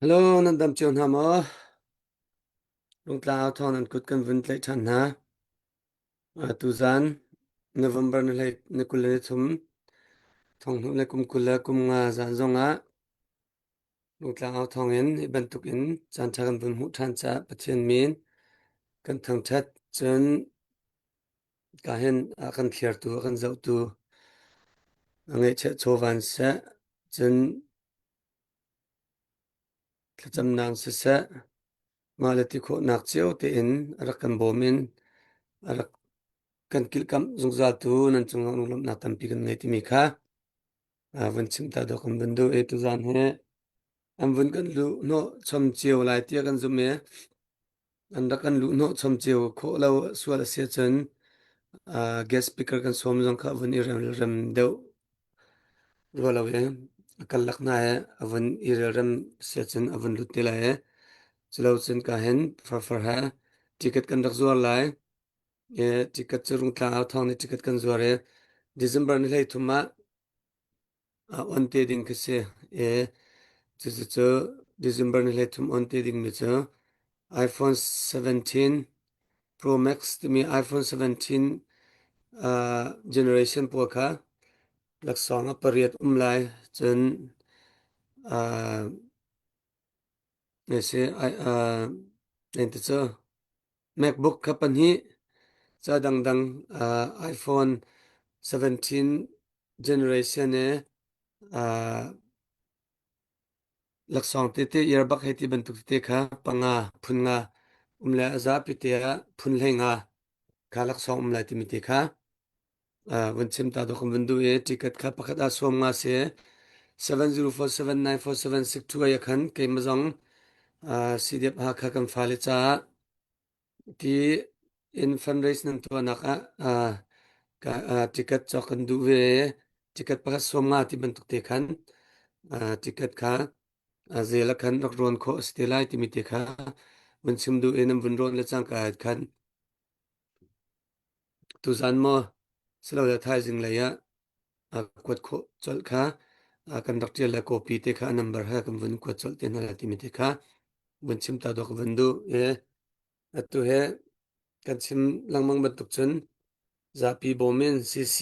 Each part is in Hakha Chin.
Hello, nan dam cio hna maw? Lungtlang thawng nan kut kan vun tlaih ṭhan hna. Tuzan November ni hlei ni 23 thonghnu le kum 25 zan zongah Lungtlang au thawngin hi bantukin caanṭha kan vun hmuh ṭhan caah Pathian min kan thangṭhat. Cun ka hin a kan thliartu, a kan zohtu, a ngeihchiah chawvan seh, cun Thlacamnak siseh, mah le ti khawhnak cio tein a rak kan bawm in a rak kan kilhkamh zungzaltu nan cungah lunglawmhnak tampi kan ngei timi kha vun chim ta dawh kan vun duh i tuzaan hi an vun kan luh hnawh chom cio lai tiah kan zumh i an rak kan luh hnawh chom cio khawh lo sual a si ahcun guest speaker kan sawm zong kha vun i rem deuh rua lo i a karlak hna he a vun i relrem si ahcun a vun lut te lai i culo cun ka hin farfar he ticket kan rak zuar lai i ticket cu Rungtlang au thawng nih ticket kan zuar i December ni 13 ah on te ding khi si i cucu December ni 13 on te dingmi cu iPhone 17 Pro Max timi iPhone 17 uh, generation pawl kha laksawng a pariat um lai cun uh, si uh, cu MacBook kha pahnih ca dangdang uh, iPhone 17 generation e uh, Laksawng tete earbak hei ti bantuk tete kha panga phun nga um le a zapi te ah phun hlei nga kha laksawng um lai timi te kha uh, vun chim ta dawh kan vun duh i ticket kha pakhat ah sawm nga si 70479476 ai khan keimah zong uh, CDF Hakha kan fale caah Ti in fundraise nan tuahnak ah uh, ticket cawk kan duh ve. Ticket pakhat sawm nga ti bantuk te khan uh, ticket kha uh, zel ah khan rak rawn khawh a si te lai timi te kha vun chim duh in an vun rawn le cangka khan tuzan maw silole thaizing lei ah kuat khawh colh kha kan rak ṭial le copy te kha a number he kan vun kuat colh te hna lai timi te kha vun chim ta dawh ka vun duh i atu he kan chim lengmang bantuk cun zapi bawm in CC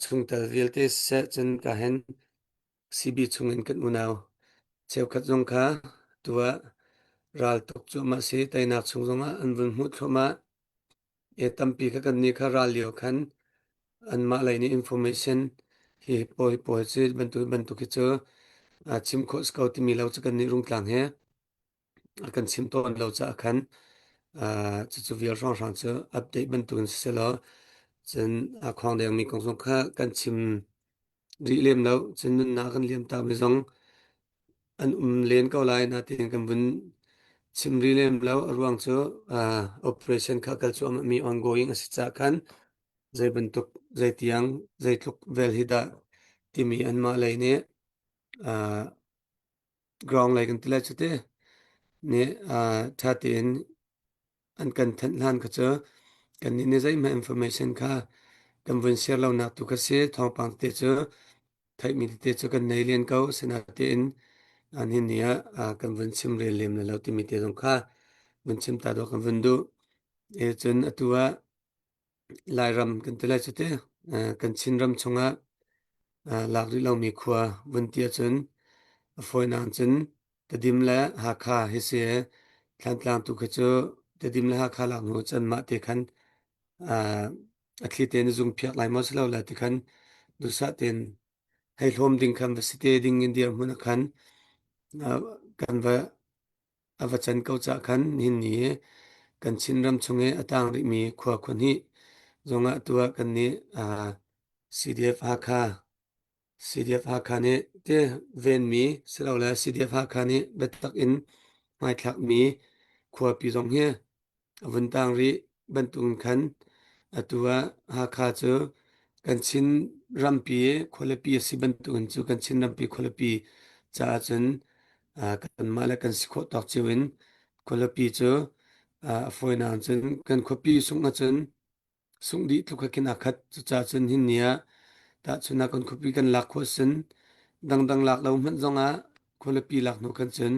chungtel vialte siseh cun ka hen CB chungin kan unau cheukhat zong kha tuah ral tuk cuahmah si teinak chung zongah an vun hmuh thluahmah E tampi kha kannih kha ral lio khan anmah lei nih information hi pawl hi pawl cu bantuk bantuk hi cu chim khawh si ko timi lo cu kannih Rungtlang he a kan chim tawn lo caah khan cucu vial hrawnghrang cu update bantuk in siselaw cun a khawng dengmi kong zong kha kan chim rih lem lo. Cun nunnak kan liam takmi zong an um len ko lai natein kan vun chim rih lem lo. A ruang cu uh, operation kha kal cuahmah mi ongoing a si caah khan zei bantuk zei tiang zeitluk vel hi dah timi anmah lei nih uh, ground lei kan ti lai cu te nih uh, ṭha tein an kan thanh hlan kha cu kannih nih zeihmanh information kha kan vun share lonak tu kha si. Thawngpang tete cu theihmi tete cu kan nei len ko. Asinain nihin ni ah kan vun chim rel lem lo timi te zong kha vun chim ta dawh kan vun duh. E cun atu ah Lairam kan ti lai cu te kan Chinram chungah lak rih lomi khua vun ti ahcun a fawinak cun Tedim le Hakha hi si. Thlantlang tu kha cu Tedim le Hakha lak hnu cun mah te khan a thli tein zung phiak lai maw si lo le ti khan duhsah tein hei hlawm ding khan va si te ding in dirhmun ah khan kan va a va can ko cah khan nihin ni kan Chinram chung i a tang rihmi khua khua hnih zongah tu ah kan nih CDF Hakha CDF Hakha nih te venmi silole CDF Hakha nih biatak in hmaithlakmi khuapi zong hi a vun tang rih bantukin khan atu ah Hakha cu kan Chin rampi khualipi a si bantukin cu kan Chin rampi khualipi caah cun kanmah le kan si khawh tawk cio in khualipi cu a fawinak cun kan khuapi sungh ahcun sungh dih tluk khin aa khat. Cucaah cun hin ni ah tahchun ah kan khuapi kan lak khawh sin dangdang lak lo hmanh zongah. Khualipi lak hnu khan cun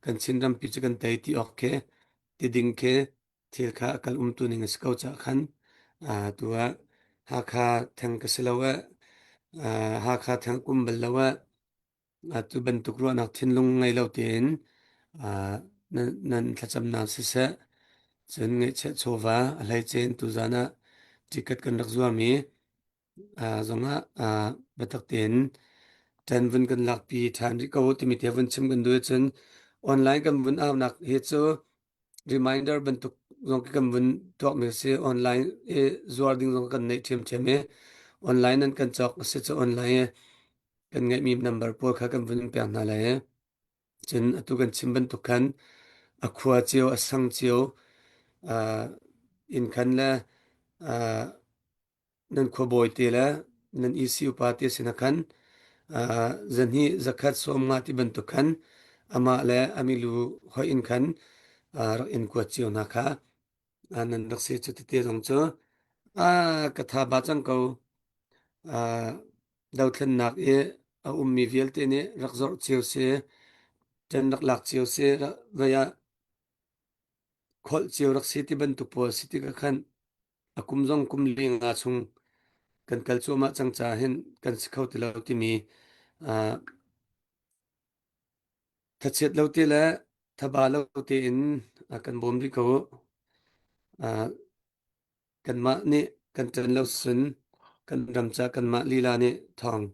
kan Chin rampi cu kan tei ti awk khi ti ding khi thil kha a kal umtu ning a si ko caah khan tu ah Hakha theng ka si lo ah Hakha theng kum bal lo ah atu bantuk ruahnak thinlung ngei lo tein nan thlacamnak siseh cun ngaihchiah chawva a hleice in tuzan ah ticket kan rak zuarmi zongah biatak tein ṭan vun kan lakpi ṭhan rih ko timi te vun chim kan duh cun online kan vun aunak hi cu reminder bantuk zong kan vun tuakmi a si. Online i zuar ding zong kan neih ṭhiamṭhiam i online nan kan cawk a si cu online i kan ngeihmi number pawl kha kan vun pek hna lai i cun atu kan chim bantuk khan a khua cio a sang cio inn khan le nan khuabawi te le nan EC upa te sinah khan zahnih zakhat 50 ti bantuk khan amah le a milu hoih in khan rak in kuat cio hna kha nan rak si. Cu tete zong cu ka tha ba cang ko. Dothlennak i a ummi vialte nih rak zorh cio si, ṭan rak lak cio si, vei ah kholh cio rak si ti bantuk pawl si tikah khan a kum zong kum li nga chung kan kal cuahmah cang caah hin kan si kho ti lo timi thachiat lo te le thaba lo tein kan bawm rih ko. Kanmah nih kan ṭan lo cun kan ram ca kanmah lila nih thawng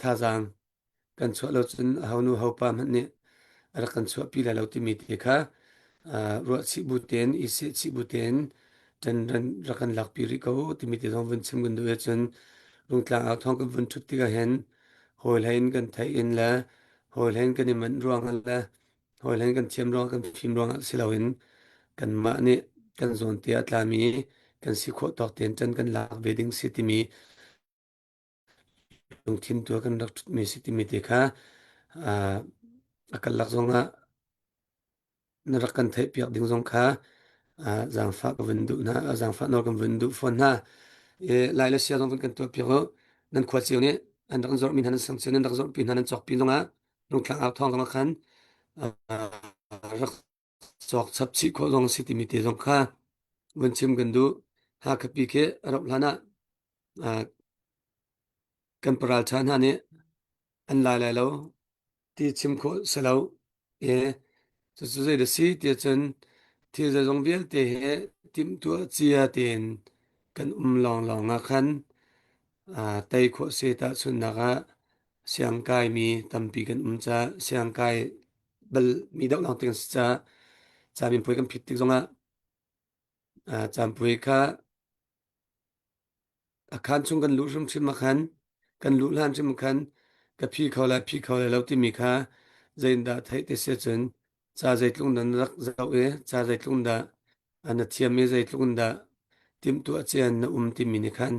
thazaang kan chuah lo cun aho nu ho pa hmanh nih a rak kan chuahpi lai lo timi te kha ruahchih bu tein i sehchih bu tein ṭan rak kan lakpi rih ko timi te zong vun chim kan duh ahcun Rungtlang au thawng kan vun ṭhut tikah hin hawi hlei in kan theih in le hawi hlei in kan i manh ruang le hawi hlei in kan thiam ruang kan fim ruang ah si loin kanmah nih kan zawn te ah tlami kan si khawh tawk tein ṭan kan lak ve ding si timi lungthin tu kan rak ṭhutmi si timi te kha a karlak zongah na rak kan theihpiak ding zong kha zaangfah ka vun duh hna, zaangfah nawl kan vun duh fawn hna. Lai le sia zong vun kan tuahpiak u. Nan khua cio nih an rak zorhmi hna nan sang cio nan rak zorhpi hna nan cawkpi zongah lungthlang au thawng zongah khan rak cawk chap chih khawh zong si timi te zong kha vun chim kan duh. Hakha pi khi a rauh hlan ah kan paral ṭha hna nih an lai lai lo ti chim khawh si lo i cucu zei dah si tiah cun thil zeizong vialte he timhtuah cia tein kan um lawnglawng ah khan tei khawh si. Tahchunhnak ah siangkai mi tampi kan um caah siangkai bal mi deuh lawng te kan si caah caminpuai kan phit tik zongah caanpuai kha A khaan chung kan luh hrimhrim ah khan kan luh hlan hrim khan ka phi kho lai phi kho lai lo timi kha zeitindah theih ti si ahcun ca zeitluk in dah na rak zoh i ca zeitluk in dah na thiam i zeitluk in dah timhtuah cia in na um timi nih khan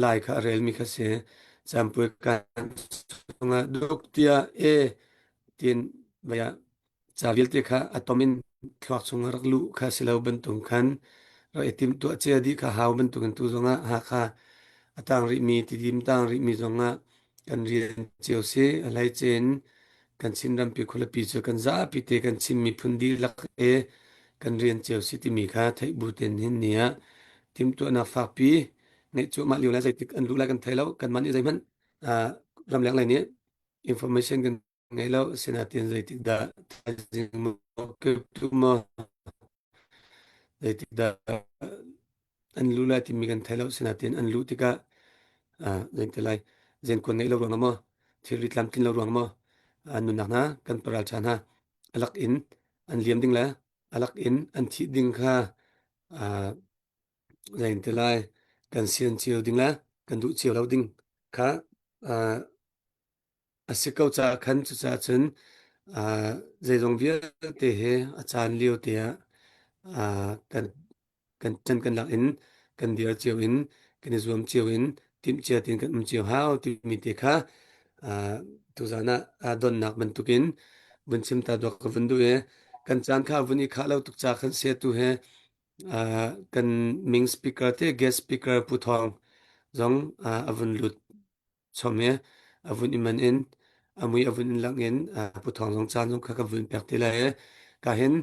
lai kha a relmi kha si. Campui kaan chungah duk tiah e tiin vai ah ca vialte kha a tom in thluak chungah rak luh kha si lo bantuk khan rak i timhtuah cia dih kha hau bantukin tu zongah Hakha a tang rihmi Tidim tang rihmi zongah kan rian cio si. A hleice in kan Chin rampi khualipi cu kan zapi te kan Chin miphun dihlak i kan rian cio si timi kha theih bu tein hin ni ah timhtuahnak fakpi ngeih cuahmah lio le zeitik an luh lai kan thei lo. Kanmah nih zeihmanh ramleng lei nih information kan ngei lo. Asinain zeitik dah thaizing maw kiptu maw zeitik dah an luh lai timi kan thei lo. Asinain an luh tikah zeiti lai zenkuan ngeih lo ruangah maw thilri tlamtlin lo ruang maw nunnak hna kan paral ṭha hna alak in an liam ding le alak in an thih ding kha zeiti lai kan sian cio ding le kan duh cio lo ding kha a si ko caah khan cucaah cun zeizong vialte hi a caan lio te ah kan kan ṭan kan lak in kan dir cio in kan i zuam cio in timhcia tein kan um cio hau timi te kha tuzaan ah donnak bantukin vun chim ta duak ka vun duh i kan caan kha vun i khah lo tuk ca khan sia tu he kan ming speaker te guest speaker Pu Thawng zong a vun lut. Chom i a vun i man in a mui a vun in lang in Pu Thawng zong caan zong kha kan vun pek ti lai i ka hin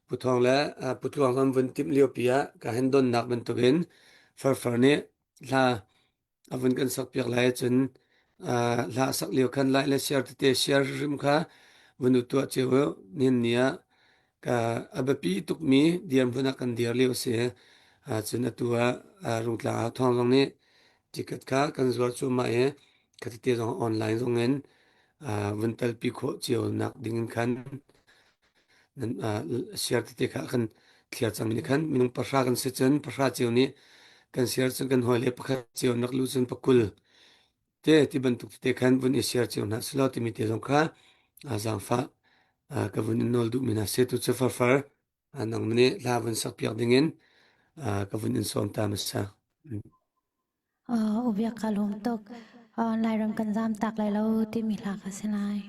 Pu Thawng le Pu Tluang zong vun timh lio pi ah ka hin donnak bantukin Farfar nih hla a vun kan sak piak lai cun hla sak lio khan lai le share tete share hrim kha vun u tuah cio u nihin ni ah ka a biapi tukmi dirhmun ah kan dir lio a si. Cun atu ah Rungtlang ah Thawng zong nih ticket kha kan zuar cuahmah i khatete zong online zong in vun telpi khawh cio nak ding in khan nan share tete kha kan thliar cang ni khan minung pahra kan si cun pahra cio nih kan share cun kan hawile pakhat cio nak lu cun pakul te ti bantuk tete khan vun i share cio hna selaw timi te zong kha zaangfah ka vun in nawl duhmi hna si tu cu farfar nang nih hla vun sak piak dingin ka vun in sawm ta hmasa. Ubiak ka lawm tuk. Lairam kan zam tak lai lo timi hla kha si lai.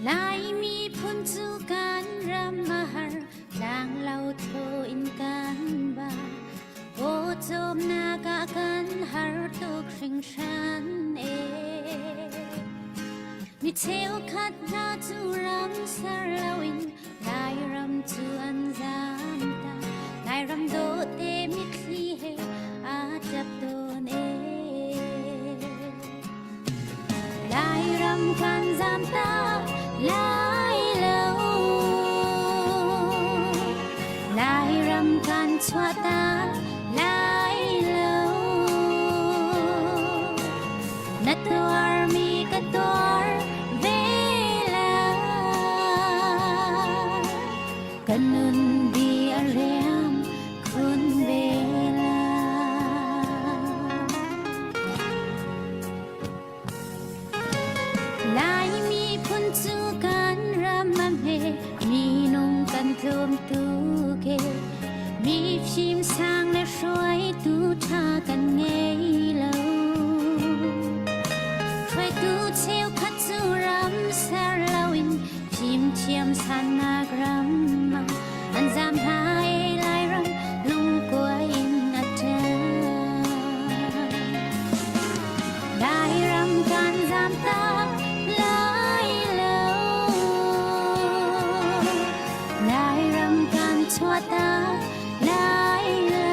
Laimi phun cu kan ram a har, tlanglo tho in kan ba. Pawcawmnak ah kan har tuk hringhran e. Mi cheukhat hna cu ram ser loin Lairam cu an zam ta. Lairam dawte mitthli he aa ṭap tawn e. Lairam kan zam ta lai lo. Lairam kan chuah ta lai lo. Na tuarmi ka tuar ve lai. Ka nun di a riam khun ve lai. Laimi phun cu kan ram a hme, minung kan tlawm tuk e. Mi fim sang le hruaitu ṭha kan ngei lo. Hruaitu cheukhat cu ram ser loin fimthiam sannak ram ah an zam hna e Lairam lungkua in a ṭan. Lairam kan zam tak lai lo. Lairam kan chuah tak lai lo.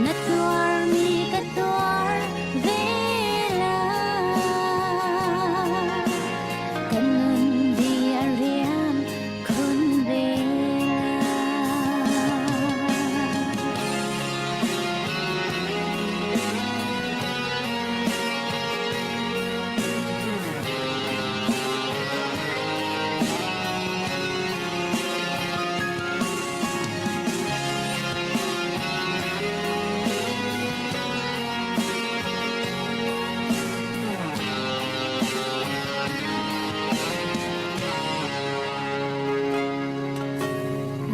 Na tuarmi ka tuar ve lai. Kan nun di a riam khun ve lai.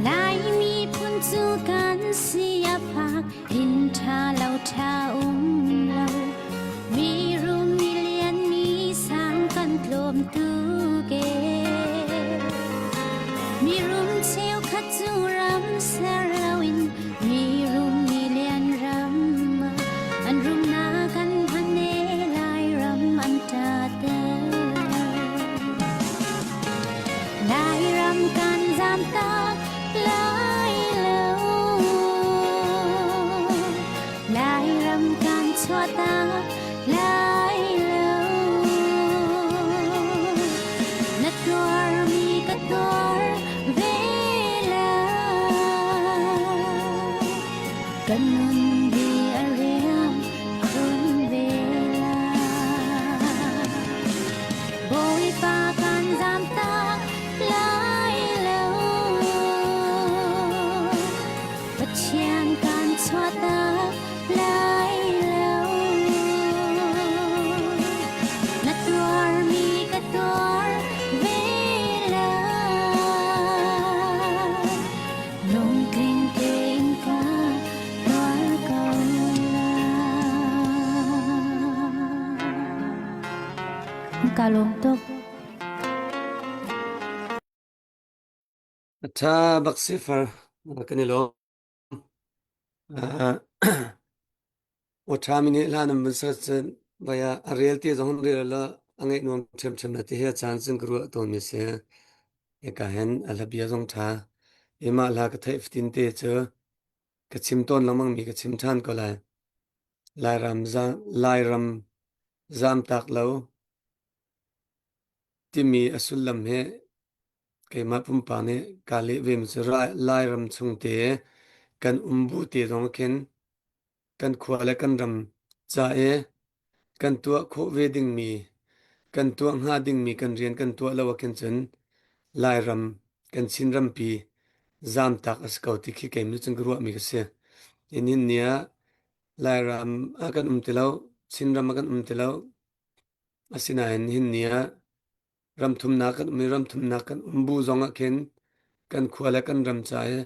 Laimi phun cu kan si a fak inn ṭha lo ṭha um lo mi rum mi lian mi sang kan tlawm tuk e mi rum cheukhat cu ram ser loin mi rum mi lian ram an rumnak an hman e lai ram an ṭa ter Lairam kan zam tak lai lo. Lairam kan chuah tak lai lo. Na tuarmi ka tuar ve lai. Kan nun di a riam khun ve lai. Bawipa kan zamtak lai lo. Pathian kan chuahtak lai lo. Na tuarmi ka tuar ve lai. Lungtling tein Ka lawm tuk. A ṭha bak si far. Kan i lawm. Aw ṭhami nih hla nan vun ser cun vai ah a rel ti zong rel la a ngaih nuam ṭhiamṭhiam na ti hi a caan cun ka ruah tawnmi a si. Hika hin a hla bia zong ṭha. I mah hla ka theih fatin te cu ka chim tawn lengmangmi ka chim ṭhan ko lai. Lairam, Lairam zamtak lo timi a sullam hi keimah pumpak nih kaa leh vemi cu Lairam chung te kan um bu te zong khin kan khua le kan ram ca i kan tuah khawh ve dingmi kan tuah hnga dingmi kan rian kan tuah lo ahkhin cun Lairam kan Chin rampi zamtak a si ko ti khi keimah cun ka ruahmi ka si. Nihin ni ah Lairam ah kan um ti lo, Chinram ah kan um ti lo. Asinain nihin ni ah ramthumnak kan um i ramthumnak kan um bu zong ah khin kan khua le kan ram ca i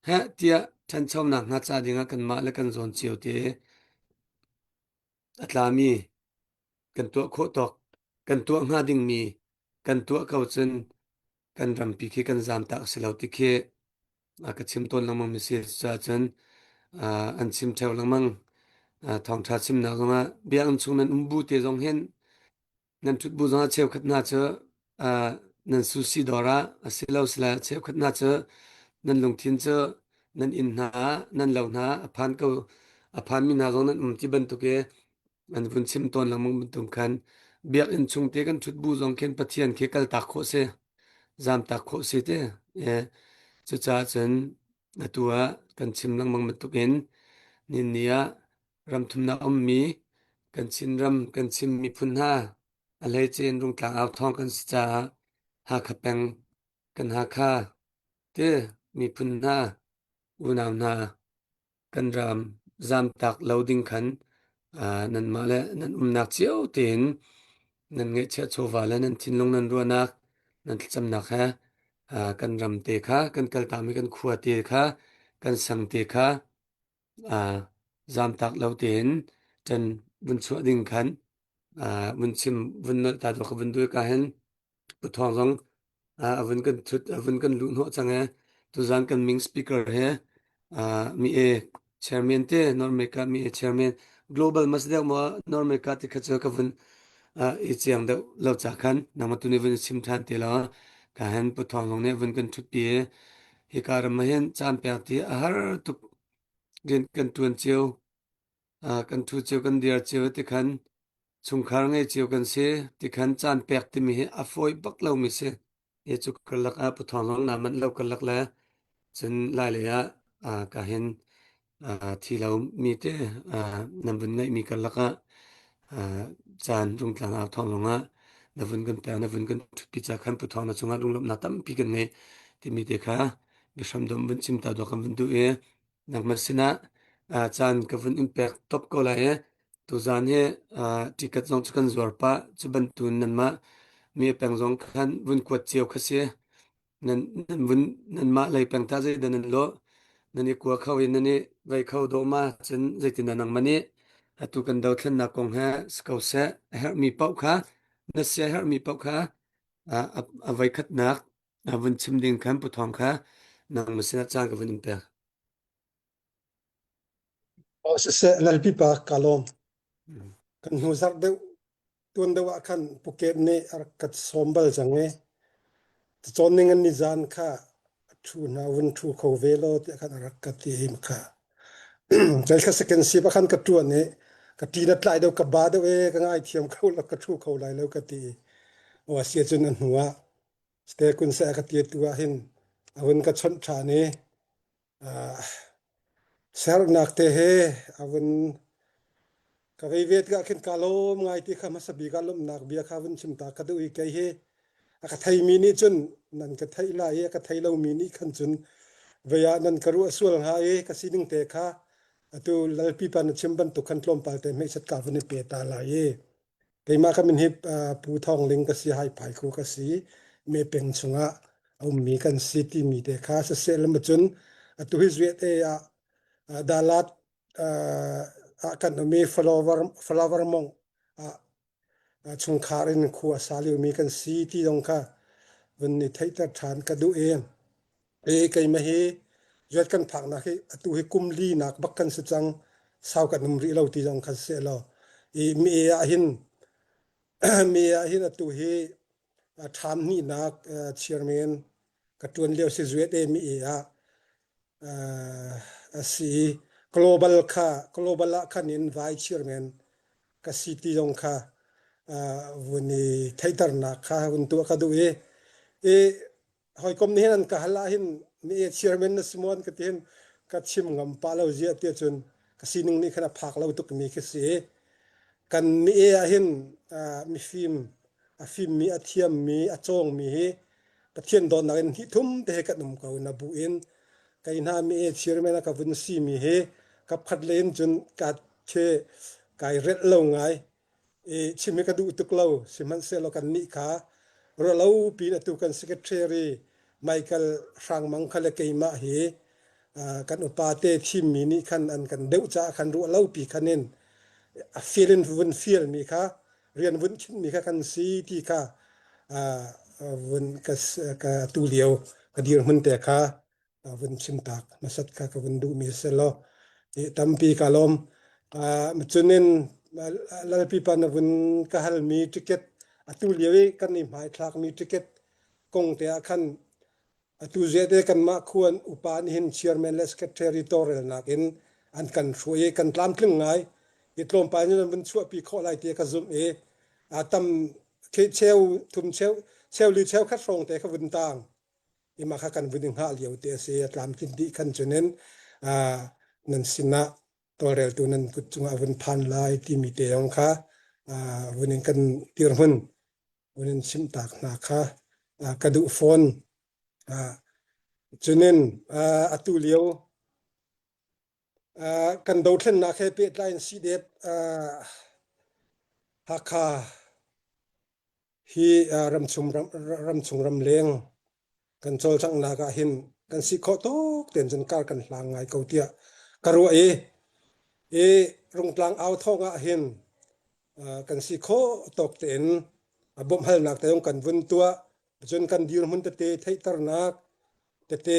heh tiah ṭhanchonak hnga ca ding ah kanmah le kan zawn cio te a tlami kan tuah khawh tawk kan tuah hnga dingmi kan tuah ko cun kan rampi khi kan zamtak si lo ti khi a ka chim tawn lengmang mi si. Cucaah cun an chim ṭheo lengmang. Thawngṭha chimnak zongah biakinn chung nan um bu te zong hin nan ṭhut bu zongah cheukhat hna cu nan sushi dawr ah a si lo sile cheukhat hna cu nan lungthin cu nan inn hna ah nan lo hna a phan ko a phanmi hna zong nan um ti bantuk i an vun chim tawn lengmang bantuk khan biakinn chung te kan ṭhut bu zong khin Pathian khi kaltak khawh si zamtak khawh si te. Cucaah cun atu ah kan chim lengmang bantuk in ninni ah ramthumnak ummi kan Chinram kan Chin miphun hna a hleice in Rungtlang au thawng kan si caah Hakha peng kan Hakha te miphun hna unau hna kan ram zamtak lo ding khan nanmah le nan umnak cio tein nan ngeihchiah chawva le nan thinlung nan ruahnak nan thlacamnak he kan ram te kha kan kaltami kan khua te kha kan sang te kha zamtak lo tein ṭan vun chuah ding khan vun chim vun nolh ta dawh ka vun duh ka hin Pu Thawng zong a vun kan thut a vun kan luh hnawh cang e. Tuzan kan ming speaker he mi e chairman te North America mi e chairman global mas deuh mo North America ti kha chu ka vun i chiang deuh lo cha khan nangma tu ni vun chim than te lo ka hen Pu Thawng zong nih vun kan thut pi hika ram ah hin caan pek ti a har tuk rian kan tuan cio kan thu cio kan dir cio ti khan chungkhar ngei cio kan si ti khan caan pek timi hi a fawi bak lomi si. Hi cu karlak ah Pu Thawng zong naa manh lo karlak le cun lai lei ah ka hin thi lo mi te nan vun ngeihmi karlak ah caan Rungtlang au thawng zong ah na vun kan pek na vun kan ṭhutpi ca khan Pu Thawng na cungah lunglawmhnak tampi kan ngei timi te kha biahram dom vun chim ta dawh kan vun duh i nangmah sinah caan ka vun in pek top ko lai i tuzaan hi ticket zong cu kan zuar pah. Cu bantuin nanmah mi peng zong khan vun kuat cio kha si. Nan nan vun nanmah lei peng ta zeidah nan lawh nan i kua kho i nan i vei kho dawh ma cun zeitindah nangmah nih atu kan dothlennak kong he si ko seh a herhmi paoh kha na sia herhmi paoh kha a voikhatnak vun chim ding khan Pu Thawng kha nangmah sinah caan ka vun in pek. Aw siseh lalpipa ka lawm. Kan hnu zarh deuh tuan deuh ah khan Phuket nih a rak ka sawm bal cang i cawn ning an ni zan kha ṭhu hna vun ṭhu kho ve law tiah khan a rak ka ti i kha kei kha second sip ah khan ka ṭuan i ka ṭi na tlai deuh ka ba deuh e ka ngaithiam kho lo ka ṭhu kho lai lo ka ti i aw a si ahcun a hnu ah Ste kun seh ka ti tu ah hin a vun ka chawnh ṭhan i Sernak te he a vun ka vei ve tikah khin kaa lawm ngai ti kha hmasa bik ah lawmhnak bia kha vun chim ta ka duh i kei hi a ka theimi nih cun nan ka theih lai i a ka thei lomi nih khan cun vei ah nan ka ruah sual hnga i ka sining te kha atu lalpi pa na chim bantuk khan tlawmpal te hmeihsat ka vun i pe ta lai i Keimah ka min hi Pu Thawng Ling ka si, Haiphai khu ka si. Me peng chungah a ummi kan si timi te kha siseh lam cun atu hi Zuete ah Dalat ah kan um i Flower, Flower Mong ah. Chungkhar in khua a sa liomi kan si ti zong kha vun i theihter ṭhan ka duh i e keimah hi zuat kan phaknak hi atu hi kum li nak bak kan si cang sau kan um rih lo ti zong kha si lo i mi ah hin mi ah hin atu hi ṭham hnihnak chairman ka ṭuan lio si zuat e mi ah a si i global kha global ah khan in vai chairman ka si ti zong kha vun i theihternak kha vun tuah ka duh i i hawikom nih hin an ka hal ah hin mi e chairman na si maw an ka ti hin ka chim ngam pah lo ziah tiah cun ka sining nih khan a phak lo tuk mi khi si kan mi e ah hin mifim a fimmi a thiammi a cawngmi hi Pathian dawtnak in hnih thum te he kan um ko na bu in kei hna mi e chairman a ka vun si mi hi kapkhat le in cun ka the kai relh lo ngai i chim hi ka duh tuk lo sihmanhsehlaw kan nih kha ruahlo pin atu kan secretary Michael Hrangmang kha le keimah hi kan upa te thimmi nih khan an kan deuh caah khan ruahlo pi khan in a fial in vun fial mi kha rian vun khinhmi kha kan si ti kha vun ka ka tu lio ka dirhmun te kha vun chimtak hmasat kha ka vun duhmi a si lo tampi ka lawm cunin lalpi pa na vun ka halmi ticket atu lio i kan i hmaithlakmi ticket kong te ah khan Atu zete kanmah khuan upa nih hin chairman le secretary tawlrelnak in an kan hruai i kan tlamtling ngai. I tlawmpal in an vun chuahpi khawh lai ti ka zumh i a tam khi cheu thum cheu cheu li cheu khat hrawng te kha vun tang i mah kha kan vun i hngah lio te a si a tlamtlin dih khan cunin nan sinah tawlreltu nan kut cungah vun phan lai timi te zong kha vun in kan dirhmun vun in chimhtak hna kha ka duh fawn. Cunin atu lio kan dothlennak he pehtlai in CDF Hakha hi ramchung ramchung ramleng kan cawlcanghnak ah hin kan si khawh tuk tein cun kar kan hlang ngai ko tiah ka ruah i i Rungtlang au thawng ah hin kan si khawh tawk tein bawmhhalnak te zong kan vun tuah cun kan dirhmun tete theihternak tete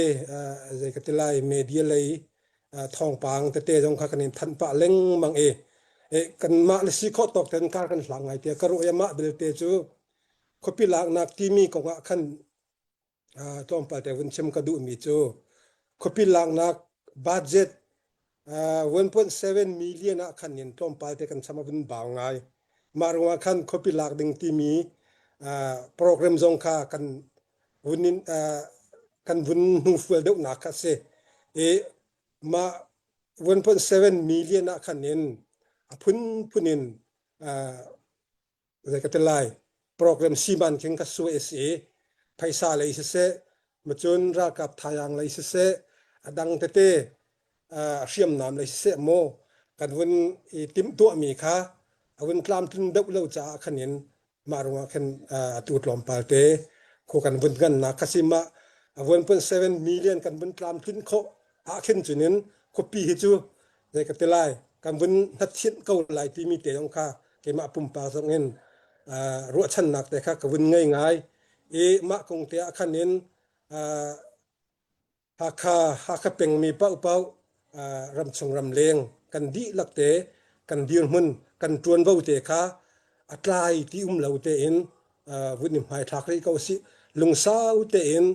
zei ka ti lai media lei thawngpang tete zong kha kan in thanh pah lengmang i kanmah le si khawh tawk tein kar kan hlang ngai tiah ka ruah i mah belte cu khuapi laknak timi kong ah khan tlawmpal te vun chim ka duhmi cu khuapi laknak budget 1.7 million ah khan in tlawmpal te kan cham a vun bau ngai. Mah ruangah khan khuapi lak ding timi program zong kha kan vun in kan vun hnufual deuhnak kha si. I mah 1.7 million ah khan in a phunphun in zei ka ti lai program siman khin ka suai a si i phaisa lei siseh macun ralkap thayang lei siseh a dang tete hriamnam lei siseh maw kan vun i timhtuahmi kha a vun tlamtlin deuh lo caah khan in mah ruangah khan atu tlawmpal te khua kan vun ngannak kha si mah 1.7 million kan vun tlamtlin khawh ah khin cunin khuapi hi cu zei ka ti lai kan vun hnatthinh ko lai timi te zong kha keimah pumpak zong in ruahchannak te kha ka vun ngei ngai i mah kong te ah khan in Hakha Hakha pengmi paohpaoh ramchung ramleng kan dihlak te kan dirhmun kan ṭuanvo te kha a tlai ti um lo tein vun i hmaithlak rih ko usih lungsau tein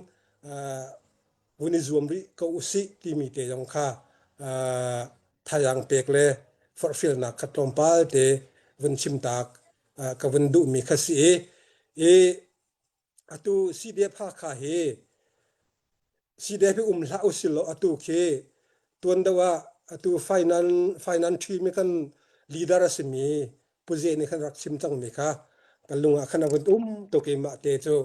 vun i zuam rih ko usih timi te zong kha thazaang pek le forhfialnak kha tlawmpal te vun chimtak ka vun duhmi kha si i i atu CDF Hakha hi CDF hi um hlah usih law atu khi tuan deuh ah atu finance finance ṭhimi kan leader a simi Puze nih khan rak chim cangmi kha kan lung ah khan a vun um tuk i mah te cu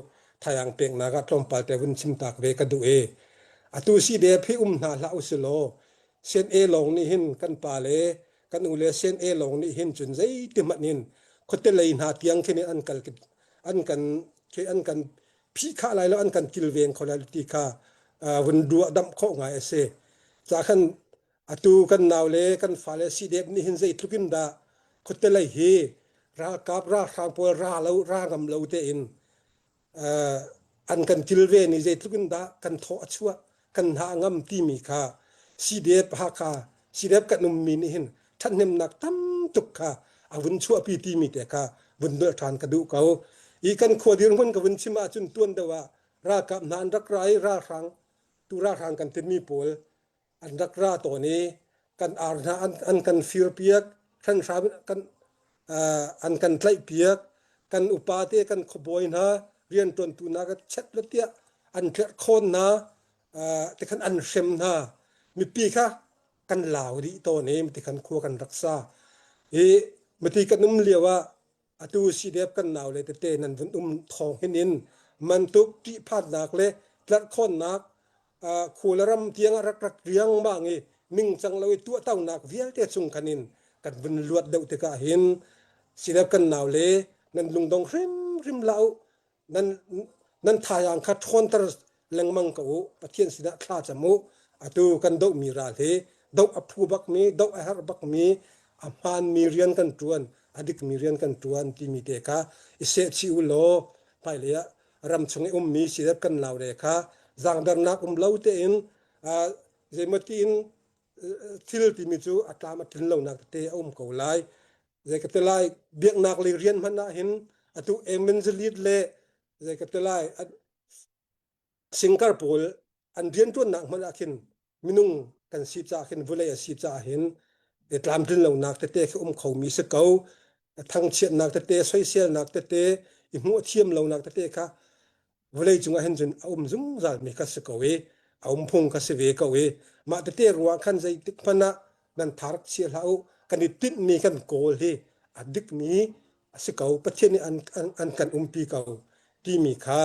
thayang peknak ah tlawmpal te vun chim tak ve ka duh i atu CDF hi um hna hlah usih law CNA lawng nih hin kan pa le kan u le CNA lawng nih hin cun zeiti hmanh in khuate lei hna tiang khin in an kal an kan an kan phihkhah lai lo an kan kilveng kho lai lo ti kha vun duah damh khawh ngai a si. Ca khan atu kan nau le kan fale CDF nih hin zeitluk in dah khuate lei hi Ralkap ralhrang pawl ra lo ra ngam lo tein an kan kilven i zeitluk in dah kan thaw a chuah kan hna a ngam timi kha CDF Hakha CDF kan ummi nih hin ṭhathnemnak tam tuk kha a vun chuahpi timi te kha vun nolh ṭhan ka duh ko. I kan khua dirhmun ka vun chim ahcun tuan deuh ah ralkap hna an rak ra i ralhrang tu ralhrang kan timi pawl an rak ra tawn i kan ar hna an kan firpiak hranhram kan an kan tlaihpiak kan upa te kan khuabawi hna rianṭuantu hna ka chet le tiah an tlerhkhawn hna tikhan an hrem hna mipi kha kan lau dih tawn i tikhan khua kan rak sa i mati kan um lio ah Atu CDF kan naule tete nan vun um thawng hin in mantuk ṭihphannak le tlerhkhawnnak khua le ram tiang ah rak rak riangmang i ningcang lo i tuahtonak vialte chung khan in kan vun luat deuh tikah hin CDF kan naule nan lungdong hrimhrim hlah u nan nan thazaang kha ṭhawnter lengmang ko u Pathian sinah thla cam u atu kan dohmi ral hi doh a phu bakmi doh a herh bakmi a hmaanmi rian kan ṭuan a dikmi rian kan ṭuan timi te kha i sehchih u law hmailei ah ram chung i ummi sidep kan naule kha zaangdernak um lo tein zeimaw tiin thil timi cu a tlam a tlin lonak tete a um ko lai Zei ka ti lai biaknak lei rian hmanh ah hin atu evangelist le zei ka ti lai singkar pawl an rianṭuannak hmanh ah khin minung kan si caah khin vawlei a si caah hin tlamtlin lonak tete khi um khomi si ko thangchiatnak tete soiselnak tete i hmuh thiam lonak tete kha vawlei cungah hin cun a um zungzal mi kha si ko i a um phung kha si ve ko i mah tete ruang khan zeitik hmanh ah nan tharak chia hlah u kan i tinhmi kan kawl hi a dikmi a si ko Pathian nih an, an, an kan umpi ko timi kha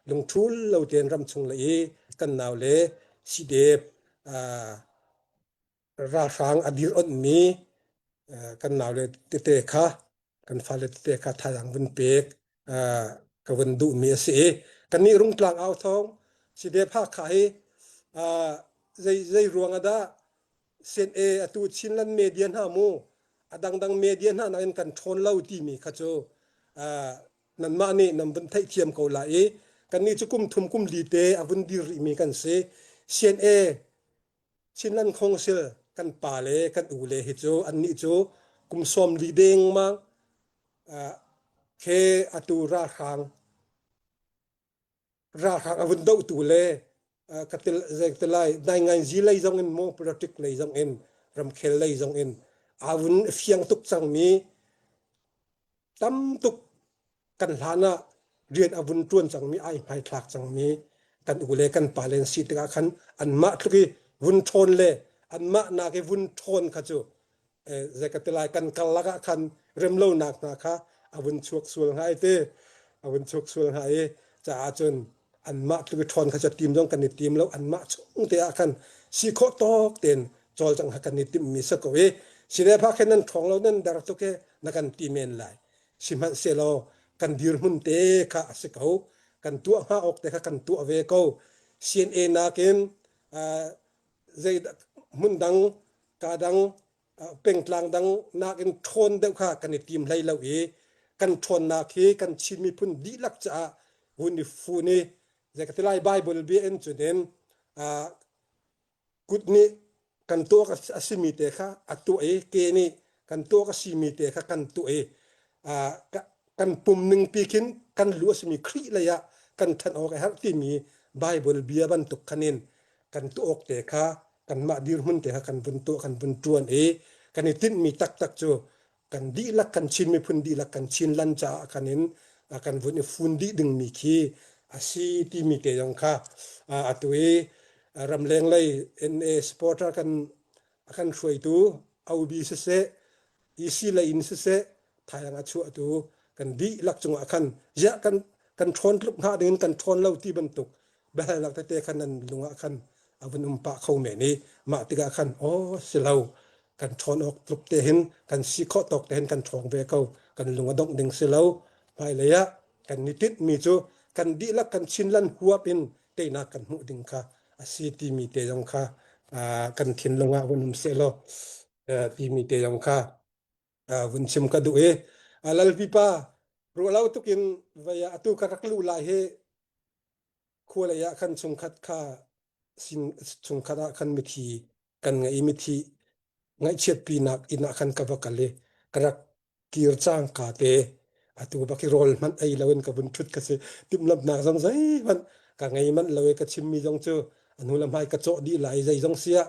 lungthul lo tein ram chung le i kan nau le sidep ralhrang a dir onhmi kan nau le tete kha kan fale tete kha thazaang vun pek ka vun duhmi a si i kannih Rungtlang au thawng CDF Hakha hi zei zei ruang ah dah CNA atu Chinland media hna mu a dangdang media hna nakin kan ṭhawn lo timi kha cu nanmah nih nan vun theihthiam ko lai i kannih cu kum thum kum li te a vun dir rihmi kan si CNA Chinland Council kan pa le kan u le hi cu annih cu kum 40 dengmang he atu ralhrang ralhrang a vun dohtu le ka til zei ka ti lai nainganzi lei zong in maw politic lei zong in ramkhel lei zong in aa vun fiang tuk cangmi tam tuk kan hlan ah rian a vun ṭuan cangmi ai hmaithlak cangmi kan u le kan pa le an si tikah khan anmah tluk i vun ṭhawn le anmah nak i vun ṭhawn kha cu zei ka ti lai kan karlak ah khan remlonak hna kha a vun chuak sual hnga i te a vun chuak sual hnga i caah cun anmah tluk i ṭhawn kha cu tim zong kan i tim lo anmah chung te ah khan si khawh tawk tein cawlcangh kha kan i timhmi si ko i sinepha khin nan ṭhawng lo nan der tuk i na kan ti men lai sihmanhsehlaw kan dirhmun te kha a si ko kan tuah hnga awk te kha kan tuah ve ko CNA nakin zei hmun dang ka dang pengtlang dang nakin ṭhawn deuh kha kan i tim hlei lo i kan ṭhawnnak hi kan Chin miphun dihlak caah vun i fun i zei ka ti lai Bible bia in cun in Kut nih kan tuak a simi te kha a tuah i ke nih kan tuak a simi te kha kan tuah i kan pum ningpi khin kan lu a simi Khrih lei ah kan ṭhan awk a herh timi Bible bia bantuk khan in kan tuah awk te kha kanmah dirhmun te kha kan vun tuah kan vun ṭuan i kan i tinhmi taktak cu kan dihlak kan Chin miphun dihlak kan Chinland caah kan in kan vun i fun dih dingmi khi a si timi te zong kha atu i ramleng lei NA supporter kan a kan hruaitu OB siseh EC lei in siseh Thailand a chuahtu kan dihlak cungah khan ziah kan kan ṭhawn tluk hnga dingin kan ṭhawn lo ti bantuk biahalnak tete khan nan lung ah khan a vun um pah kho men i mah tikah khan aw si lo kan ṭhawn awk tluk te hin kan si khawh tawk te hin kan ṭhawng ve ko kan lung a dongh ding si lo hmailei ah kan ni tinhmi cu kan dihlak kan Chinland huap in teinak kan hmuh ding kha a si timi te zong kha kan thinlung ah vun um seh law timi te zong kha vun chim ka duh i. Lalpipa ruahlo tukin vei ah atu ka rak luh lai hi khua lei ah khan chungkhat kha sin chungkhat ah khan mithi kan ngei i mithi ngaihchiatpinak inn ah khan ka va kal i ka rak kir cangka te atu bak i rawl hmanh ei loin ka vun ṭhut ka si. Timhlamhnak zong zeihmanh ka ngei manh lo i ka chimmi zong cu a hnu le hmai ka cawh dih lai. Zeizong si ah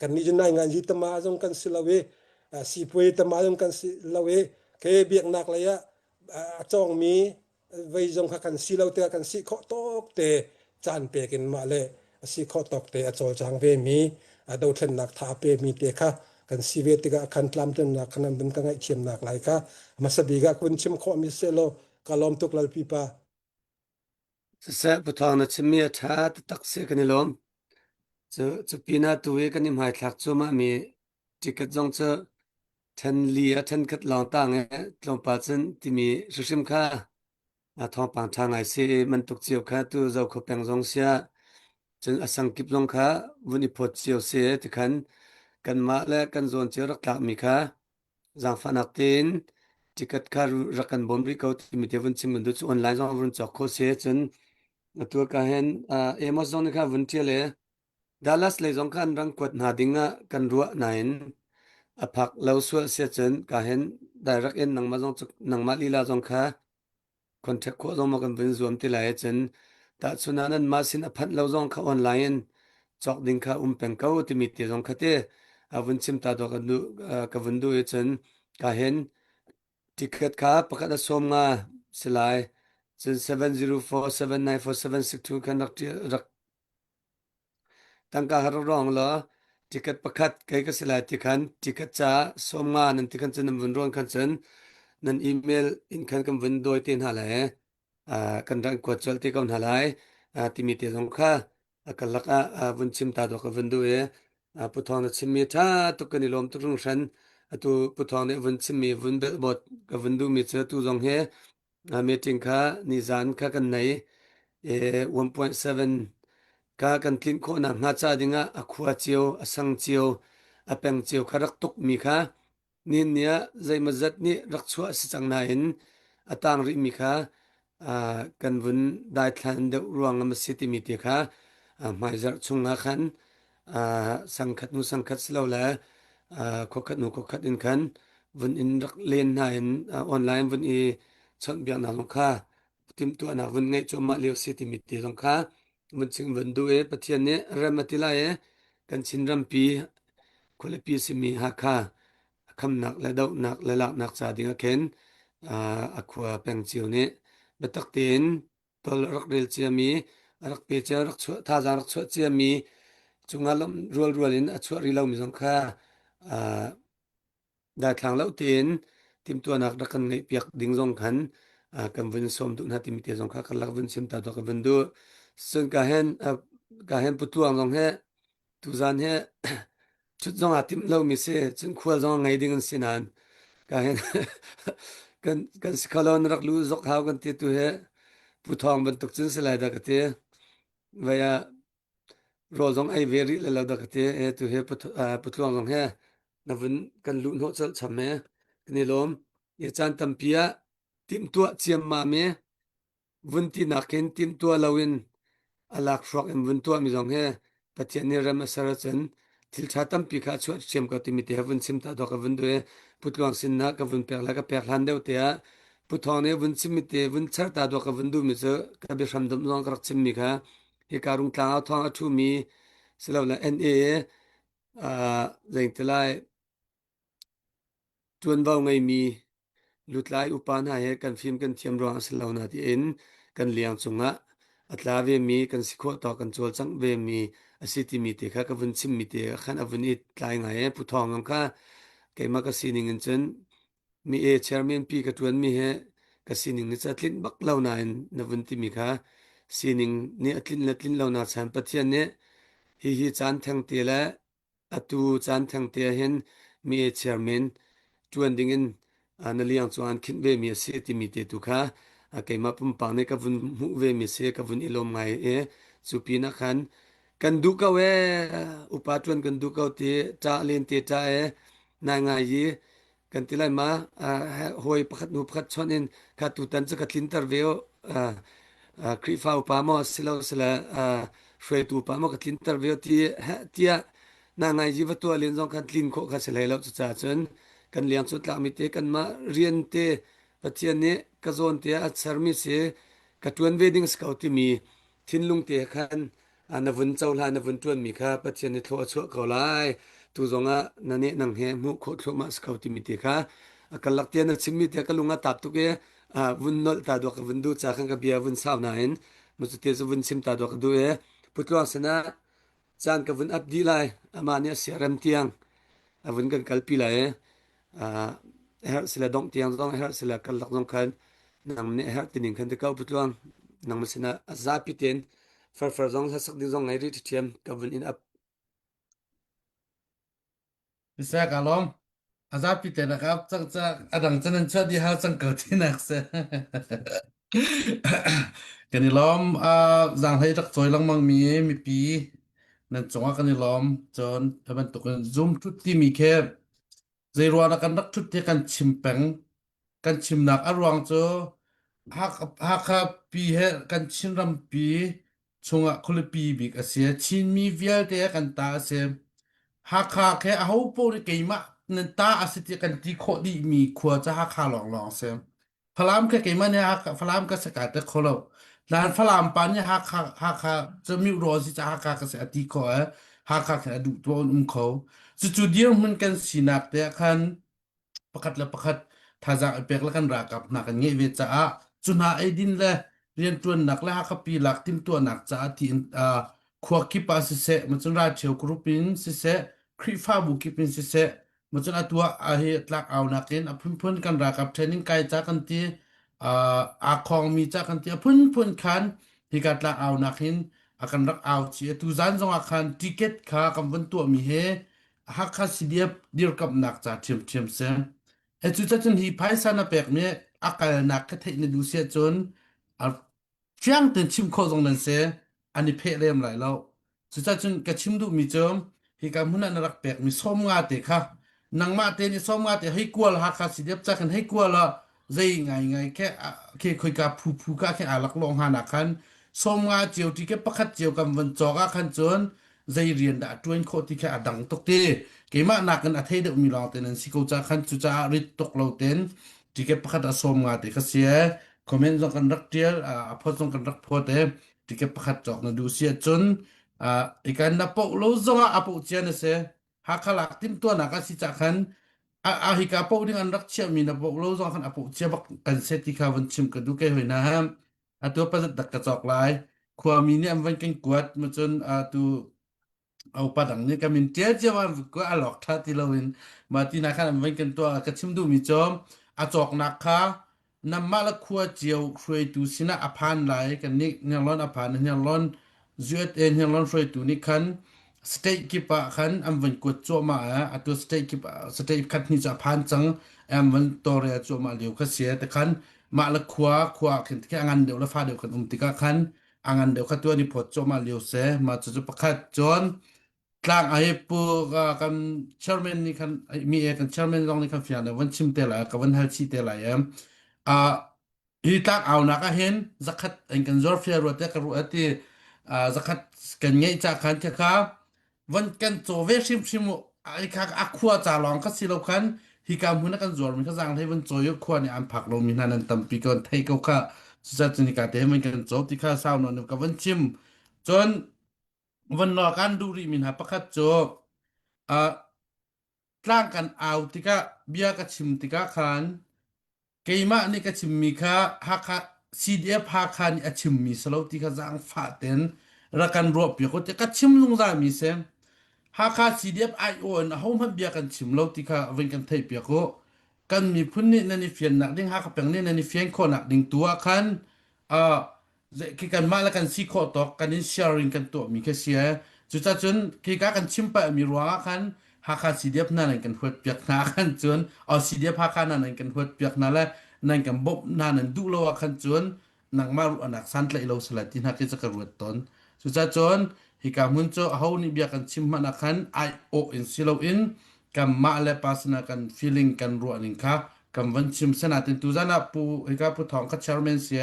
kannih cu nainganzi tama zong kan si lo i sipuai tama zong kan si lo i ke biaknak lei ah a cawngmi vei zong kha kan si lo tikah kan si khawh tawk te caan pek in mah le a si khawh tawk te a cawlcang ve mi dothlennak tha a pe mi te kha kan si ve tikah khan tlamtlinnak khan an ka ngaihthiamnak lai kha hmasa bik ah kun chim khawh mi seh law ka lawm tuk lalpi pa. Siseh Puthawng na chimmi a ṭha taktak si kan i lawm. Cu cu pinah tu i kan i hmaithlak cuahmah mi ticket zong cu ṭhen li ah ṭhen khat lawng tang i tlawmpal cun timi hrimhrim kha thawngpang ṭha ngai si i man tuk cio kha tu Zokhua peng zong siah cun a sang kip zong kha vun i phawt cio si tikhan kanmah le kan zawn cio rak tlakmi kha zaangfahnak tein ticket kha rak kan bawm rih ko timi te vun chim kan duh. Cu online zong vun cawk kho si cun atu ka hin Amos zong nih kha vun ṭial i Dallas lei zong kha an rang kuat hna ding ah kan ruah nain a phak lo sual sia cun ka hin direct in nangmah zong cu nangmah lila zong kha contact khawh zong ma kan vun zuam ti lai cun tahchun ah nan mah sin a phanh lo zong kha online in cawk ding kha um peng ko timi te zong kha te a vun chim ta do ka du ka vun du i cun ka hin ticket kha pakhat a sawm nga si lai cun 704 794 762 khan rak rak Tangka har rawng law ticket pakhat kei ka si lai ti khan ticket ca 50 nan ti khan cun nan vun rawn khan cun nan email in khan kan vun dawi te hna lai kan rak kuat colh te ko hna lai timi te zong kha a karlak ah vun chim ta dawh ka vun duh i Pu Thawng na chimmi ṭha tuk kan i lawm tuk hringhran. Atu Pu Thawng nih vun chimmi vun belhbawt ka vun duhmi cu atu zong hi meeting kha nizan kha kan nei i 1.7 ka kan tlinh khawhnak hnga ca dingah a khua cio, a sang cio, a peng cio kha rak tukmi kha nihin ni ah zeimawzat nih rak chuah a si cang nain a tang rihmi kha kan vun daithlan deuh ruang a si timi te kha hmaizarh chungah khan sangkhat hnu sangkhat silole khuakhat hnu khuakhat in khan vun in rak len hna in online vun i chawnhbiaknak zong kha timhtuahnak vun ngeih cuahmah lio si timi te zong kha vun chim vun duh i Pathian nih rem a ti lai i kan Chin rampi khualipi simi Hakha khamnak le dohnak le laknak ca ding ah khin a khua peng cio nih biatak tein tol rak rel ciami a rak pe cia rak chuah thazaang rak chuah ciami cungah lawmh rualrual in a chuah rih lomi zong kha daithlang lo tein timhtuahnak rak kan ngeihpiak ding zong khan kan vun sawm duh hna timi te zong kha kan lak vun chim ta dawh kan vun duh. Cun ka hen ka hen putluang zong he tuzan he cut zong aa timh lomi si cun khual zong a ngei ding an si nain ka hen kan kan si kho lo na rak lu zok hau kan ti tu he Pu Thawng bantuk cun si lai dah ka ti. Vai ah rawl zong ei ve rih le lo dah ka ti. E tu he putluang zong he na vun kan luh hnawh colh cham he kan i lawm. I caan tampi ah timhtuah ciammam i vun tinak in timhtuah loin a lakhruak in vun tuahmi zong hi Pathian nih rem a ser ahcun thil ṭha tampi kha a chuah ṭhiam ko timi te vun chim ta dawk ka vun duh i Pu Tluang sin ah ka vun pek le ka pek hlan deuh te ah Pu Thawng nih vun chimmi te vun char ta dawk ka vun duhmi cu ka biahram dum zong ka rak chimmi kha hika Rungtlang ah thawng a ṭhumi silole NA zeingtilai Ṭuanvo ngeimi lutlai upa hna he kan fim kan thiam ruang a si lo na tiin kan liang cungah a tla vemi kan si khawh tawk kan cawlcangh vemi a si timi te kha ka vun chimmi te khan a vun i tlai ngai e Pu Thawng zong kha keimah ka sining in cun mi e chairman pi ka ṭuanmi he ka sining nih ca tlinh bak lo nain na vun timi kha sining nih a tlinh le tlinh lo na chan Pathian nih hihi caan theng te le Atu caan thengte ah hin mi chairman ṭuan dingin na liang cung an khinh vemi a si timi te tu kha keimah pumpak nih ka vun hmuh vemi si ka vun i lawm ngai i cu pinah khan kan duh ko ee upa ṭuan kan duh ko ti ṭah len te ṭah ee nai ngai i. Kan ti lai ma hawi pakhat hnu pakhat chawnh in kha tutan cu ka tlinter ve u Khrihfa upa maw silo sile hruaitu pa maw ka tlinter ve u ti tiah na ngai ji va tuah len zong khan tlin khawh kha si hlei lo cucaah cun kan liang cu tlakmi te kanmah rian te Pathian nih ka zawn te a sermi si ka ṭuan ve ding si ko timi thinlung te khan na vun cohlan na vun ṭuanmi kha Pathian nih thlawh a chuah ko lai. Tu zongah na nih nang he hmuh khawh thluahmah si ko timi te kha a karlak te na chimmi te ka lung a tap tuk i vun nolh ta duak ka vun duh ca khan ka bia vun sau nain mucu te cu vun chim ta duak ka duh i putluang sinah caan ka vun ap dih lai amah nih a siarem tiang a vun kan kalpi lai i herh sile dongh tiang zong herh sile karlak zong khan nang nih herh tining khan ti ko putluang nangmah sinah a zapi tein farfar zong hlasak ding zong ngei rih ṭhiam ka vun in ap. Siseh ka lawm. A zapi te na ka cang ca a dang cun an chuah dih hau cang ko tinak si. Kan i lawm. Zaanghlei rak cawi lengmang mi mipi nan cungah kan i lawm. Cun hi bantukin Zoom ṭhut timi khi zei ruang dah kan rak ṭhut ti kan chim peng. Kan chimnak a ruang cu Hakha pi he kan Chinram pi chungah khualipi bik a si. Chinmi vialte kan ta a si. Hakha khi aho paoh nih keimah nan ta a si ti kan ti khawh dihmi khua cu Hakha lawnglawng a si. Falam khi keimah nih Hakha, Falam ka si kai te kho lo. Nain Falam pa nih Hakha, Hakha cu Mioraw si ca Hakha ka si a ti khawh i Hakha khin a duh tu an um kho. Cucu dirhmun kan sinak te ah khan pakhat le pakhat thazaang i pek le kan ralkap hna kan ngeih ve caah cu hna eidin le rianṭuannak le Hakhapi lak timhtuahnak caah tiin khua kip ah siseh macun ralṭhio group in siseh Khrihfabu kip in siseh macun atu ah hi tlak aunak in a phunphun kan ralkap training kai ca kan ti aa khawngmi ca kan ti a phunphun khan hika tlak aunak hin a kan rak au chi atu zan zongah khan ticket kha kan vun tuahmi he Hakha CDF dirkamhnak ca ṭhiamṭhiam si. He cu cun hi phaisa na pekmi a kalnak kha theih na duh si ahcun a fiang tein chim khawh zong nan si an i pheh lem lai lo. Cucacun ka chim duhmi cu hika hmun ah na rak pekmi 50 te kha nangmah te nih 50 te hei kual Hakha CDF ca khan hei kual ah zei ngai ngai khe khi khoika phu phu ka khe aa laklawh hnga nak khan 50 cio ti ke pakhat cio kan von cawk ah khan cun zei rian dah a ṭuan khawh ti kha a dang tuk ti keimah nakin a thei deuhmi lawng te nan si ko ca khan cucaah rit tuk lo ten ticket pakhat a 50 te kha si e comment zong kan rak ṭial a phot zong kan rak phot e ticket pakhat cawk na duh si ahcun ikan na poh lo zongah a poh cia na si Hakha lak timhtuahnak a si cah khan a hika poh ding an rak chiahmi na poh lo zong khan a poh cia bak kan se ti kha von chim ka duh ke hoi na atu pazat dak ka cawk lai khuami nih an van kan kuat ma cun atu upa dang nih ka min ṭial cio an kua a lok ṭha ti loin ma ti na khan an van kan tuah ka chim duhmi cu a cawknak kha namah le khua cio hruaitu sinah a phan lai kan nih Hniarlawn a phan Hniarlawn USA Hniarlawn hruaitu nih khan state kip ah khan an van kuat cuahmah atu state kip state khat hnih cu a phan cang an van tawlrel cuahmah lio kha si te khan mah le khua khua khin khi a ngan deuh le fa deuh kan um tikah khan a ngan deuh kha tuan i phawt cuahmah lio si mah cucu pakhat cun tlang ai pu kan chairman nih khan mi e kan chairman zong nih khan fiang deuh van chim te lai ka van hal chih te lai em a Hi tlak aunak ah hin zakhat an kan zuar fial rua te ka ruah ti zakhat kan ngeih ca khan kha kha van kan caw ve hrimhrim u ai kha a khua ca lawng kha si lo khan hika hmun a kan zuar mi kha zang hlei van cawi u khua nih an phak lo mi hna nan tampi ko an thei ko kha cucaah cun hika te van kan caw ti kha sau nawn ka van chim cun van nawl kan duh rih mi hna pakhat cu tlang kan au tikah bia ka chim tikah khan Keimah nih ka chimmi kha Hakha CDF Hakha nih a chimmi si lo ti kha zaangfah tein rak kan ruahpiak u tiah ka chim zungzalmi si. Hakha CDF aiawh in ahohmanh bia kan chim lo ti kha vun kan theihpiak u. Kan miphun nih nan i fiannak ding Hakha peng nih nan i fian khawhnak ding tu ah khan uh, khi kanmah le kan si khawh tawk kan in sharing kan tuahmi khi si ee. Cucacun khika kan chim palhmi ruangah khan Hakha CDF hna nan kan huat piak hna khan cun o CDF Hakha hna nan kan huat piak hna le nan kan bawmh hna nan duh lo ah khan cun nangmah ruahnak santlaih lo sala ti hna khi cu ka ruat tawn. Cucacun hika hmun cu aho nih bia kan chim hmanh ah khan ai awh in si loin. Kanmah le personal kan feeling kan ruah ning kha kan van chim sanatin tuzan ah pu hika pu thong kha chairman si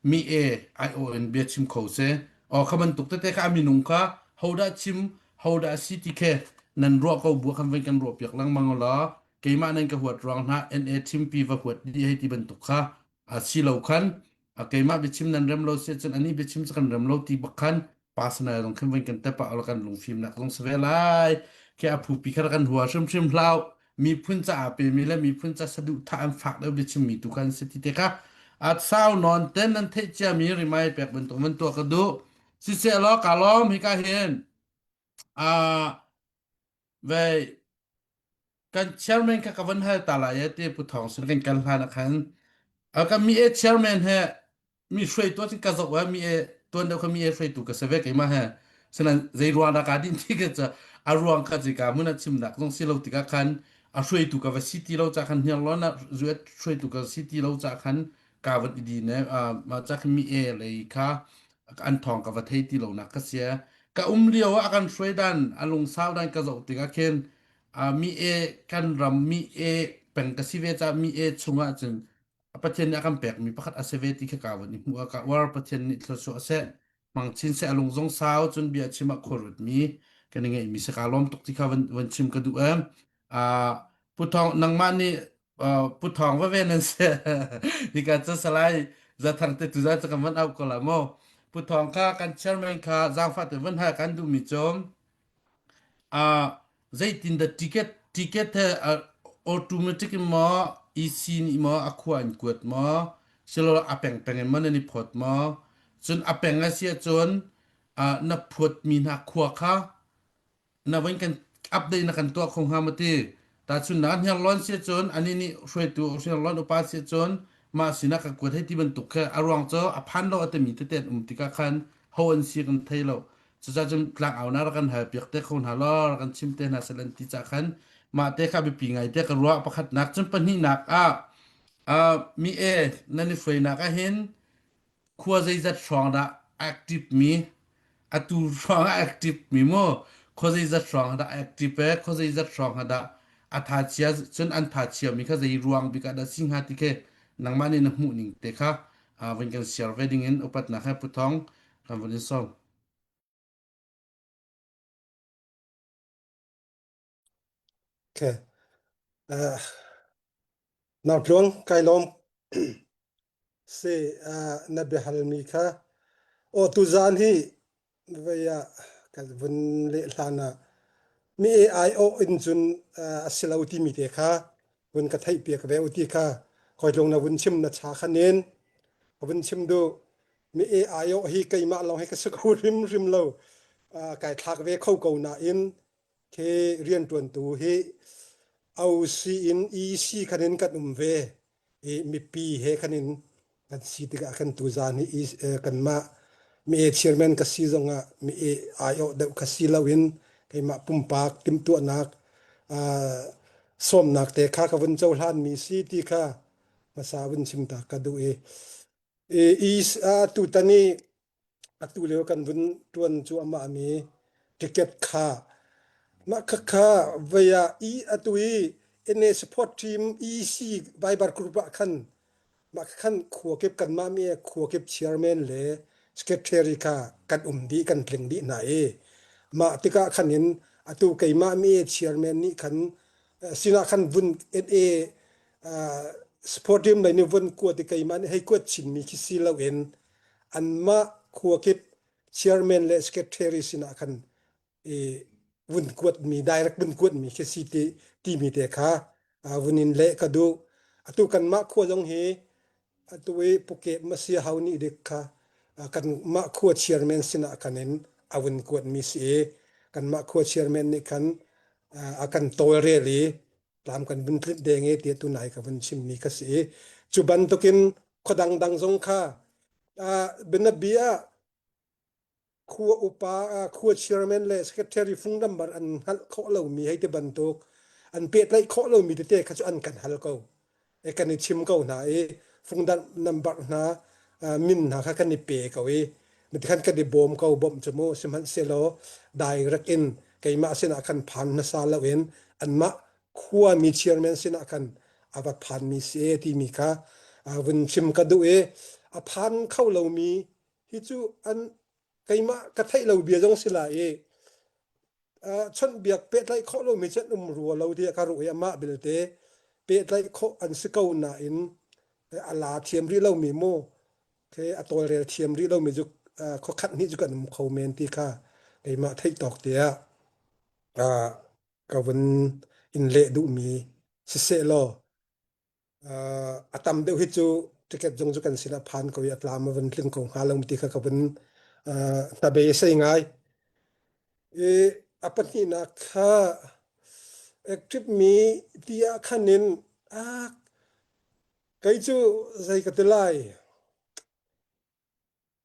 mi e IO in bia chim kho se o kha bantuk tete kha minung kha hodah chim hodah si ti khe nan ruah ko bu khan van kan ruah piak lengmang la keimah nan ka huat ruang hna NA thimpi va huat di hei ti bantuk kha a si lo khan a keimah biachim nan rem lo si cun ani biachim cu kan rem lo ti bak khan personal zong khin van kan tepa ala kan lungfimnak zong si ve lai khi a phupi kha kan hua hrimhrim hlau miphun caah pe mi le miphun ca saduhthah an fak deuh biachim mi tu khan si ti te kha a sau non ten nan theih cia mi rimai pek bantuk van tuah ka duh siseh law ka lawm hika hin a ve kan chairman kha ka van hal ta lai e ti pu thong sin kan kal hlan ah khan a kan mi e chairman he mi hruaitu cun ka zoh ah mi e tuan deuh kha mi e hruaitu ka si ve keimah he sinan zei ruang dah ka din ti ka ca a ruang kha ci ka mun a chimnak zong si lo tikah khan a hruaitu ka va si ti lo ca khan hniarlawn ah zuet hruaitu ka si ti lo ca khan ka van i din e ma ca khan mi e lei kha an thong ka va thei ti lo nak ka sia ka um lio ah a kan hruai dan a lungsau dan ka zoh tikah khin mi e kan ram mi e peng ka si ve ca mi e chungah cun Pathian nih a kan pekmi pakhat a si ve ti kha ka van i hmuh ah ka uar Pathian nih thluachuah seh hmang chin seh a lung zong sau cun bia chim ah khuarut mi kan i ngeihmi si ka lawm tuk ti kha van, van chim ka duh em uh, Pu Thawng nangmah nih uh, Pu Thawng va ve nan si hika cu salai zathang te tu za cu kan van au ko la mo Pu Thawng kha kan chairman kha zaangfah te van hal kan duhmi cu Ah zeitindah ticket ticket he automatic in maw EC nih maw a khua in kuat maw silo a pengpeng in maw nan i phawt maw cun a peng a si ahcun ah na phawtmi hna khua kha na voin kan update na kan tuah kho hnga maw ti tahchunhnak hniarlawn si ahcun anih nih hruaitu hniarlawn upa si ahcun mah sinah ka kuat hei ti bantuk khi a ruang cu a phan lo a timi tete an um tikah khan ho an si kan thei lo Cucaah cun tlangaunak rak kan halpiak te kho hna law rak kan chim te hna seh lan ti cah khan mah te kha biapi ngai te ka ruah pakhatnak cun pahnihnak ah uh, mi e nan i hruainak ah hin khua zeizat hrawng dah active mi atu hrawng ah active mi mu khua zeizat hrawng dah active e khua zeizat hrawng dah a tha chia cun an tha chia mi kha zei ruang bik ah dah si hnga ti khi nangmah nih na hmuh ning te kha uh, vun kan share ve ding in upatnak he puthong kan vun in sawm. Okay. Uh, Nautluang kai lawm. Si uh, na biahalmi kha aw tuzaan hi vei ah kan vun leh hlan ah mi AI aw in cun uh, a si lo timi te kha vun ka theih piak ve u ti kha koi tlung na vun chim na cha khan in ka vun chim duh mi AI aw hi keimah lawng hi ka si kho hrimhrim lo uh, kai thlak ve kho ko nain khi rianṭuantu hi OC in EC khan in kan um ve i mipi he khan in kan si tikah kan tuzaan hi kanmah mi e chairman ka si zongah mi e aiawh deuh ka si loin keimah pumpak timhtuahnak sawmnak te kha ka vun cohlan mi si ti kha hmasa vun chim ta ka duh i i tutan i atu lio kan vun ṭuan cuahmah mi ticket kha mah khakha vei ah i atu i NA support team EC Viber group ah khan mah khan khua kip kanmah mi khua kip chairman le secretary kha kan um dih kan tling dih hna i mah tikah khan in atu keimah mi chairman nih khan sinah khan vun NA support team lei nih vun kuat i keimah nih hei kuat chinmi khi si loin anmah khuakip chairman le secretary sinah khan i vun kuatmi direct vun kuatmi khi si ti timi te kha vun in leh ka duh atu kanmah khua zong hi atu i puke masia hau nih dik kha kanmah khua chairman sinah khan in a vun kuatmi si i kanmah khua chairman nih khan a kan tawlrel i tlam kan vun tlinh deng i tiah tunai ka vun chimmi ka si i cu bantukin khua dangdang zong kha bianabi ah khua upa khua chairman le secretary phung number an hngalh khawh lomi hei ti bantuk an pehtlaih khawh lomi tete kha cu an kan hal ko e kan i chim ko hna i fungdang number hna min hna kha kan i pe ko i khan kan i bawm ko bawmh cu mu sihmanhsehlaw direct in. Keimah sinah khan phan hmasa loin anmah khuami chairman sinah khan a va phanmi si e timi kha vun chim ka duh i a phan kho lomi hi cu an keimah ka theih lo bia zong si lai i chawnhbiak pehtlaih khawh lomi cu an um rua lo tiah ka ruah i amah belte pehtlaih khawh an si ko nain a la thiam rih lomi mu khi a tawlrel thiam rih lomi cu khuakhat hnih cu kan um kho men ti kha keimah theih tawk tiah ka vun in leh duhmi siseh law a tam deuh hi cu ticket zong cu kan sinah phan ko i a tlam a vun tling ko hnga lo ti kha ka vun hnabei ngai. I a pahnihnak kha active mi ti ah khan in ah kei cu zei ka ti lai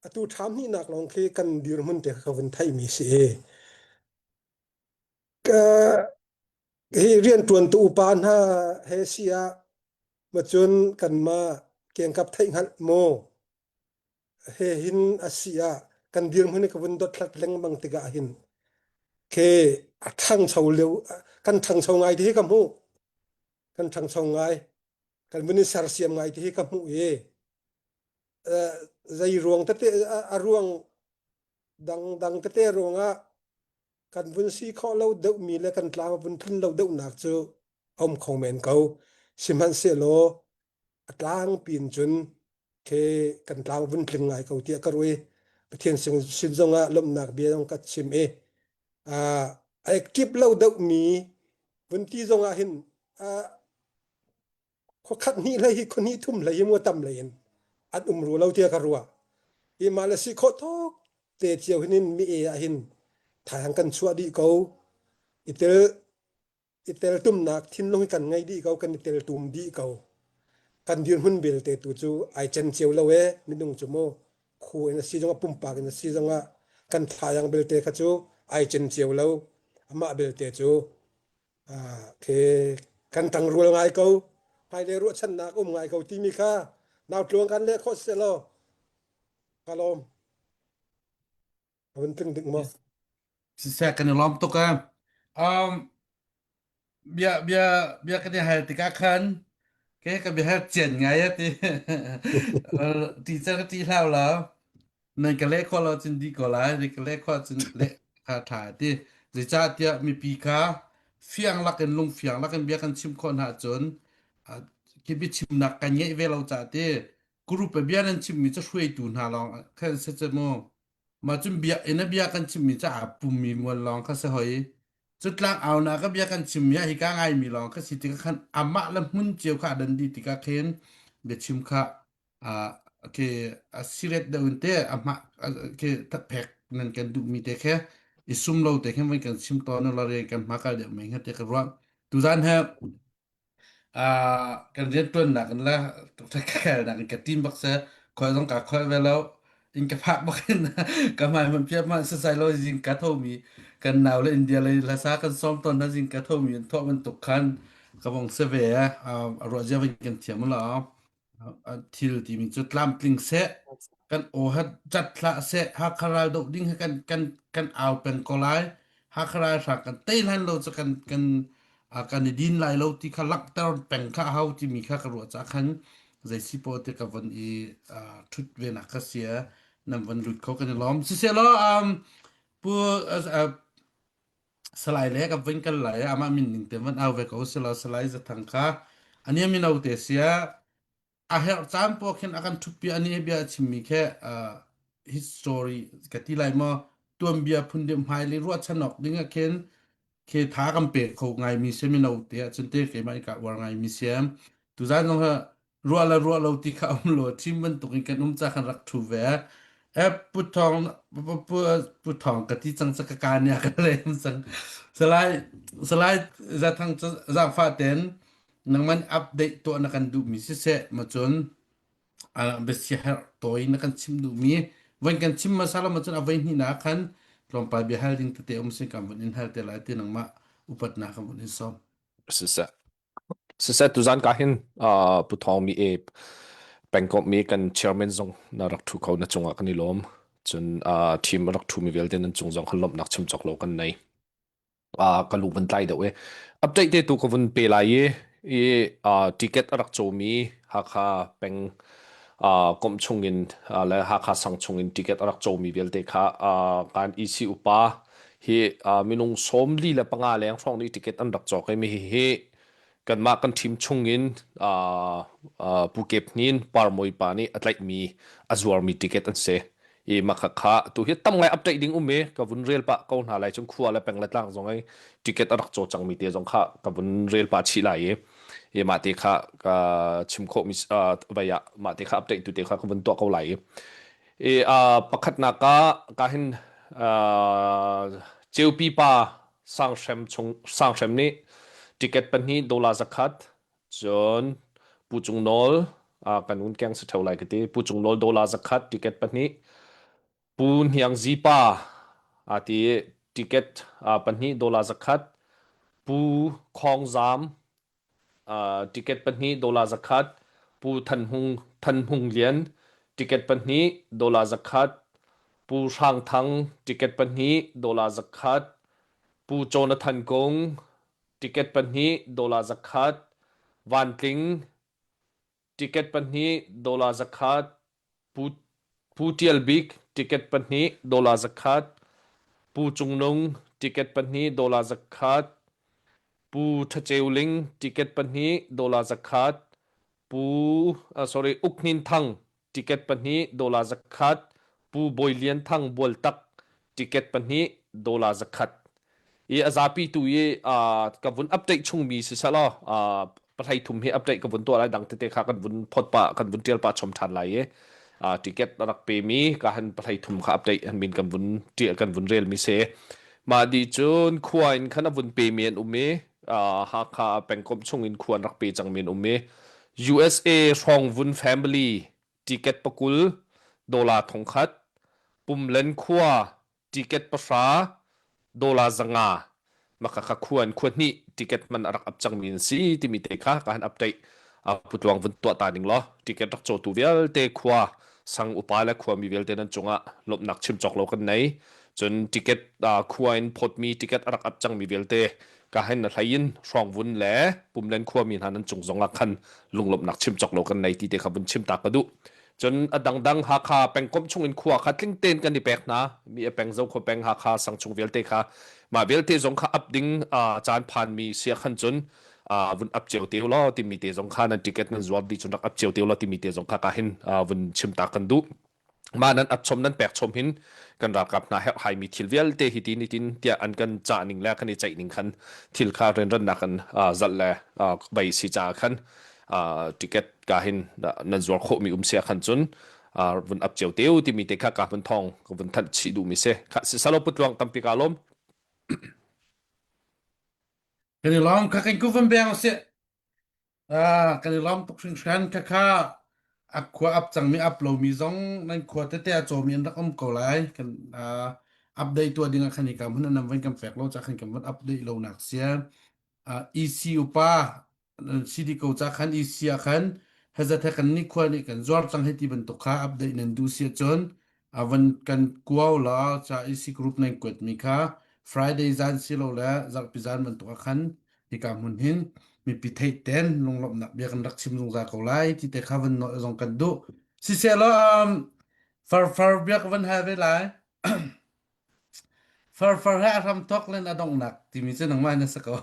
atu ṭham hnihnak lawng khi kan dirhmun te kha ka vun theihmi si i ka hi rianṭuantu upa hna he si ah macun kanmah kengkap theihhngalh maw he hin a si ah kan dirhmun hi ka vun dothlat lengmang tikah hin ke a ṭhangcho lio kan ṭhangcho ngai ti hi ka hmuh kan ṭhangcho ngai kan vun i sersiam ngai ti hi ka hmuh i zei ruang tete a ruang dangdang tete ruangah kan vun si khawh lo deuhmi le kan tlang a vun tlun lo deuhnak cu a um kho men ko. Sihmanhsehlaw a tlangpi in cun khi kan tlang vun tling ngai ko tiah ka ruah i Pathian sin, sin zongah lawmhnak bia zong ka chim i uh, a active lo deuhmi vun ti zongah hin uh, khuakhat hnih hlei hi khuahnih thum hlei hi mu tam lei in an um ru lo tiah ka ruah. Hi mah le si khawh tawk te cio hin in mi e ah hin thang kan chuah dih ko. I tel i teltumnak thinlung hi kan ngei dih ko kan i teltum dih ko. Kan dirhmun belte tu cu ai cen cio lo e minung cu mu khu in a si zongah pumpak in a si zongah kan thayang belte kha cu ai cen cio lo. Amah belte cu Khi kan ṭangrual ngai ko, hmailei ruahchannak um ngai ko timi kha nau tluang kan leh khawh seh law ka lawm. A vun tling ding maw? Siseh kan i lawm tuk ee. Um, bia bia bia kan i hal tikah khan ke ka bia hal cian ngai a ti. Ti cer ka ti hlau lo. Nan ka leh khawh lo cun dih ko lai, nan ka leh khawh cun leh kha ṭha ti. Zeicahtiah mipi kha fiang lakin lungfiang lakin bia kan chim khawh hna ahcun khi biachimnak kan ngeih ve lo caah ti group bia nan chimmi cu hruaitu hna lawng khan si cu mu. Mah cun bia in a bia kan chimmi cu aa pummi mual lawng kha si hoi. Cu tlang aunak a bia kan chimmi ah hika ngaimi lawng kha si tikah khan amah le hmun cio kha a dan dih tikah khin biachim kha khi a siret deuh in te a hma khi phek nan kan duhmi te khe i sum lo te khin van kan chim tawn la re kan hma kal deuh mai te ka ruang tuzan he kan rian tuannak in la khelnak in ka team bak se khoi zong ka khoi ve lo in ka phak bak in ka hmai man pia ma sa sai lo jing ka thomi kan nau le India le lasa kan som ton na jing ka thomi an tho man tuk khan ka vong se ve a ruah zia van kan thiam la Thil timi cu tlamtling seh, kan aw ha cat hlah seh, Hakha ral doh ding hi kan kan kan au peng ko lai. Hakha ralhrang kan tei hlan lo cu kan kan kan i din lai lo ti kha langhter peng kha a hau timi kha ka ruah caah khan zei si poah ti ka von i ṭhut ve nak kha sia nan von lut kho kan i lawm. Siseh law um, pu Salai le ka vun kal lai amah min ning te van au ve ko silo Salai Zathang kha ania mino te sia a herh caan po khin a kan thup ani bia a chimmi khe his story ka ti lai maw tuanbia phun deuh hmai le ruahchan awk ding ah khin khi tha kan pe kho ngai mi se mino te ah cun te keimah ka uar ngai mi siam tuzan zong ha ruah le ruah lo ti kha um lo thim bantuk in kan um ca kan rak thu ve e pu thong pu pu thong ka ti cang ka ka nia ka lem cang salai salai za thang zangfa ten nangman update to na kan duh mi si se ma cun bia her toi na kan chim duh mi van kan chim masala ma cun avei hni na khan tlawmpal bia hal ding tete um sin kan vun in hal te lai ti nangmah upatna kan vun in som Siseh. Siseh tuzan ka hin uh, Pu Thawng mi e pengkomh mi kan chairman zong na rak thu kho na cungah kan i lawm. Cun uh, team rak thu mi vialte nan cung zong kan lawmhnak chim cawk lo kan nei. Uh, ka lu van tlai deuh i update te tu ka vun pe lai i i uh, ticket a rak cawmi Hakha peng uh, komh chungin uh, le Hakha sang chungin ticket a rak cawmi vialte kha uh, kan EC upa hi uh, minung 45 leng hrawng nih ticket an rak cawk i mi hi hi kanmah kan team chungin uh, uh, Pu Kep Hnin Parmoi pa nih a tlaihmi a zuarmi ticket an si. I mah kha tu hi tam ngai update ding um i ka vun rel pah ko hna lai cun khua le peng le tlang zong ai ticket a rak caw cangmi te zong kha ka vun rel pah chih lai i i mah te kha ka chim khawh mi vai ah mah te kha update tu te kha ka vun tuah ko lai i i pakhatnak ah ka hin Ceupi pa Sanghrem chung Sanghrem nih ticket pahnih dollar zakhat cun Pu Cung Nawl kan un keng si theo lai ka ti Pu Cung Nawl dollar zakhat ticket pahnih Pu Hniang Zi pa a ti ticket pahnih dollar zakhat Pu Khawng Zam ticket pahnih dollar zakhat Pu Than Hung Than Hung Lian ticket pahnih dollar zakhat Pu Hrang Thang ticket pahnih dollar zakhat Pu Jonathan Kung ticket pahnih dollar zakhat Van Tling ticket pahnih dollar zakhat Pu Pu Tial Bik ticket pahnih dollar zakhat Pu Cung Nung ticket pahnih dollar zakhat Pu Tha Ceu Ling ticket pahnih dollar zakhat Pu uh, sorry Uk Hnin Thang ticket pahnih dollar zakhat Pu Bawi Lian Thang Bualtak ticket pahnih dollar zakhat i a zapi tu i uh, ka vun update chungmi si selaw uh, pahlei thum hi update ka vun tuah lai dang tete kha kan vun phot pa kan vun tial pa chom than lai i uh, ticket rak pe mi ka han pahlei thum kha update han min kan vun tial kan vun rel mi se ma di cun khua in khan a vun pe mi an um i uh, Hakha pengkomh chung in khua an rak pe cang mi an um i USA Hrawngvun family ticket pakul dollar thongkhat Pumlen khua ticket pahra dollar zanga maka kha khua in khua hnih ticket man a rak ap cangmi an si timi te kha ka han update putluang vun tuah ta ning law ticket rak cawtu vialte khua sang upa le khuami vialte nan cungah lawmhnak chim cawk lo kan nei cun ticket khua in phawtmi ticket a rak ap cangmi vialte ka hen na hlei in hrawngvun le pumlen khuami hna nan cung zongah khan lunglawmhnak chim cawk lo kan nei ti te kha vun chim ta ka duh cun a dangdang Hakha pengkomh chung in khua kha tling tein kan i pek hna mi a peng zo khua peng Hakha sang chung vialte kha mah vialte zong kha ap ding caan phan mi sia khan cun vun ap cio te law timi te zong kha nan ticket nan zuar dih cun rak ap cio te law timi te zong kha ka hin vun chim ta kan duh mah nan ap chom nan pek chom hin kan ralkap hna herh hai mi thil vialte hi tin tin tiah an kan cah ning le kan i ceih ning khan thil kha rianrannak kan zalh le bai si ca khan ticket ka hin nan zuar khawh mi um sia khan cun vun ap cio teu timi te kha ka vun thong ka vun thanh chih duh mi si kha si salo putluang tampi ka lom Kan i lawm kha kan ku van beng sih. Ah, kan i lawm tuk hringhran kha kha a khua ap cangmi ap lomi zong nan khua tete a cawmi an rak um ko lai. Kan ah, update tuah ding ah khan i ka hmun an van kan pek lo ca khan kan van update lo nak sia. Ah, EC upa CD ko ca khan EC ah khan hezat he kan ni khua nih kan zuar cang hei ti bantuk kha update nan duh si ahcun a van kan kuau la ca EC group nan kuat mi kha Friday zan si lo le zarhpi zan bantuk ah khan hika hmun hin mipi theih ten lunglawmhnak bia kan rak chim zungzal ko lai ti te kha van nawl zong kan duh siseh law um, farfar bia ka van hal ve lai Farfar he a hramthawk len a donghnak timi cu nangmah na si ko.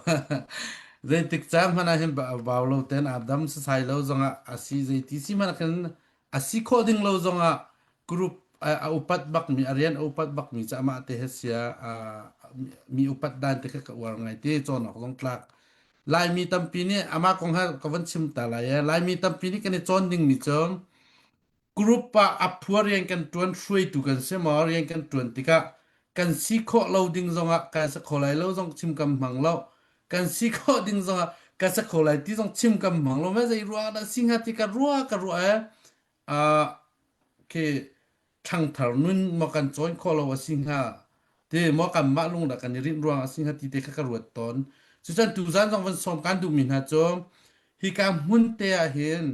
Zeitik caan hmanh ah hin bau lo ten aa dam sasai lo zongah a si zeiti si hmanh ah khin a si khawh ding lo zongah group a a upat bakmi a rian a upat bakmi cu amah te he sia mi upat dan te kha ka uar ngai te cawn awk zong tlak. Laimi tampi nih amah kong he ka van chim ta lai e. Laimi tampi nih kan i cawn dingmi cu Group ah a phua rian kan ṭuan hruaitu kan si maw rian kan ṭuan tikah kan si khawh lo ding zongah kan si kho lai lo zong chim kan hmang lo kan si khawh ding zongah kan si kho lai ti zong chim kan hmang lo meh zei ruang dah si hnga ti ka ruah ka ruah e uh, khi ṭhangthar nun maw kan cawn khawh lo a si hnga ti maw kanmah lung dah kan i rinh ruang a si hnga ti te kha ka ruat tawn cucan tuzan zong van sawm kan duhmi hna cu hika hmun te ah hin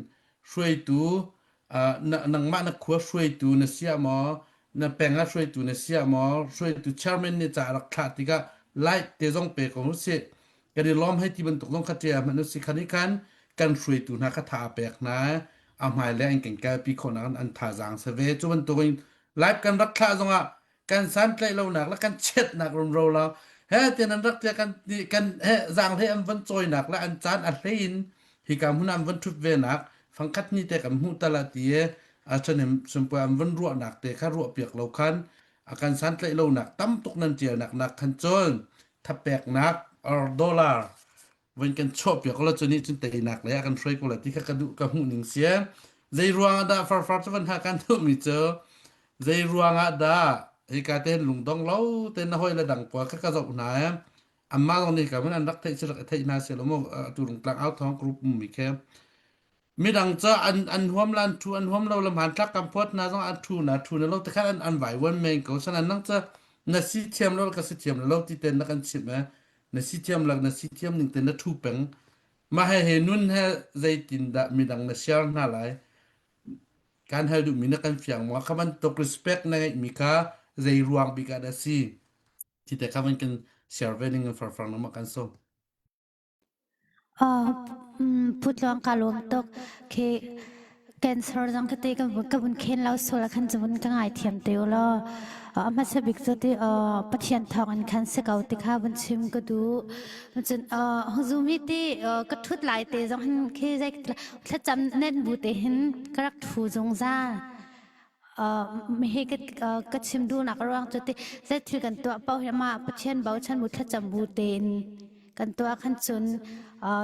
hruaitu uh, na, nangmah na khua hruaitu na si ah maw na peng ah hruaitu na si ah maw hruaitu chairman nih ca a rak thlah tikah Like te zong pe ko usih. Kan i lawm hei ti bantuk zong kha ṭial hmanh usih. Khan i khan kan hruaitu hna kha tha a pek hna. A hmai le an kan kalpi khawhnak in an thazaang si ve. Cu bantukin live kan rak thlah zongah kan santlaih lonak le kan chiatnak rumro lo he tian an rak tia kan kan he zaanghlei an van cawinak le an caan a hlei in hika hmun an van ṭhut ve nak fangkhat ni te kan hmuh tal ah ti a ṭhanem sumpuai an van ruahnak te kha ruah piak lo khan a kan santlaih lonak tam tuk nan ṭialnak nak khan cun thapeknak or dollar van kan chuahpiak ko la cu nih cun teinak lei ah kan hruai ko la ti kha ka duh ka hmuh ning si zei ruang ah dah farfar cu van ha kan duh mi cu zei ruang ah dah hika te lungdong lo te na hoi le dang pawl kha ka zoh hna e amma zong nih ka mun an rak theih si rak theih hna si lo mu tu rungtlang au thong group um mi khe Midang cu an an huam la an thu an huam lo le hmanthlak kan phawt hna zong an thu na thu na lo te khan an an vaivuan men ko sanan nang cu na si thiam lo ka si thiam lo ti ten na kan chimh e na si thiam lak na si thiam ning te na thu peng mah he he nun he zeitin dah midang na share hna lai kan hal duhmi na kan fiang maw kha bantuk respect na ngeihmi kha zei ruang bik ah dah si ti te kha van kan share ve ning in farfar na ma kan so Putluang kaa lawm tuk. Khi cancer zong khi te ka vun khen lo sual ah khan cun ka ngaithiam te u law. A hmasa bik cu ti Pathian thawng in khan si ko ti kha vun chim ka duh. Cun Zoom hi ti ka ṭhut lai te zong hin khi zei thlacam nen bu te hin ka rak ṭhu zungzal. Hi ka chim duhnak a ruang cu ti zei thil kan tuah paoh hi amah Pathian bochan bu thlacam bu tein kan tuah khan cun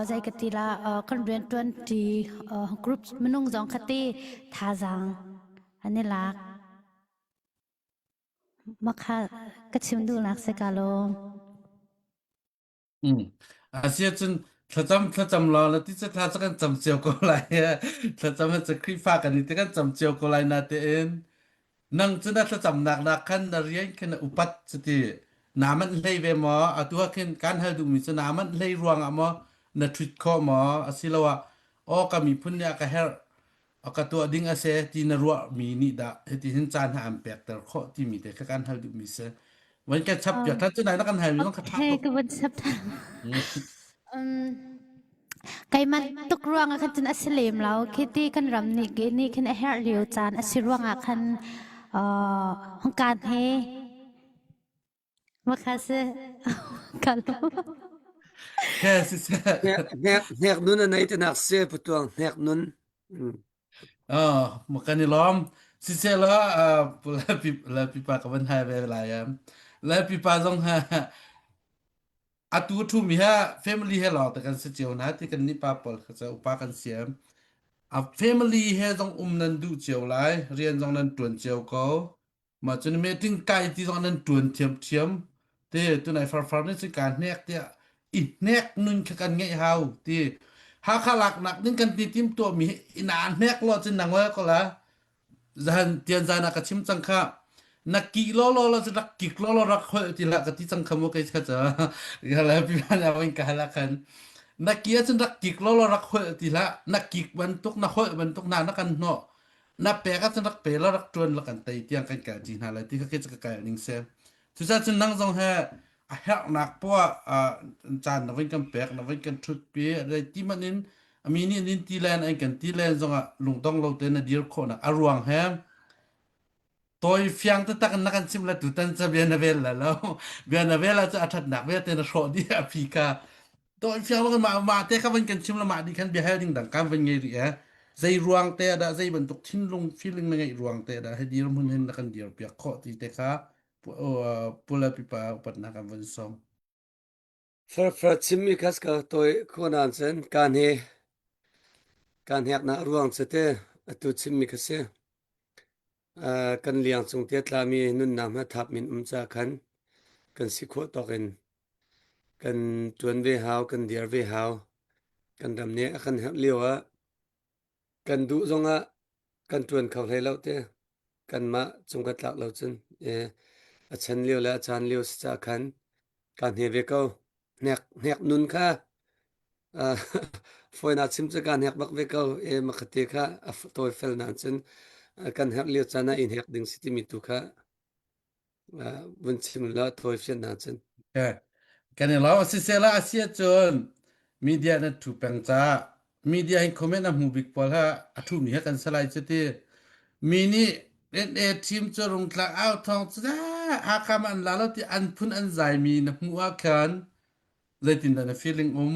zei ka ti la kan rianṭuan ṭi group minung zong kha ti thazaang an i lak. Mah kha ka chim duhnak si ka lawm. Mm. Asiahcun thlacam thlacam law la ti cu thla cu kan cam cio ko lai. Thlacam cu Khrihfa kan i ti kan cam cio ko lai natein nang cu na thlacamnak nak khan na rian khin na upat cuti naa manh hlei ve maw? Atu ah khin kan hal duhmi cu naa manh hlei ruangah maw na ṭhut khawh maw? Asiloah aw ka miphun nih a ka herh a ka tuah ding a si ti na ruahmi nih dah hiti hin caan ha an pekter khawh timi te kha kan hal duhmi si. Van kan chap piak than cu nai na kan hal mi zong kha tha Okay, tuk. ka vun chap than. Um, keimah tuk ruangah khan cun a si lem lo. Khi ti kan ram nih ke nih khin a herh lio caan a si ruangah khan uh, hungkan he Makha si. Ka lawm. He si seh. Hnek hnek nun a nei tinak si putuang hnek nun. Mm. Oh, ma kan i lawm. Siseh law uh, la pipa ka van hai ve lai am. La pipa zong ha atu thu mi ha family he law te kan si cio na ti kan ni pa pawl kha cha upa kan siam. A family he zong um nan duh cio lai, rian zong nan tuan cio ko. Mah cun meeting kai ti zong nan ṭuan ṭhiamṭhiam. Te tunai farfar nih cun kaa hnek tiah i hnek nun kha kan ngeih hau ti. Hakha laknak ding kan ti tim tuahmi hi ina hnek lo cun nang ko la. Zahan tian zan ah ka chim cang kha. Na ki law law la cun rak kik law law rak holh ti hlah ka ti cang kha mu kei kha ca. Ka la pi ban awin ka hala khan. Na ki ahcun rak kik law law rak holh ti hlah. Na kik bantuk na holh bantuk na na kan hnawh. Na pek ahcun rak pe la rak ṭuan la kan tei tiang kan kal ṭi hna lai ti kha kei cu ka kal ning si. Cucaah cun nang zong he a herhnak poah ah caan na vun kan pek na vun kan ṭhutpi rei ti manh in a mi nih nin ti len an kan ti len zongah lungdong lo tein na dir khawhnak a ruang he tawi fiang taktak in na kan chimh le tutan ca bia na vel la lo bia na vel ah cu a ṭhatnak vialte na hrawh dih a phi kha Tawi fiang lo mah mah te kha van kan chim la mah dih khan bia hal ding dang kan van ngei rih eh zei ruang te dah zei bantuk thinlung feeling na ngeih ruang te dah he dir hmun hin na kan dir piak khawh ti te kha pula pipa upatnak kan van som Farfar chimmi khas ka toi khuanan cun kaan he kaan heknak ruang cu te atu chimmi kha si. Kan liang cung te tlami nunnak hna thap min um ca khan kan si khawh tawk in kan ṭuan ve hau, kan dir ve hau. Kan ram nih a kan herh lio ah kan duh zongah kan ṭuan kho hlei lo te. Kanmah cung ka tlak lo cun a chan lio le a caan lio si ca khan kaa hne ve ko. Hnek, hnek nun kha uh, fawinak chim cu kaa hnek bak ve ko. E makhate kha a tawi fel nain cun kan herh lio caan ah i hnek ding si timi tu kha vun chim la tawi fian na cun. Okay. Kan i lo. Sisela a si ahcun media na thu peng caah media hin comment a hmu bik pawl ha a thumi he kan salai cu ti. Mi nih NA team cu rungtlang au thawng cu Hakha ma an la lo ti an phun an zai mi na hmuh ah khan zeitindah na feeling um?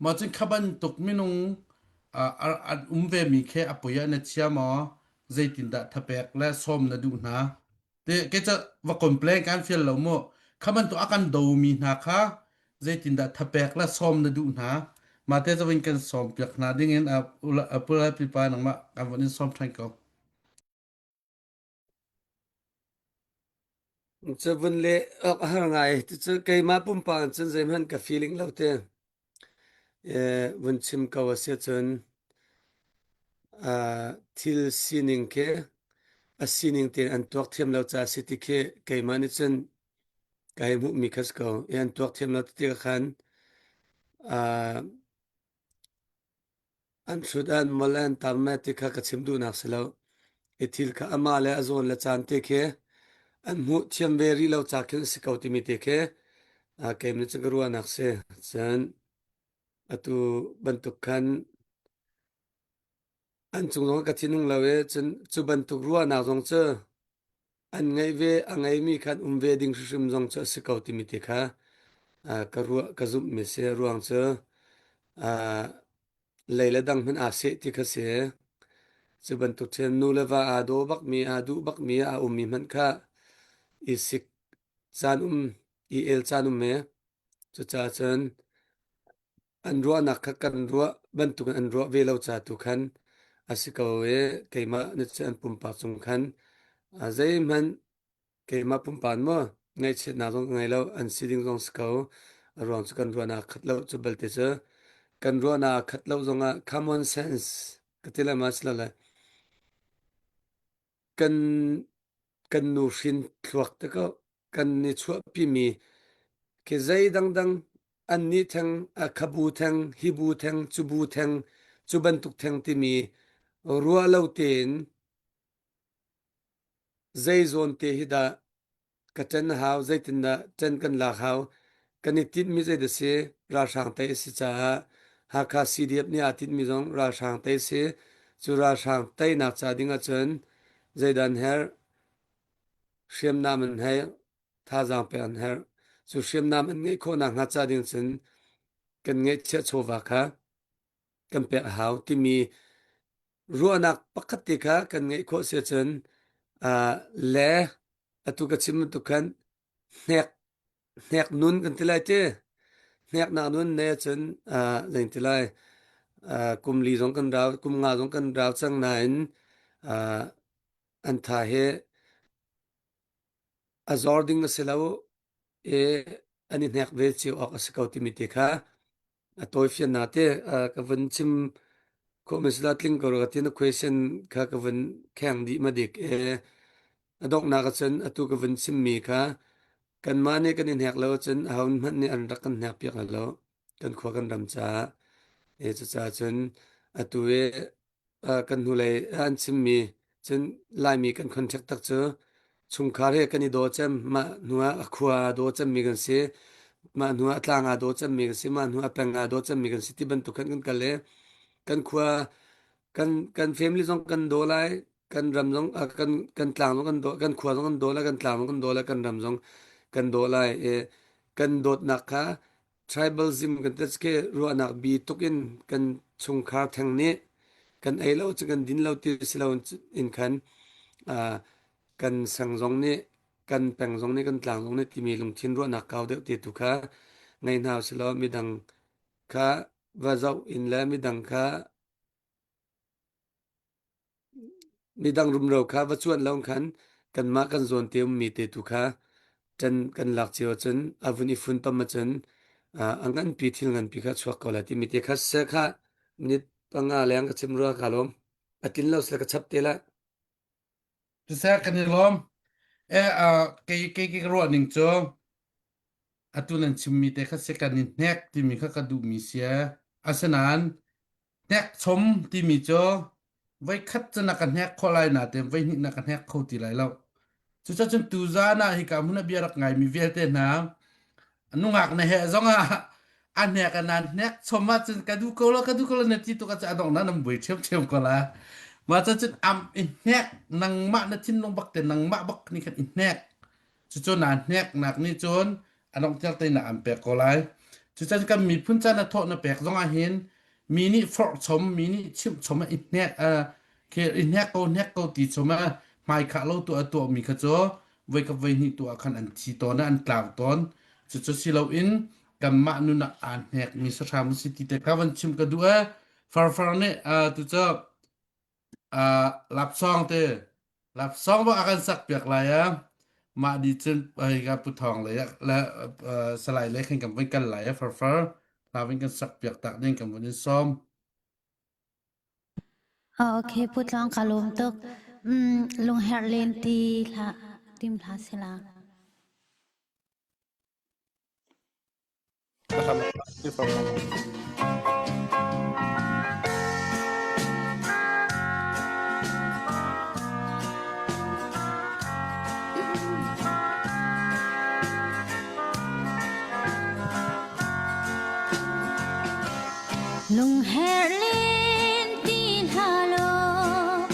Mah cun kha bantuk minung an um ve mi khi a poi ah na chia maw? Zeitindah thapek le sawm na duh hna? Te ke ca va complain kan fial lo mu. Kha bantuk a kan do mi hna kha zeitindah thapek le sawm na duh hna? Mah te zawin kan sawm piak hna ding in a pula pipa nangmah kan von in sawm than ko. Cu vun le awk a har ngai. Cucu keimah pumpak in cun zeihmanh ka feeling lo te. Eh, vun chim ko a si ahcun ah, thil sining khi a sining tein an tuak thiam lo caah si ti khi keimah nih cun ka hei hmuhmi kha si ko. I an tuak thiam lo ti khan ah, An hrut an mol an tam ti kha ka chim duhnak si lo. I thil kha amah le a zawn le caan te khi an hmuh thiam ve rih lo ca khin a si ko timi te khi keimah nih cun ka ruahnak si. Cun atu bantuk khan an cung zong ka thinhung lo i cun cu bantuk ruahnak zong cu an ngeih ve a ngeimi khan um ve ding hrimhrim zong cu a si ko timi te kha ka ruah ka zumhmi si ruang cu lei le dang hmanh aa seh ti kha si cu bantuk cun nu le va aa daw bakmi aa duh bakmi aa ummi hmanh kha i sik caan um i el caan um e cucaah cun an ruahnak kha kan ruah bantukin an ruah ve lo ca tu khan a si ko i keimah nih cun an pumpak cung khan zeihmanh keimah pumpak maw ngaihchiatnak zong ka ngei lo an si ding zong si ko a ruang cu kan ruahnak khat lo cu balte cu kan ruahnak khat lo zongah common sense ka ti le ma si lo le Kan kan nuhrin thluak te ko kan i chuahpimi khi zei dangdang annih theng, a khabu theng, hi bu theng, cu bu theng, cu bantuk theng timi ruah lo tein zei zawn te hi dah Ka ṭan a hau, zeitindah ṭan kan lak hau? Kan i tinhmi zeidah si? Ralhrang tei a si caah Hakha CDF nih aa tinhmi zong ralhrang tei a si. Cu ralhrang teinak ca ding ahcun zeidah an herh? Hriamnam an herh, thazaang pek an herh. Cu hriamnam an ngeih khawh nakhnga ca ding cun kan ngeihchiah chawva kha kan pek a hau timi ruahnak pakhat te kha kan ngeih khawh si ahcun uh, le atu ka chim bantuk khan hnek hnek nun kan ti lai ti hneknak nun ne cun uh, zein ti lai uh, kum li zong kan rau kum nga zong kan rau cang nain uh, an tha hi a zor ding a si lo i an i hnek ve cio awk a si ko timi te kha a tawifiannak te ka vun chim khawh mi sila tling ko ka tin question kha ka vun kheng dih ma dik e a donghnak ahcun atu ka vun chim mi kha kanmah nih kan i hnek lo ahcun aho hmanh nih an rak kan hnek piak lo kan khua kan ram caah e cucaah cun atu i kan hnulei an chimmi cun Laimi kan contact tak cu chungkhar he kan i daw cem mah hnu ah a khua aa daw cemmi kan si mah hnu ah a tlang aa daw cemmi kan si mah hnu ah a peng aa daw cemmi kan si ti bantuk khan kan kal i kan khua kan kan family zong kan daw lai kan ram zong kan kan tlang zong kan daw kan khua zong kan daw lai kan tlang zong kan daw lai kan ram zong kan daw lai i kan dawtnak kha Tribalism kan tet khi ruahnak bi tuk in kan chungkhar theng nih kan ei lo cu kan din lo ti si lo in khan uh, kan sang zong nih kan peng zong nih kan tlang zong nih timi lungthin ruahnak kau deuh te tu kha ngei hna usih midang kha va zoh in le midang kha Midang rumro kha va cuanh lo khan kanmah kan zawn te ummi te tu kha ṭan kan lak cio ahcun a vun i funtom ahcun a nganpi thil nganpi kha a chuak ko lai timi te kha seh kha minute panga leng ka chim rua ka lawm. A tlin lo sile ka chap te lai. Siseh kan i lawm. E uh, kei kei kei ka ruah ning cu atu nan chimmi te kha si kan i hnek timi kha ka duhmi si. Asinain Hnekchom timi cu voikhat cu na ka hnek khawh lai nain voihnih na ka hnek kho ti lai lo. Cucacun tuzaan ah hika hmun ah bia rak ngaimi vialte hna. Nungak na he zong ah a hnek a nan hnek chom ah cun ka duh ko lo ka duh ko lo na ti tuk ah cun a dong na nan buai ṭhiamṭhiam ko la. Mah ca cun am i hnek nangmah na thinlung bak te nangmah bak nih khan i hnek. Cucu naa hneknak nih cun a donghter te na an pek ko lai. Cucan kan miphun ca na thawh na pek zong ah hin mi nih forh chom, mi nih chimh chom i hnek khi i hnek ko hnek ko ti chom ah hmai khah lo tu a tuah mi kha cu voi ka voi hnih tu ah khan an thi tawn an tlau tawn. Cucu si loin kanmah nun ah aa hnek mi sahrang si ti te kha van chim ka duh e. Farfar nih tu cu Lapsawng te lapsawng bak a kan sak piak lai ah mah ni cun hei ka Pu Thawng lei ah le Salai lei khan kan vun kal lai ah farfar hla vun kan sak piak tak ding kan vun in sawm. Okay, Pu Tluang ka lawm tuk. Lungherh len ti hlah tim hlah sila. Lungherh len ti hlah law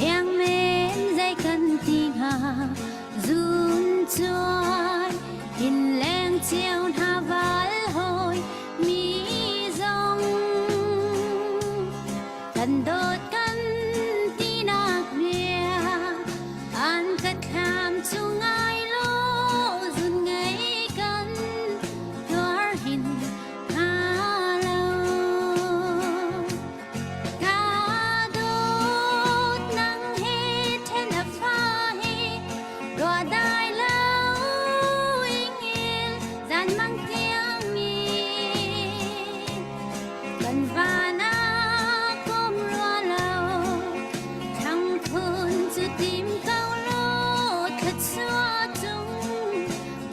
iang men zei kan ti hnga zun cuai Innleng cio hna val hawi mi zong kan dawt kan tinak bia an ka thlam chung ai lo zun ngei kan tuar hin hnga lo. Ka dawt nang he then a fa hi Rua dai lo ingil zan mang tiang mi kan van ah kum rua lo thang phun cu tim ko lo thluachuah cung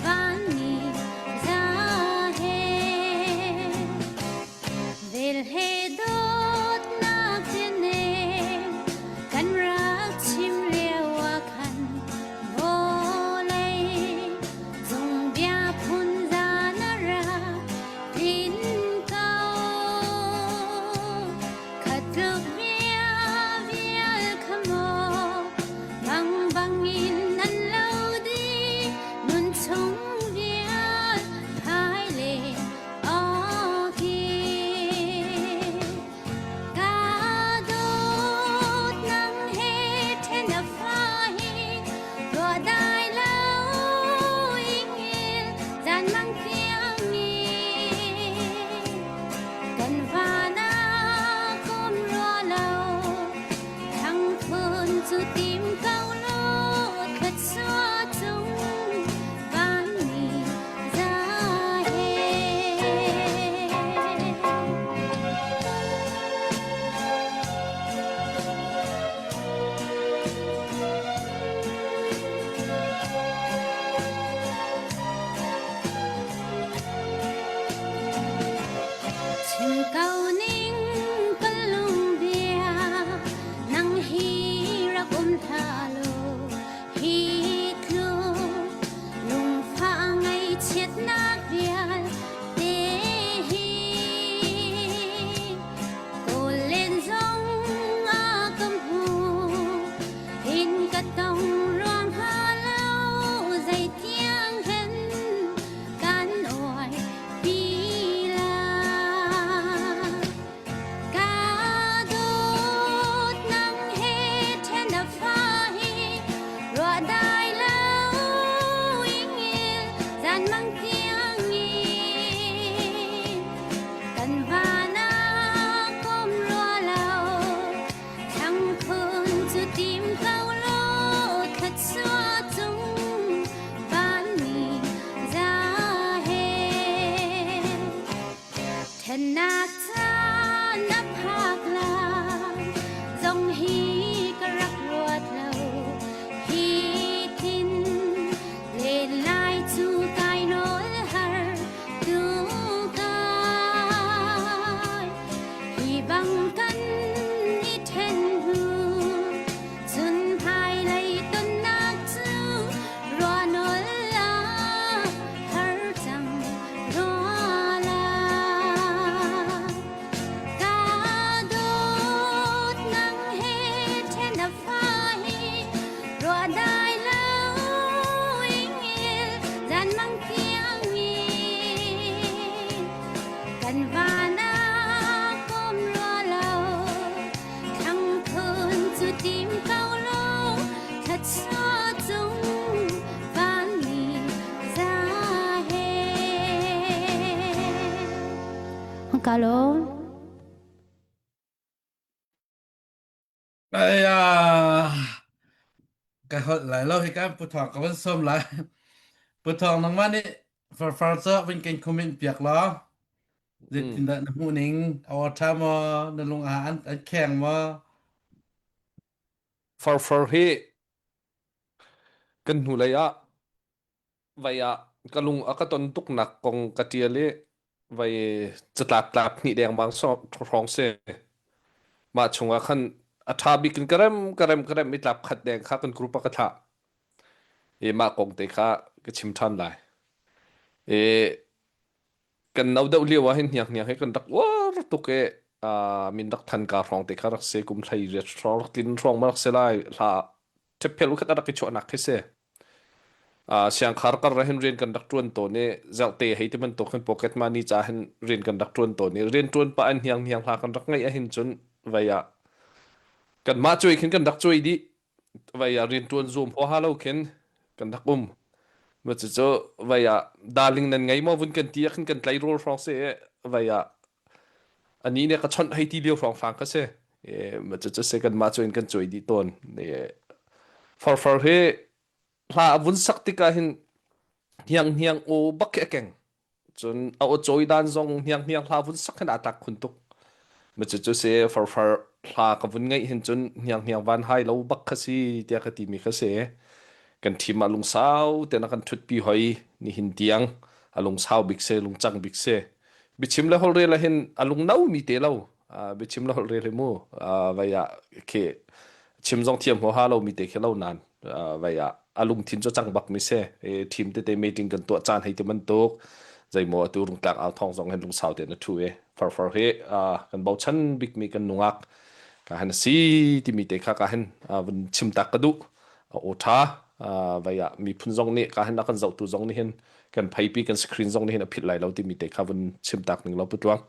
van mi za he Vel he dawtnak tine kan rak chim lio ah khan vawlei zung bia phun zan a rak tlin ko. Khat tluk bia vial kha maw mang bangin nan lo di nun chung vial phai le Tim ko lo khat sua chung van mi Chim ko ning ka lungbia nang hi rak um hlah law hi tluk Lungfah ngaihchiatnak vialte hi kawl len zong a ka hmu in ka tong ruang hnga lo zeitiang hen kan uai pi lai. Ka dawt nang he ṭhen a fa hi ruah dai lo ingil zan mang tiang in kan van ah kom rua lo thlang phun cu tim ko law thluachuah cung van mi za he Ṭhennak caan na phak lai zong hi ka rak ruat lo. Hi tin len lai cu kai nawl har tu kai. Hi bang kan i ṭhen hnu cun hmailei tonnak cu ruah nawl a har cang. Kan van ah kom rua lo thlang phun cu tim ko lo thluachuah cung vanmi za he. Ka lawm. Ai ah, ka holh lai lo hi kan puthawng ka van som lai. Puthawng nangmah nih farfar cu vin kan comment piak law. Zeitindah na hmuh ning? A aw ṭha maw? Na lung ah an an kheng maw? Farfar hi kan hnulei ah vai ah ka lung a ka ton tuknak kong ka ṭial i vai catlap tlap hnih dengmang hrawng si. Mah chungah khan a ṭha bik in ka rem ka rem ka rem i tlap khat deng kha kan group ah ka thlah. I mah kong te kha ka chim ṭhan lai. I kan no deuh lio ah hin hniak hniak hi kan rak uar tuk i min rak than ka hrawng te kha rak si kum hlei riat hrawng rak tlin hrawng ma rak si lai hla ṭhephel khat a rak i chuahnak khi si. Siangkhar kar ah hin rian kan rak ṭuan tawn i zarhte hei ti bantuk hin pocket money ca hin rian kan rak ṭuan tawn i rian ṭuan pah in hniang hniang hla kan rak ngeih ahhin cun vei ah kanmah cuai khin kan rak cuai dih vei ah rian ṭuan zuam huaha lo khin kan rak um. Ma cucu vei ah darling nan ngei maw vun kan ti ah khin kan tleirawl hrawng si i vei ah anih nih ka chawnh hei ti lio hrawnghrang kha si. Ma cucu si kanmah cu in kan cuai dih tawn. Farfar hi hla a vun sak tikah hin hniang hniang aw bak khi a keng. Cun a aw cawi dan zong hniang hniang hla vun sak hin aa tlak khun tuk. Ma cucu si farfar hla ka vun ngaih hin cun hniang hniang van hai lo bak kha si tiah ka timi kha si. Kan team ah lungsau ten a kan ṭhutpi hoi nihin tiang a lungsau bik si lungcang bik si. Biachim le holhrel ah hin a lungno mi te lo. Biachim le holhrel hi mu vai ah khi chim zong thiam huaha lo mi te khi lo nan vai ah a lungthin cu cang bak mi si. Team tete meeting kan tuah caan hei ti bantuk zeimaw atu rungtlak au thong zong hin lungsau tein a thu i farfar hi kan bochan bik mi kan nungak ka han si timi te kha ka hin vun chim tak ka duh aw ṭha vai ah miphun zong nih ka hin a kan zohtu zong nih hin kan pheipi kan screen zong nih hin a philh lai lo timi te kha vun chim tak ning lo putluang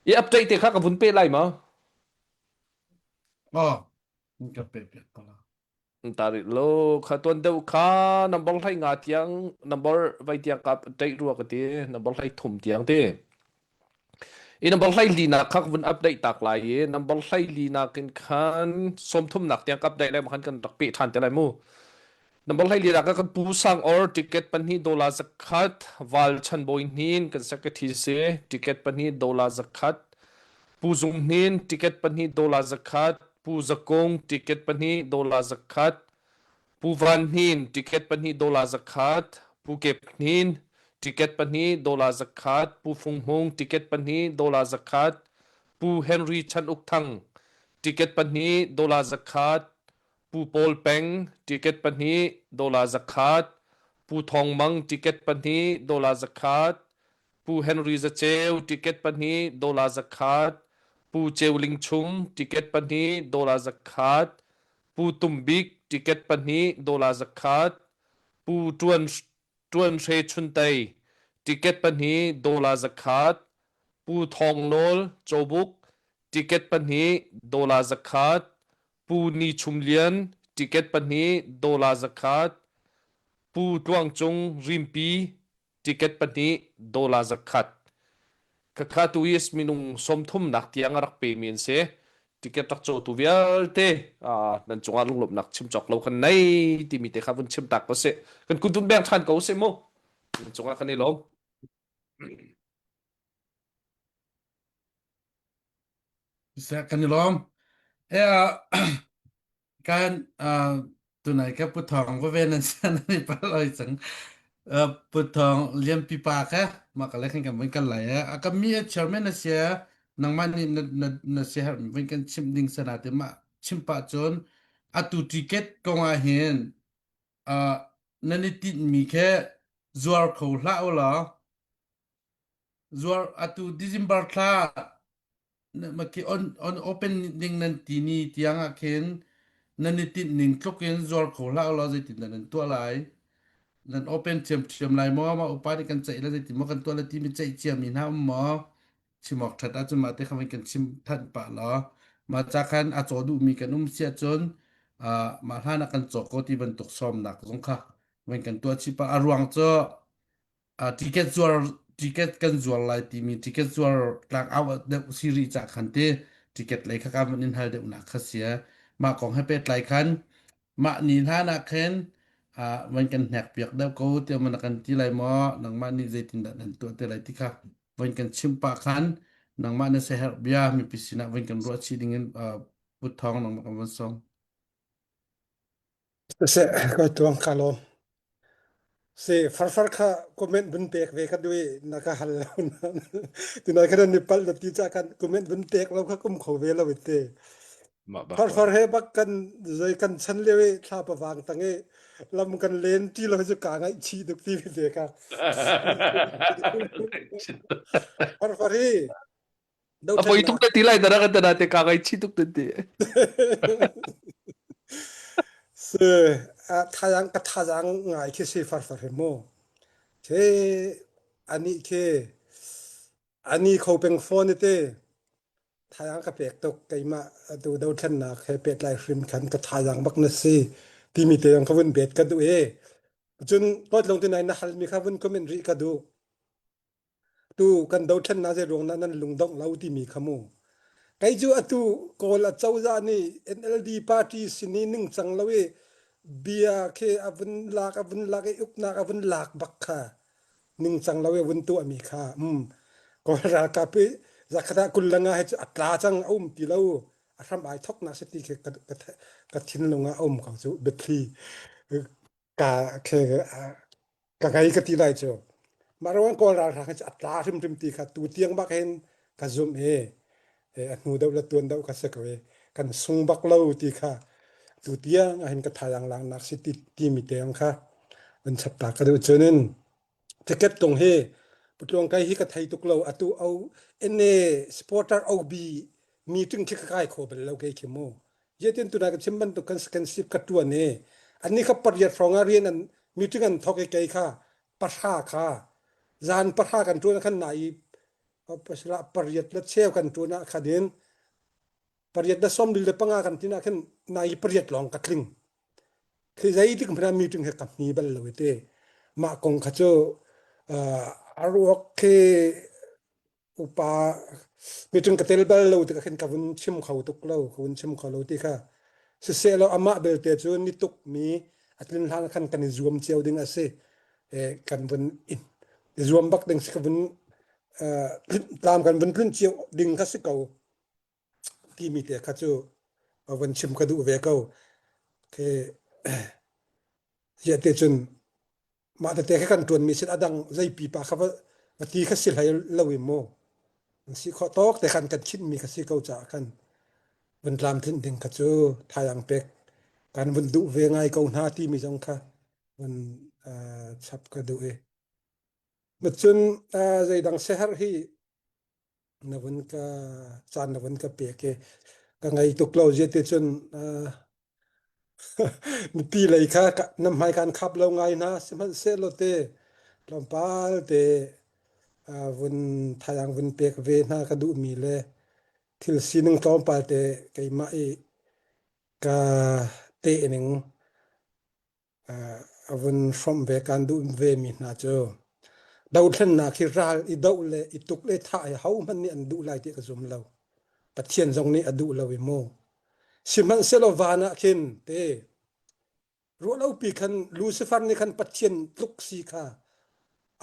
i update te kha ka vun pe lai ma Oh, ka pe piak ko la. tari lo kha tuan deuh kha number hlai nga tiang number vai tiang ka update rua ka ti number hlai thum tiang ti I number hlei li nak kha vun update tak lai i number hlei li nak in khan 30 nak tiang ka update lai khan kan rak pe than te lai mu. Number hlei li nak kan pu sang or ticket pahnih dollar zakhat val chan boi hnin kan secretary si ticket pahnih dollar zakhat pu zung hnin ticket pahnih dollar zakhat pu zakung ticket pahnih dollar zakhat Pu Van Hnin ticket pahnih dollar zakhat, Pu Kep Hnin ticket pahnih dollar zakhat, Pu Fung Hmung ticket pahnih dollar zakhat, Pu Henry Chan Uk Thang ticket pahnih dollar zakhat, Pu Paul Peng ticket pahnih dollar zakhat, Pu Thawng Mang ticket pahnih dollar zakhat, Pu Henry Za Ceu ticket pahnih dollar zakhat, Pu Ceu Ling Chum ticket pahnih dollar zakhat, Pu Tum Bik ticket pahnih dollar zakhat, Pu Ṭuan Ṭuan Hre Chuntei ticket pahnih dollar zakhat, Pu Thawng Nawl Cawbuk ticket pahnih dollar zakhat, Pu Ni Chum Lian ticket pahnih dollar zakhat, Pu Tluang Cung Rimpi ticket pahnih dollar zakhat. Khakha tu is minung 30 nak tiang a rak pemi an si. Ticket rak cawtu vialte nan cungah lunglawmhnak chim cawk lo kan nei timi te kha vun chim tak ko sih. Kan kun tun beng ṭhan ko sih mu. Nan cungah kan i lawm. Kan i lawm. E Kan uh, tunai ka puthong va ven an san ni paloi chang uh, puthong liam pipa ka ma ka le khan kan kan lai a ka mi a chairman a sia nangma ni na na na sia har vin kan chim ding sana te ma chim pa chon atu ticket kong ah hin uh, nan i tinh mi khe zuar kho hlah u law zuar atu December thla Maki on on open ding nan ti ni tiang ah khin nan i tinh ning tluk in zuar kho hlah ulaw zeitin dah nan tuah lai? Nan open ṭhiamṭhiam lai maw? Mah upa nih kan ceih lai zeitin maw kan tuah lai timi ceih ciami hna um maw? Chim awk ṭhat ahcun mah te kha van kan chim than pah law mah ca khan a caw duhmi kan um si ahcun uh, mah hlan ah kan cawk ko ti bantuk sawmnak zong kha van kan tuah chih pah. A ruang cu uh, ticket zuar ticket kan zuar lai timi ticket zuar tlang au deuh si rih ca khan ti ticket lei kha ka van in hal deuh nak kha sia mah kong he pehtlai khan mah ni hlan ah khin uh, van kan hnek piak deuh ko tiah man kan ti lai maw nangmah nih zeitindah nan tuah te lai ti kha van kan chimh pah khan nangmah na seherh bia mipi sinah van kan ruah chih ding in uh, put thawng nangmah kan van song. Siseh, kai tuang ka lawm. Si farfar kha comment vun pek ve ka dui na ka hal lo na. Tunai khan ni pal na ti cha kan comment vun pek lo kha kum kho ve lo te. Mah bak Farfar he bak kan zoi kan chan leo i thla pawang tang i lam kan len ti lo cu ka ngaih chi tuk ti ve ka. Farfar hi A poi tuk dothlennak na ti lai na rak ta te ka ngai chi tuk te ti. Se a thayang ka thazang ngai khi si farfar hi mu. Ke ani ke ani kho peng phone te thayang ka pek tuk keimah atu dothlennak he pehtlai hrim khan ka thazang bak na si timi te ka vun bet ka duh e cun tawt te nai na hal mi kha vun comment rih ka duh tu kan dothlennak zei ruang dah nan lungdongh lo timi kha mu kei cu atu kawl acozah nih NLD party sin i ningcang lo i bia khi a vun lak a vun lak i uknak a vun lak bak kha ningcang lo i a vun tuahmi kha um kawl ralkap i zakhat ah 20 le nga he cu a tla cang a um ti lo a hram ai thoknak si ti khi ka, ka, ka thinlung ah a um ko cu biathli ka khi ka ngei ka ti lai cu mah ruang kawl ralhrang hi cu a tla hrimhrim ti kha tu tiang bak hin ka zumh i a hnu deuh le tuan deuh ka si ko i kan sung bak lo ti kha tu tiang ah hin ka thayang lang nak si ti timi tiang kha an chap ta ka duh cunin ticket tung hi putluang kai hi ka thei tuk lo atu au ene supporter OB meeting khi ka kai kho bal lo ke khi mu Zeitin tuna ka chim bantuk kan second shift ka tuan i anni kha pariat hrawng ah rian an meeting an thawk i kei kha pahra kha zan pahra kan tuan khan na i pasala pariat le cheu kan tuan ah khan in pariat le sawm le panga kan tin ah khan na i pariat lawng ka tling khi zeitik hmanh ah meeting he ka hmi bal lo te mah kong kha cu a ruak khi upa meeting ka tel bal lo tikah khin ka vun chim kho tuk lo ka vun chim kho lo ti kha siseh law amah belte cu ni tuk mi a tlin hlan khan kan i zuam cio ding a si e, kan vun i zuam bak ding si ka vun tlam kan vun tlun cio ding kha si ko timi te kha cu vun chim ka duh ve ko ke ziah te cun mah tete kha kan ṭuanmi sin a dang zei pipa kha va va ti kha si hlei lo i mu an si khawh tawk te khan kan khinhmi kha si ko caah khan vun tlamtlinh ding kha cu thayang pek kan vun duh ve ngai ko hna timi zong kha vun uh, chap ka duh i cun uh, zeidang seher hi na vun ka caan na vun ka pek i ka ngei tuk lo zia te cun uh, mipi lei kha na hmai kan khap lo ngai hna sihmanhsehlaw te tlawmpal te uh, vun thayang vun pek ve hna ka duhmi le thil sining tlawmpal te keimah i ka te ning a vun hrawmh ve kan duh vemi hna cu dothlennak hi ral i doh le i tuk le thah hi hohmanh nih an duh lai ti ka zum lo. Pathian zong nih a duh lo i mu. Sihmanhsehlaw van ah khin te ruahlopi khan Lucifer nih khan Pathian tluk si kha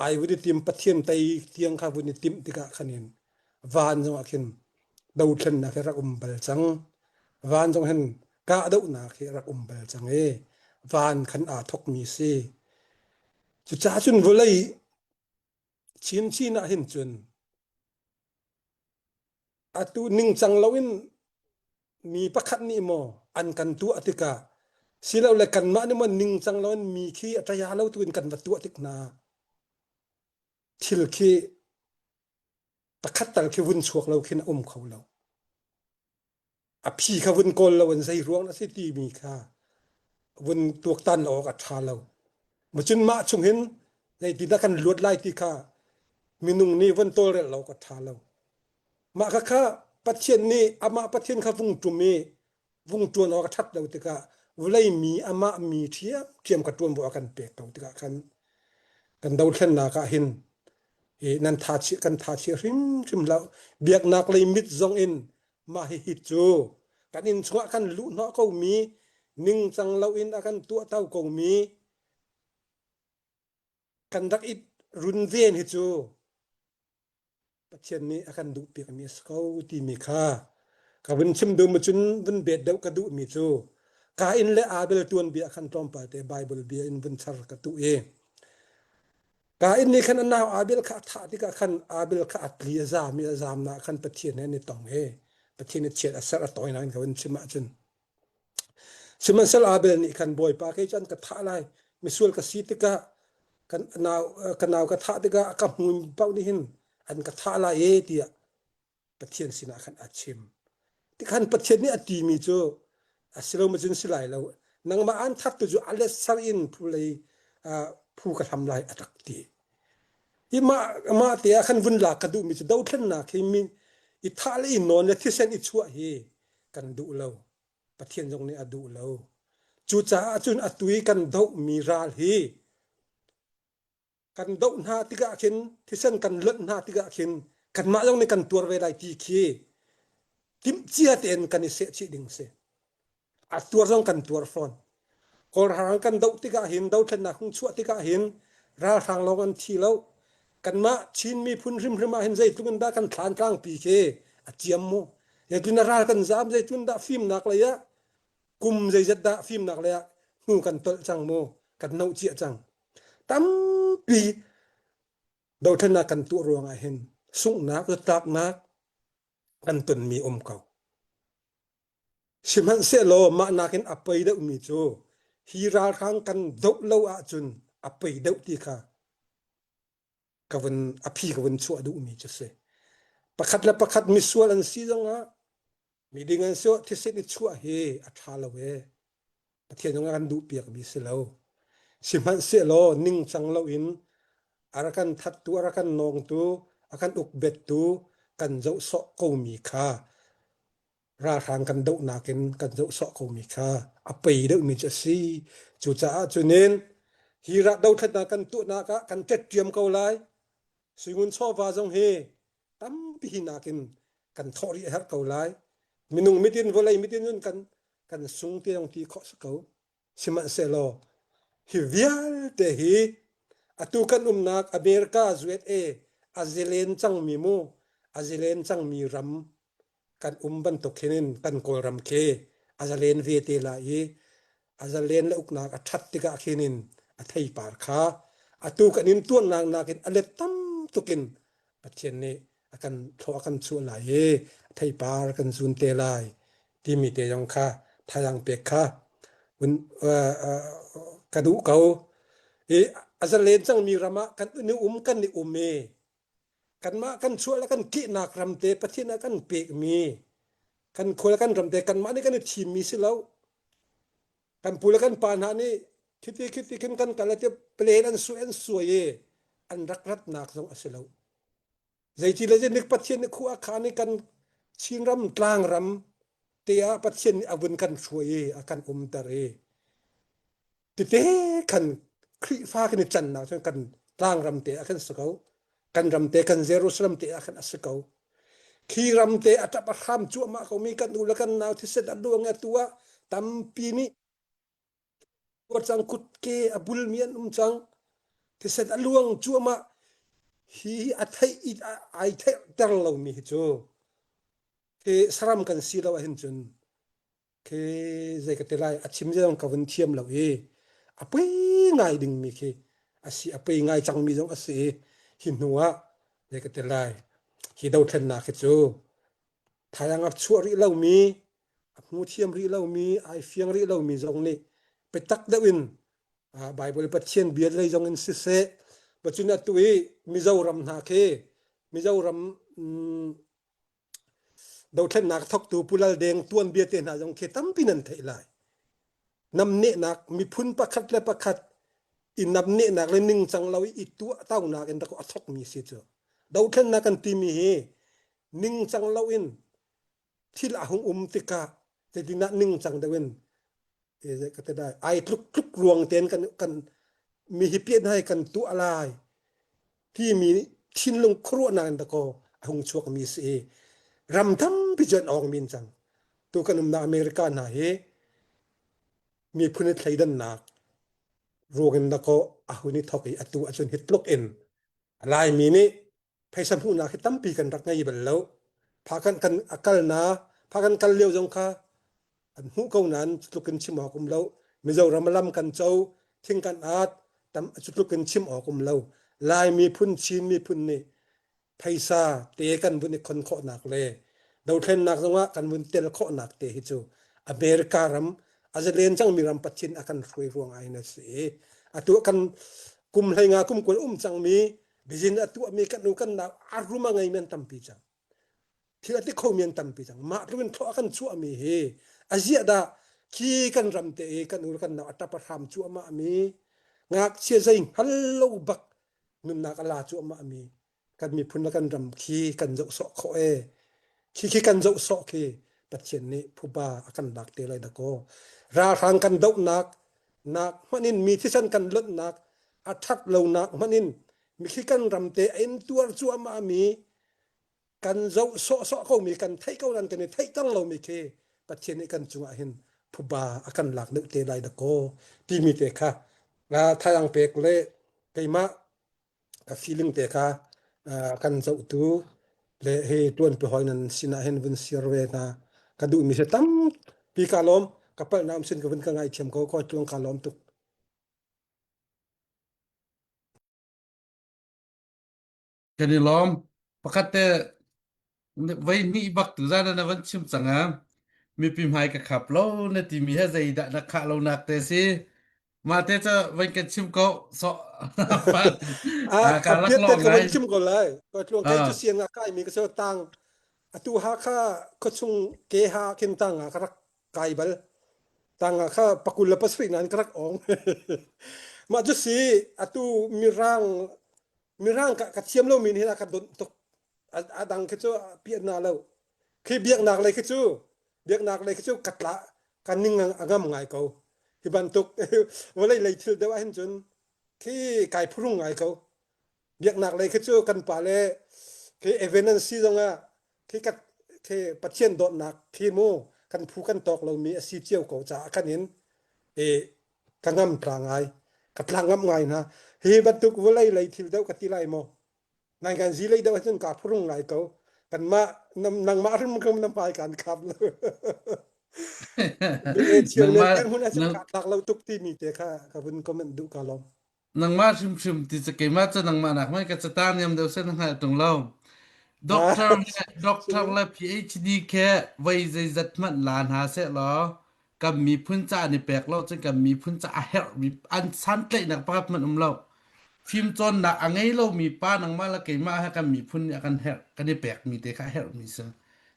ai vun i tim Pathian tei tiang kha vun i timh tikah khan in van zongah khin dothlennak hi rak um bal cang. Van zong hin kahdohnak hi rak um bal cang i van khan aa thawkmi si. Cucaah cun vawlei chinchin ah hin cun atu ningcang loin mi pakhat nih maw an kan tuah tikah silole kanmah nih maw ningcang loin mi khi a ṭaya lo tu in kan va tuah tik hna thil khi pakhat tal khi vun chuak lo khin a um kho lo. A phi kha vun kawl lo in zei ruang a si timi kha vun tuaktan awk a ṭha lo. Cun mah chung hin zeitindah kan luat lai ti kha minung nih vun tawlrel lo awk a ṭha lo. Mah khakha Pathian nih amah Pathian kha vung ṭum i vung ṭuan awk a ṭhat lo tikah vawlei mi amah mi ṭhiamṭhiam kha ṭuanvo a kan pek ko tikah khan kan dothlennak ah hin i nan tha chih kan tha chih hrimhrim hlah biaknak lei mit zong in mah hihi cu kan inn chungah kan luh hnawh ko mi ningcang loin a kan tuahto ko mi kan rak i runven hi cu Pathian nih a kan duhpiakmi a si ko timi kha ka vun chim duh cun vun bet deuh ka duhmi cu Kain le Abel tuanbia khan tlawmpal te Bible bia in vun char ka tuh i Kain nih khan a nau Abel kha a thah tikah khan Abel kha a tli a zam i a zamnak khan Pathian he an i tong i Pathian nih chiat a serh a tawinak in ka vun chim ahcun Sihmanhsehlaw Abel nih khan Bawipa kei cu an ka thah lai misual ka si tikah kan nau ka nau ka thah tikah a ka hmumi paoh nih hin an ka thah lai e tiah Pathian sinah khan a chim. Tikhan Pathian nih a timi cu a si lo ma cun si lai lo nangmah an thattu cu a let sar in phu lei phu ka hlam lai a rak ti. Hi mah mah te ah khan vun lak ka duhmi cu dothlennak hi mi i thah le i nawn le thisen i chuah hi kan duh lo. Pathian zong nih a duh lo. Cucaah cun atu i kan dohmi ral hi kan doh hna tikah khin thisen kan lonh hna tikah khin kanmah zong nih kan tuar ve lai ti khi timhcia tein kan i sehchih ding si. A tuar zong kan tuar fawn. Kawlrang kan doh tikah hin dothlennak hung chuah tikah hin ralhrang lawng an thi lo. Kanmah Chin miphun hrimhrim ah hin zeitluk in dah kan thlan tlangpi khi a ciam mu. Zeitluk in ral kan zaam zeitluk in dah fimnak lei ah kum zeizat dah fimnak lei ah hnu kan tolh cang mu kan noh cia cang. Tampi dothlennak kan tuah ruangah hin sunghnak zatlaknak kan tonmi um ko. Sihmanhsehlaw mah nakin a pei deuhmi cu hi ralhrang kan doh lo ahcun a pei deuh ti kha ka vun a phi ka vun chuah duhmi cu si. Pakhat le pakhat misual an si zongah miding an si thisen i chuah hi a ṭha lo ee. Pathian zong a kan duhpiakmi si lo. Sihmanhsehlaw ningcang loin a rak kan thattu, a rak kan nawngtu, a kan ukbettu kan zoh sawh komi kha ralhrang kan dohnak in kan zoh sawh komi kha a pei deuhmi cu a si. Cucaah cunin hi rak dothlatnak kan tuahnak ah kan ṭetṭiam ko lai. Suingun chawva zong hi tampi hi nakin kan thawh rih a herh ko lai. Minung mitin vawlei mitin cun kan kan sung ti zong ti khawh si ko. Sihmanhsehlaw hi vialte hi atu kan umnak America USA a zilen cangmi mu a zilen cangmi ram kan um bantuk hin in kan Kawlram khi a zalen ve te lai i a zalen le uknak a ṭhat tikah khin in a theipar kha atu kan in tuannak nakin a let tam tukin Pathian nih a kan thlawh a kan chuah lai i a theipar kan zun te lai timi te zong kha thazaang pek kha ka duh ko. I a zalen cangmi ram ah kan i um kan i um i kanmah kan chuah le kan kehnak ram te Pathian ah kan pekmi kan khua le kan ram te kanmah nih kan i thimmi si lo. Kan pu le kan pa hna nih khiti khiti khin kan kal te plan an suai an suai i an rak ratnak zong a si lo. Zeiti le zeinik Pathian nih khua a khan i kan Chinram tlangram te ah Pathian nih a vun kan hruai i a kan umter i tete khan Khrihfa kan i cannak cun kan tlangram te ah khan si ko. Kan ram te kan Jerusalem te ah khan a si ko. Khi ram te a ṭap a hram cuahmah komi kan u le kan nau thisen a luang atu ah tampi nih cang kutke a bulmi an um cang thisen a luang cuahmah hi a theih i ai theihter lomi hi cu khi saram kan si lo ahhin cun khi zei ka ti lai a chim zong ka vun thiam lo i a pui ngai dingmi khi a si a pui ngai cangmi zong a si i hi hnu ah zei ka ti lai hi dothlennak hi cu thazaang a chuah rih lomi a hmu thiam rih lomi ai fiang rih lomi zong nih biatak deuh in Bible Pathian bia lei zong in siseh bacun atu i Mizoram hna khi Mizoram dothlennak thawktu Pu Lal Deng tuanbia te hna zong khi tampi nan theih lai namnehnak miphun pakhat le pakhat i namnehnak le ningcang lo i tuah tonak in rak a thawkmi si cu dothlennak kan timi hi. Ningcang loin thil a hung um tikah zeitindah ningcang deuh in ka ti lai ai tluk tluk ruang tein kan kan mi hi pian hai kan tuah lai timi thinlung khuaruahnak in dakaw a hung chuak mi si i ram tampi cu an awng min cang tu kan umnak America hna hi miphun i thleidannak ruang in dakaw a hun i thok i atu ahcun hi tluk in Laimi nih phaisa hmuhnak hi tampi kan rak ngei bal lo. Phakan kan a kal na phakan kal lio zong kha an hmuh ko nain cutluk in chim awk um lo. Mizoram lam kan co, thing kan at, tam cutluk in chim awk um lo. Lai miphun, Chin miphun nih phaisa te kan vun i khon khawhnak le dothlennak zongah kan vun tel khawhnak te hi cu America ram a zalen cangmi ram Pathian a kan hruai ruang ah hin a si. Atu kan kum hleinga kum 20 um cangmi bizin a tuahmi kan u kan nau a rum a ngeimi an tampi cang. Thil a ti khomi an tampi cang. Mah tluk in thlawh a kan chuahmi hi a ziah dah khi kan ram te i kan u kan nau a tap a hram cuahmah mi ngakchia zei hngal lo bak nunnak a la cuahmah mi kan miphun le kan ram khi kan zoh sawh khawh e khi khi kan zoh sawh khi Pathian nih phuba a kan lak te lai dakaw ralhrang kan dohnak nak hmanh in mi thisen kan lonhnak a that lonak hmanh in mikhi kan ram te a in tuar cuahmah mi kan zoh sawhsawh ko mi kan theih ko nan kan i theih tang lo mi khi Pathian nih kan cungah hin phuba a kan lak deuh te lai dakaw timi te kha thayang pek le keimah ka feeling te kha kan zohtu le hi tuanpi hawi nan sinah hin vun share ve hna ka duhmi si tampi ka lawm ka palhnak um sin ka vun ka ngaithiam ko ko tluang ka lawm tuk. Kan i lawm. Pakhat te voi hnih bak tu zan na van chim cang ah mipi hmai ka khap lo na timi he zeidah na khah lo nak te si mah te cu van kan chim ko so Ah, ka ka rak piat lo te ka ngai van chim ko lai. Ka tluang kai cu ah siang ah kai mi ka so tang atu ha kha khuachung ke ha khin tang ah ka rak kai bal. Tang ah kha pakul le pasarih nan ka rak ong. Mah cu si atu mirang mirang ka ka thiam lo mi nih a ka donh tuk. A dang khi cu piat na lo. Khi biaknak lei khi cu biaknak lei khi cu ka tla ka ning a ngam ngai ko. Hi bantuk vawlei lei thil deuh ah hin cun khi kai phurung ngai ko. Biaknak lei khi cu kan pa le khi evidence si zong ah khi ka khi Pathian dawtnak khi mu kan phu kan tawk lomi a si cio ko caah kan in e ka ngam tla ngai ka tla ngam ngai hna hi bantuk vawlei lei thil deuh ka ti lai maw nai kan zi lei deuh ahcun kaa phurung ngai ko kanmah nangmah hrim hrim na hmai kan khap lo thiam le nangmah kan hun ahcun nang kaa tlak lo tuk timi te kha ka vun comment duh ka lawm nangmah hrimhrim ti ca keimah ca nangmah nak mai ka catang niam deuh sen hngal tung lo doctor le doctor le PhD khe voi zeizat hmanh la hna seh law kan miphun ca an i pek lo cun kan miphun ca a herhmi an santlaihnak pakhat hmanh um lo fimcawnnak a ngei lomi pa nangmah le keimah he kan miphun nih a kan herh kan i pekmi te kha a herhmi si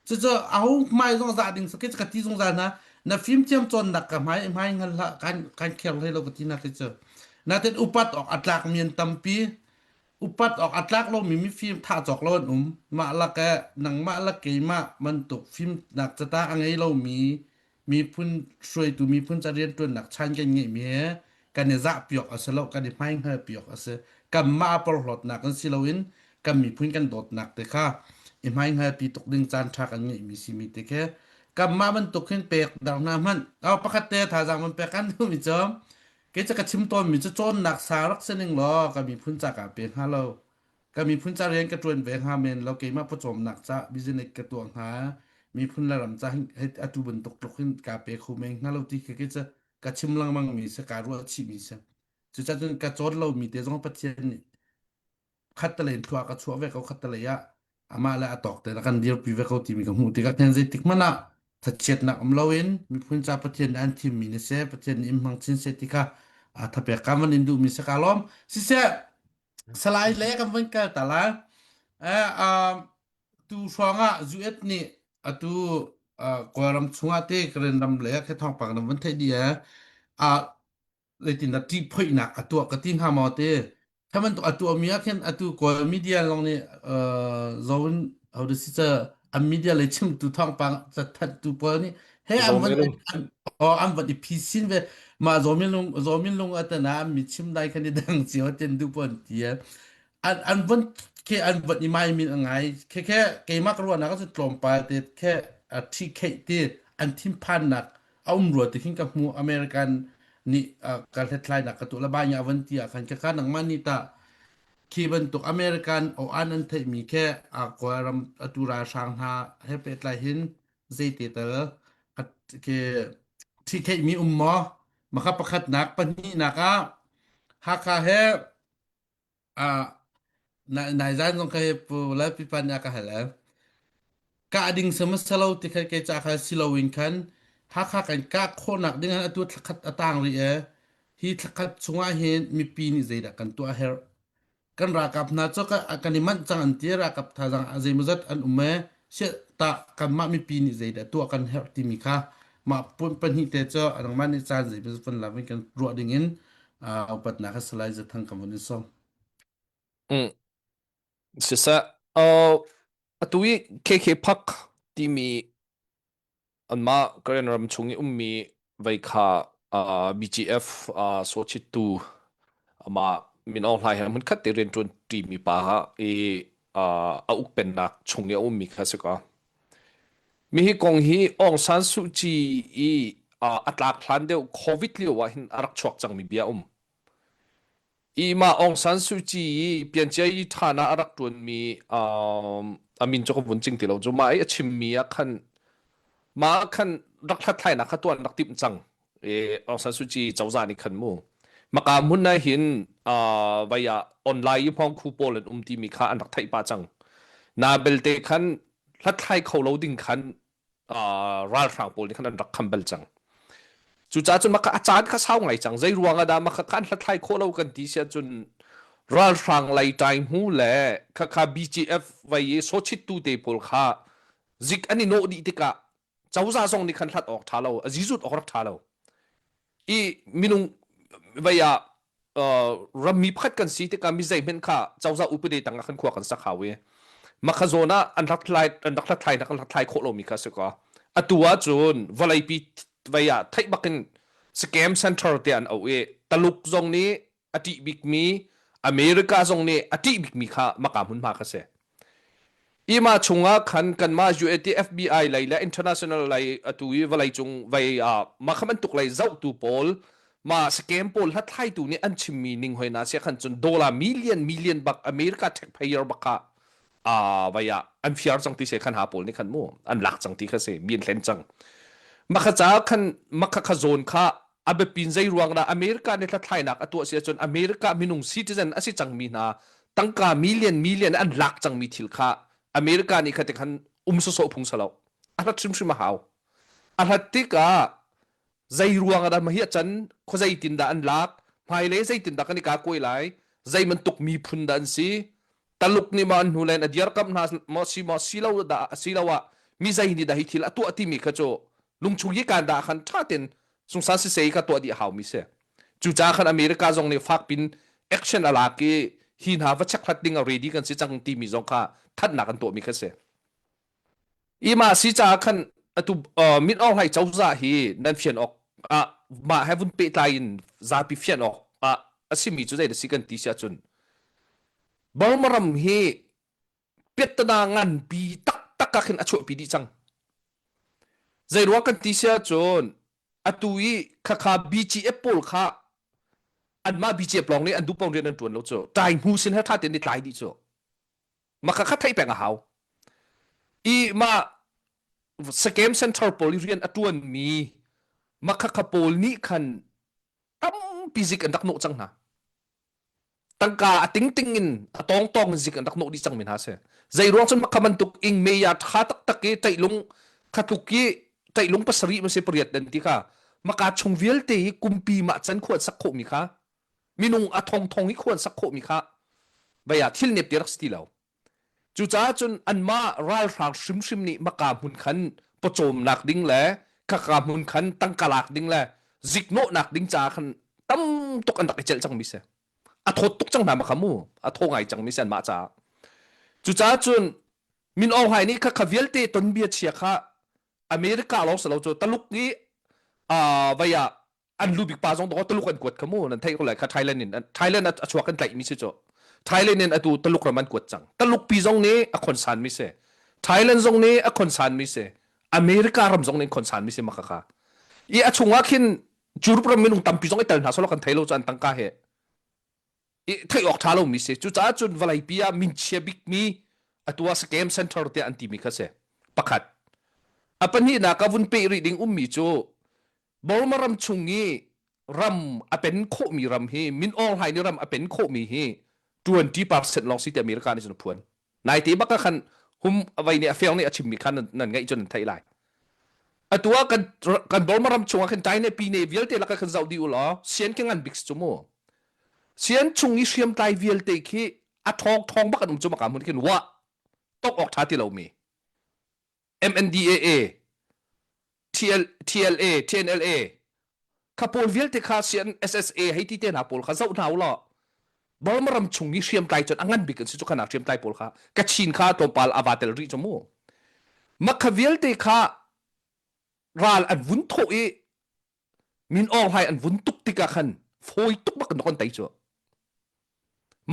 cucu aho hmai zong zah ding si ka ti zungzal hna na fimthiam cawnnak ka hmai hmai hngal hlah kan kan kher hlei lo ka ti na khi cu natin upat awk a tlakmi an tampi upat awk a tlak lomi mifim thah cawk lo an um mah lak eh nangmah le keimah bantuk fimnak cata a ngei lomi miphun hruaitu miphun ca rianṭuannak chan kan ngeihmi he kan i zahpi awk a si lo kan i hmaihngalpi awk a si kanmah a porhlawtnak in si loin kan miphun kan dawtnak te kha i hmaihngalpi tuk ding caan ṭha kan ngeihmi simi te khi kanmah bantuk hin pek dar hna hmanh oh, pakhat te thazaang man pek kan duhmi cu kei cu ka chim tawnmi cu cawnnak sang rak si ning law ka miphun ca kaa pe hnga lo Ka miphun ca rian ka ṭuan ve hnga men lo keimah pawcawmnak ca business ka tuah hnga miphun le ram ca hin atu bantuk tluk hin kaa pe kho men hnga lo ti khi khi cu ka chim lengmang mi si kaa ruah chih mi si cucaah cun ka cawn lo mi te zong Pathian nih khattelei in thlua ka chuah ve ko khattelei ah amah le a tawk te kan dirpi ve ko timi ka hmuh tikah khin zeitik hmanh ah thachiatnak um loin miphun ca Pathian nih an thimmi na si Pathian nih in hmang chin seh ti kha thapek ka van in duhmi si ka lawm siseh Salai le kan van kal ta lai. Eh, um, tu hrawng ah US nih atu uh, Kawlram chungah te Karen ram le khi thawngpang nan van theih dih eh. Ah, zeitin dah ṭihphoihnak a tuah ka ti hnga maw te. Kha bantuk a tuahmi ah khin atu Kawl media lawng nih uh, zo in Ho si ca an media lei chimtu thawngpang cathanhtu pawl nih he an van oh an van i phisin ve ma zomin lung zomin lung atana an mi chim dai khan i dang cio ten du pon ti an an von ke an von i mai min ngai ke ke keimah ka ruahnak cu tlawmpal te ke a thi khei ti an thinphannak a um rua ti khin ka hmu American nih ka hlethlainak ka tuah la ba nya van ti ah khan ka ka nangmah nih ta khi bantuk American o an an theihmi khe a Kawlram atu ralhrang hna he pehtlai hin zeite tal ke thi theihmi um maw maka pakhatnak pahnihnak ah Hakha he ah nai zan zong ka he pu lai pipa nih a ka hal Kah ding sihmanhsehlaw ti kha kei ca kha si loin khan Hakha kan kah khawhnak ding ah atu thlakhat a tang rih ee. Hi thlakhat chungah hin mipi nih zeidah kan tuah a herh? Kan ralkap hna cu kan i manh cang an ti ralkap thazaang a zeimawzat an um ee. Siah tah kanmah mipi nih zeidah tuah kan herh timi kha mah pahnih te cu nangmah nih caan zeimawzat van lak in kan ruah ding in upatnak a Salai Zathang kan vun in sawm. Mm. Siseh, uh, atu i KK Park timi anmah Karen ram chung i ummi vei kha uh, BGF uh, sochittu amah Min Aung Hlaing he hmunkhat te rianṭuan ṭimi pa ha i uh, a ukpennak chung i a ummi kha si ko. Mi hi kong hi Aung San Suu Kyi i uh, a tlak hlan deuh COVID lio ah hin a rak chuak cangmi bia um. I mah Aung San Suu Kyi i piancia i ṭhan ah a rak ṭuanmi um, a min cu ka vun cing ti lo cu mah i a chimmi ah khan mah ah khan rak hlathlainak kha tuah an rak timh cang i Aung San Suu Kyi cozah nih khan mu maka hmun ah hin uh, vai ah online i hmawngkhu pawl an um timi kha an rak theih pah cang na belte khan hlathlai kho lo ding khan ralhrang pawl nih khan an rak kham bal cang. Cucaah cun maka a caan kha sau ngai cang. Zei ruang ah dah maka kha an hlathlai khawh lo kan ti si ahcun ralhrang lei ṭai hmu le khakha BGF vai i sochittu te pawl kha zik an i nawh dih tikah cozah zong nih khan hlat awk ṭha lo, a zizut awk rak ṭha lo. I minung vei ah rammi pakhat kan si tikah mi zeihmanh kha cozah upadi tang ah khan khua kan sak hau i makha zawn ah an rak thlai an rak hlathlai nak an hlathlai khawh lomi kha si ko atu ah cun vawleipi vei ah theih bakin scam center te an auh i taluk zong nih a ṭih bikmi America zong nih a ṭih bikmi kha maka hmunhma kha si Ima chungah khan kanmah UAT FBI lei le international lei atu i vawleicung vei ah mah kha bantuk lei zohtu pawl mah scam pawl hlathlaitu nih an chimmi ning hoi na sia khan cun dollar million million bak America taxpayer bak kha ah vei ah an fiar cang ti se khan ha pawl nih khan mu an lak cang ti kha si mi an hlen cang mah kha ca khan mah kha kha zawn kha a biapin zei ruang dah America nih hlathlainak a tuah si ahcun America minung citizen a si cangmi hna tangka million million an lak cangmi thil kha America nih kha ti khan um sawsawh phung salo a hlat hrimhrim a hau a hlat tikah zei ruang ah dah hi a can khuazei tin dah an lak hmailei zeitin dah kan i ka kuai lai zei bantuk miphun dah an si Taluk nih maw an hnu len a dirkamh hna maw si maw si lo dah si lo ah mi zei nih dah hi thil a tuah timi kha cu lungchung yi kan dah khan ṭha ten sungsan sisei kha tuah dih hau mi si cucaah khan America zong nih fak pin action a lak i hi hna va check hlat ding a ready kan si cang timi zong kha thanhnak an tuah mi kha si Ima si caah khan atu uh, Min Aung Hlaing cozah hi nan fian awk ah mah he vun pehtlai in zapi fian awk ah a simi cu zei da si kan ti si ahcun Burma ram hi piattana nganpi taktak ah khin a chuahpi dih cang. Zei ruang kan ti si ahcun atu i khakha BGF pawl kha anmah BGF lawng nih an duh paoh rian an ṭuan lo cu. Ṭai hnu sin he ṭha tein i tlai dih cu. Maka kha theih peng a hau. I mah scam center pawl i rian a ṭuanmi makha kha pawl nih khan tampi zik an rak nawh cang hna. Tangka a tingting in a tawngtawng in zik an rak nawh dih cangmi hna si. Zei ruang cun makha bantuk ing meya ṭha taktak i ṭaih-lung kha tluk i ṭaih-lung pasarih ma si pariat dan ti kha maka chung vialte hi kumpi mah can khuan sak khawhmi kha minung a thongthong i khuan sak khawhmi kha vei ah thil nep ti rak si ti lo. Cucaah cun anmah ralhrang hrimhrim nih maka hmun khan pawcawmnak ding le khaka hmun khan tangka lak ding le ziknawhnak ding caah khan tam tuk an rak i celh cangmi si. A thawt tuk cang hna maka mu. A thaw ngai cangmi si anmah caah. Cucaah cun. Min Aung Hlaing nih kha kha vialte ton bia chia kha America lawng si lo cu Taluk nih uh, vai ah an lu bik pa zong dawh Taluk an kuat kha mu nan theih ko lai kha Thailand in Thailand a chuak an tlaih mi si cu Thailand in atu Taluk ram an kuat cang Taluk pi zong nih a khonsan mi si Thailand zong nih a khonsan mi si America ram zong nih khonsan mi si maka kha i a chungah khin Europe ram minung tampi zong i tel hna solo kan thei lo cu an tangka he i theih awk ṭha lomi si. Cucaah cun vawleipi ah minchia bikmi atu ah scam center tiah an timi kha si. Pakhat. A pahnihnak ah vun peh rih ding ummi cu Burma ram chung i ram a pen khawhmi ram hi Min Aung Hlaing nih ram a pen khawhmi hi 20% lawng si ti America nih cun a phuan. Naite bak ah khan hum vai nih a fiang nih a chimmi kha nan, nan ngaih cun nan theih lai. Atu ah kan kan Burma ram chungah khan China pine vialte lakah khan zoh dih u law sian khi ngan bik si cu mu. Sian chung i hriamtlai vialte khi a ṭhawng ṭhawng bak an um cu maka hmun khin wah tok awk ṭha ti lomi MNDAA TL, TLA TNLA kha pawl vialte kha sian SSA hei ti te hna pawl kha zoh hna u law Burma ram chung i hriamtlai cun a ngan bik an si cu khana hriamtlai pawl kha Kachin kha tlawmpal a va tel rih cu mu makha vialte kha ral an vun thawh i Min Aung Hlaing an vun tuk tikah khan fawi tuk bak in an tei cu.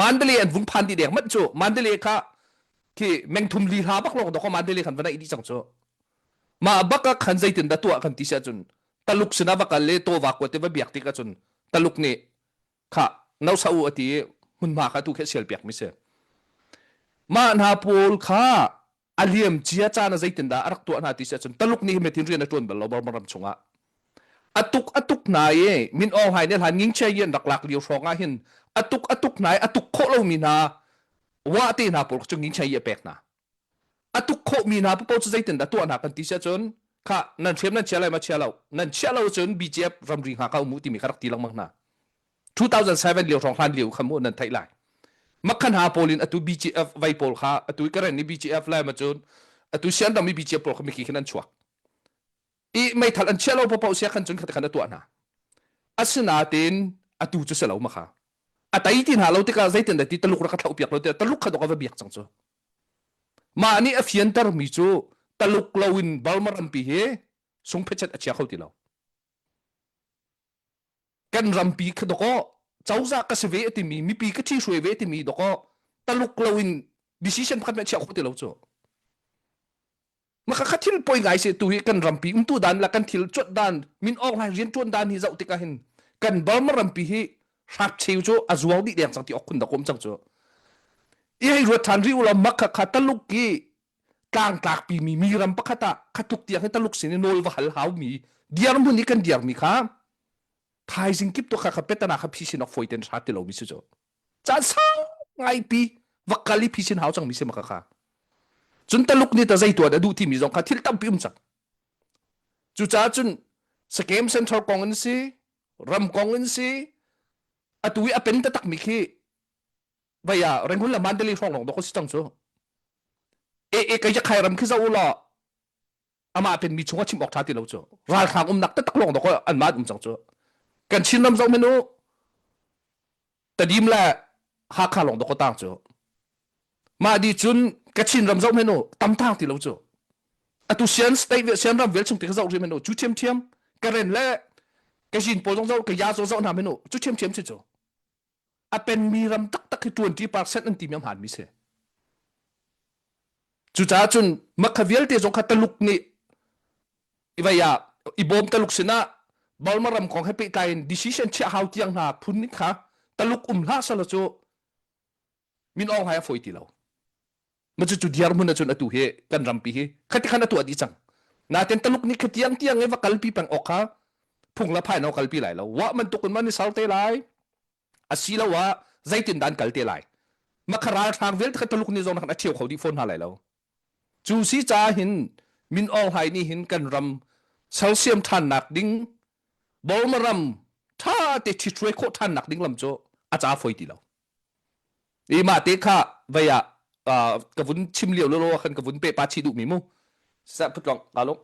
Mandalay an vung phan dih deng manh cu Mandalay kha khi mengthum li hla bak lawng dok Mandalay khan va naih dih cang cu. Mah bak ah khan zeitin dah tuah kan ti si ahcun Taluk sinah va kal le tawva kuat te va biak tik ahcun Taluk nih kha no sa u a ti i hmunhma kha tu khi sial piak mi si. Mah hna pawl kha a liam cia caan ah zeitindah a rak tuah hna ti si ahcun Taluk nih metin rian a ṭuan bal lo Burma ram chungah. A tuk a tuk hna i Min Aung Hlaing nih hlan ngingchia yi an rak lak lio hrawng ah hin a tuk a tuk hna i a tuk khawh lomi hna wa te hna pawl cu ngingchia yi a pek hna. A tuk khawhmi hna paoh cu zeitindah tuah hna kan ti si ahcun kha nan hriam nan chia lai ma chia lo nan chia lo cun BGF ramri hnga ka um u timi kha rak ti lengmang hna. 2007 lio hrawng hlan lio kha mu nan theih lai makhan ha pawl in atu BGF vai pawl kha atu karen ni BGF lai ma cun atu sian dang mi BGF pawl kha miki khin an chuak i meithal an chia lo popo sia khan cun khat khan a tuah hna asinain atu cu si lo ma kha a tai ti hna lo tikah zeitin dah ti taluk rak ka thlau piak lo ti taluk kha dok va biak cang cu mah nih a fianter mi cu taluk lo in Burma rampi hi sungphetchet a chia kho ti lo kan rampi kha dawkaw cozah ka si ve a timi mipi ka ṭhi hruai ve a timi dawkaw taluk loin decision pakhat hmanh chiah khawh ti lo cu maka kha thil poi ngai se tu hi kan rampi umtu dan la kan thil cuat dan min awk lai rian tuan dan hi zoh tikah hin kan Burma rampi hi hrap cheu cu a zuang dih deng cang ti ok khun da kom cang cu i hei ruat than ri ula makha kha taluk ki tlangtlak pi mi mi ram pakhat ah khatluk tiang hi taluk sin i nawl va hal hau mi diar hmun i kan diar mi kha thaizing kip to kha kha petana kha phisin ok foi ten hra ti lo mi si cu caan sau ngai pi va kal i phisin hau cang mi si maka kha cun taluk ni ta zei tuan a duh ti mi zong kha thil tampi um cang cucaah cun scam central kong in si ram kong in si atu i a pen taktak mi khi vai ah Rangoon le Mandalay hrawng lawng dawk si cang cu e e kai khai ram khi zo law amah pen mi chung a chim awk tha ti lo cu ralhrang umnak taktak lawng dawk an mah um cang cu kan Chin ram zong menu Tadim le Hakha lawng dawk tang cu mah di cun ka Chin ram zoh menu tam tang ti lo cu atu sian state sian ram vel chung ti ka zoh ri menu cu thiam thiam Karen le Kachin pawl zong zoh ka ya zo zoh hna menu cu thiam thiam si cu a penmi ram taktak hi 20% an timi a hmaanmi si. Cucaah cun makha vialte zong kha Taluk nih i ah i bawm Taluk sinah Burma ram kong he pehtlai in decision chiah hau tiang hna phun nih kha Taluk um hlah sala cu Min Aung Hlaing a fawi ti lo. Ma cu cu dirhmun ahcun atu hi kan rampi hi khati khan a tuah dih cang. Natin Taluk nih khatiang tiang i va kalpi peng awk kha phung la phai no kalpi lai lo. Wah bantuk in man i ser te lai. Asiloah zeitin dah an kal te lai. Makha ralhrang vialte kha Taluk nih zong a ṭhio kho dih fawn hna lai lo. Cu si caah hin Min Aung Hlaing nih hin kan ram sersiam ṭhannak ding Burma ram ṭha te ṭhithruai khawh ṭhannak ding lam cu a ca fawi ti lo. I mah te kha vei ah ka vun chim lio lolo ah khan ka vun pe pa chih duhmi mu. Seh phutlong ka lung.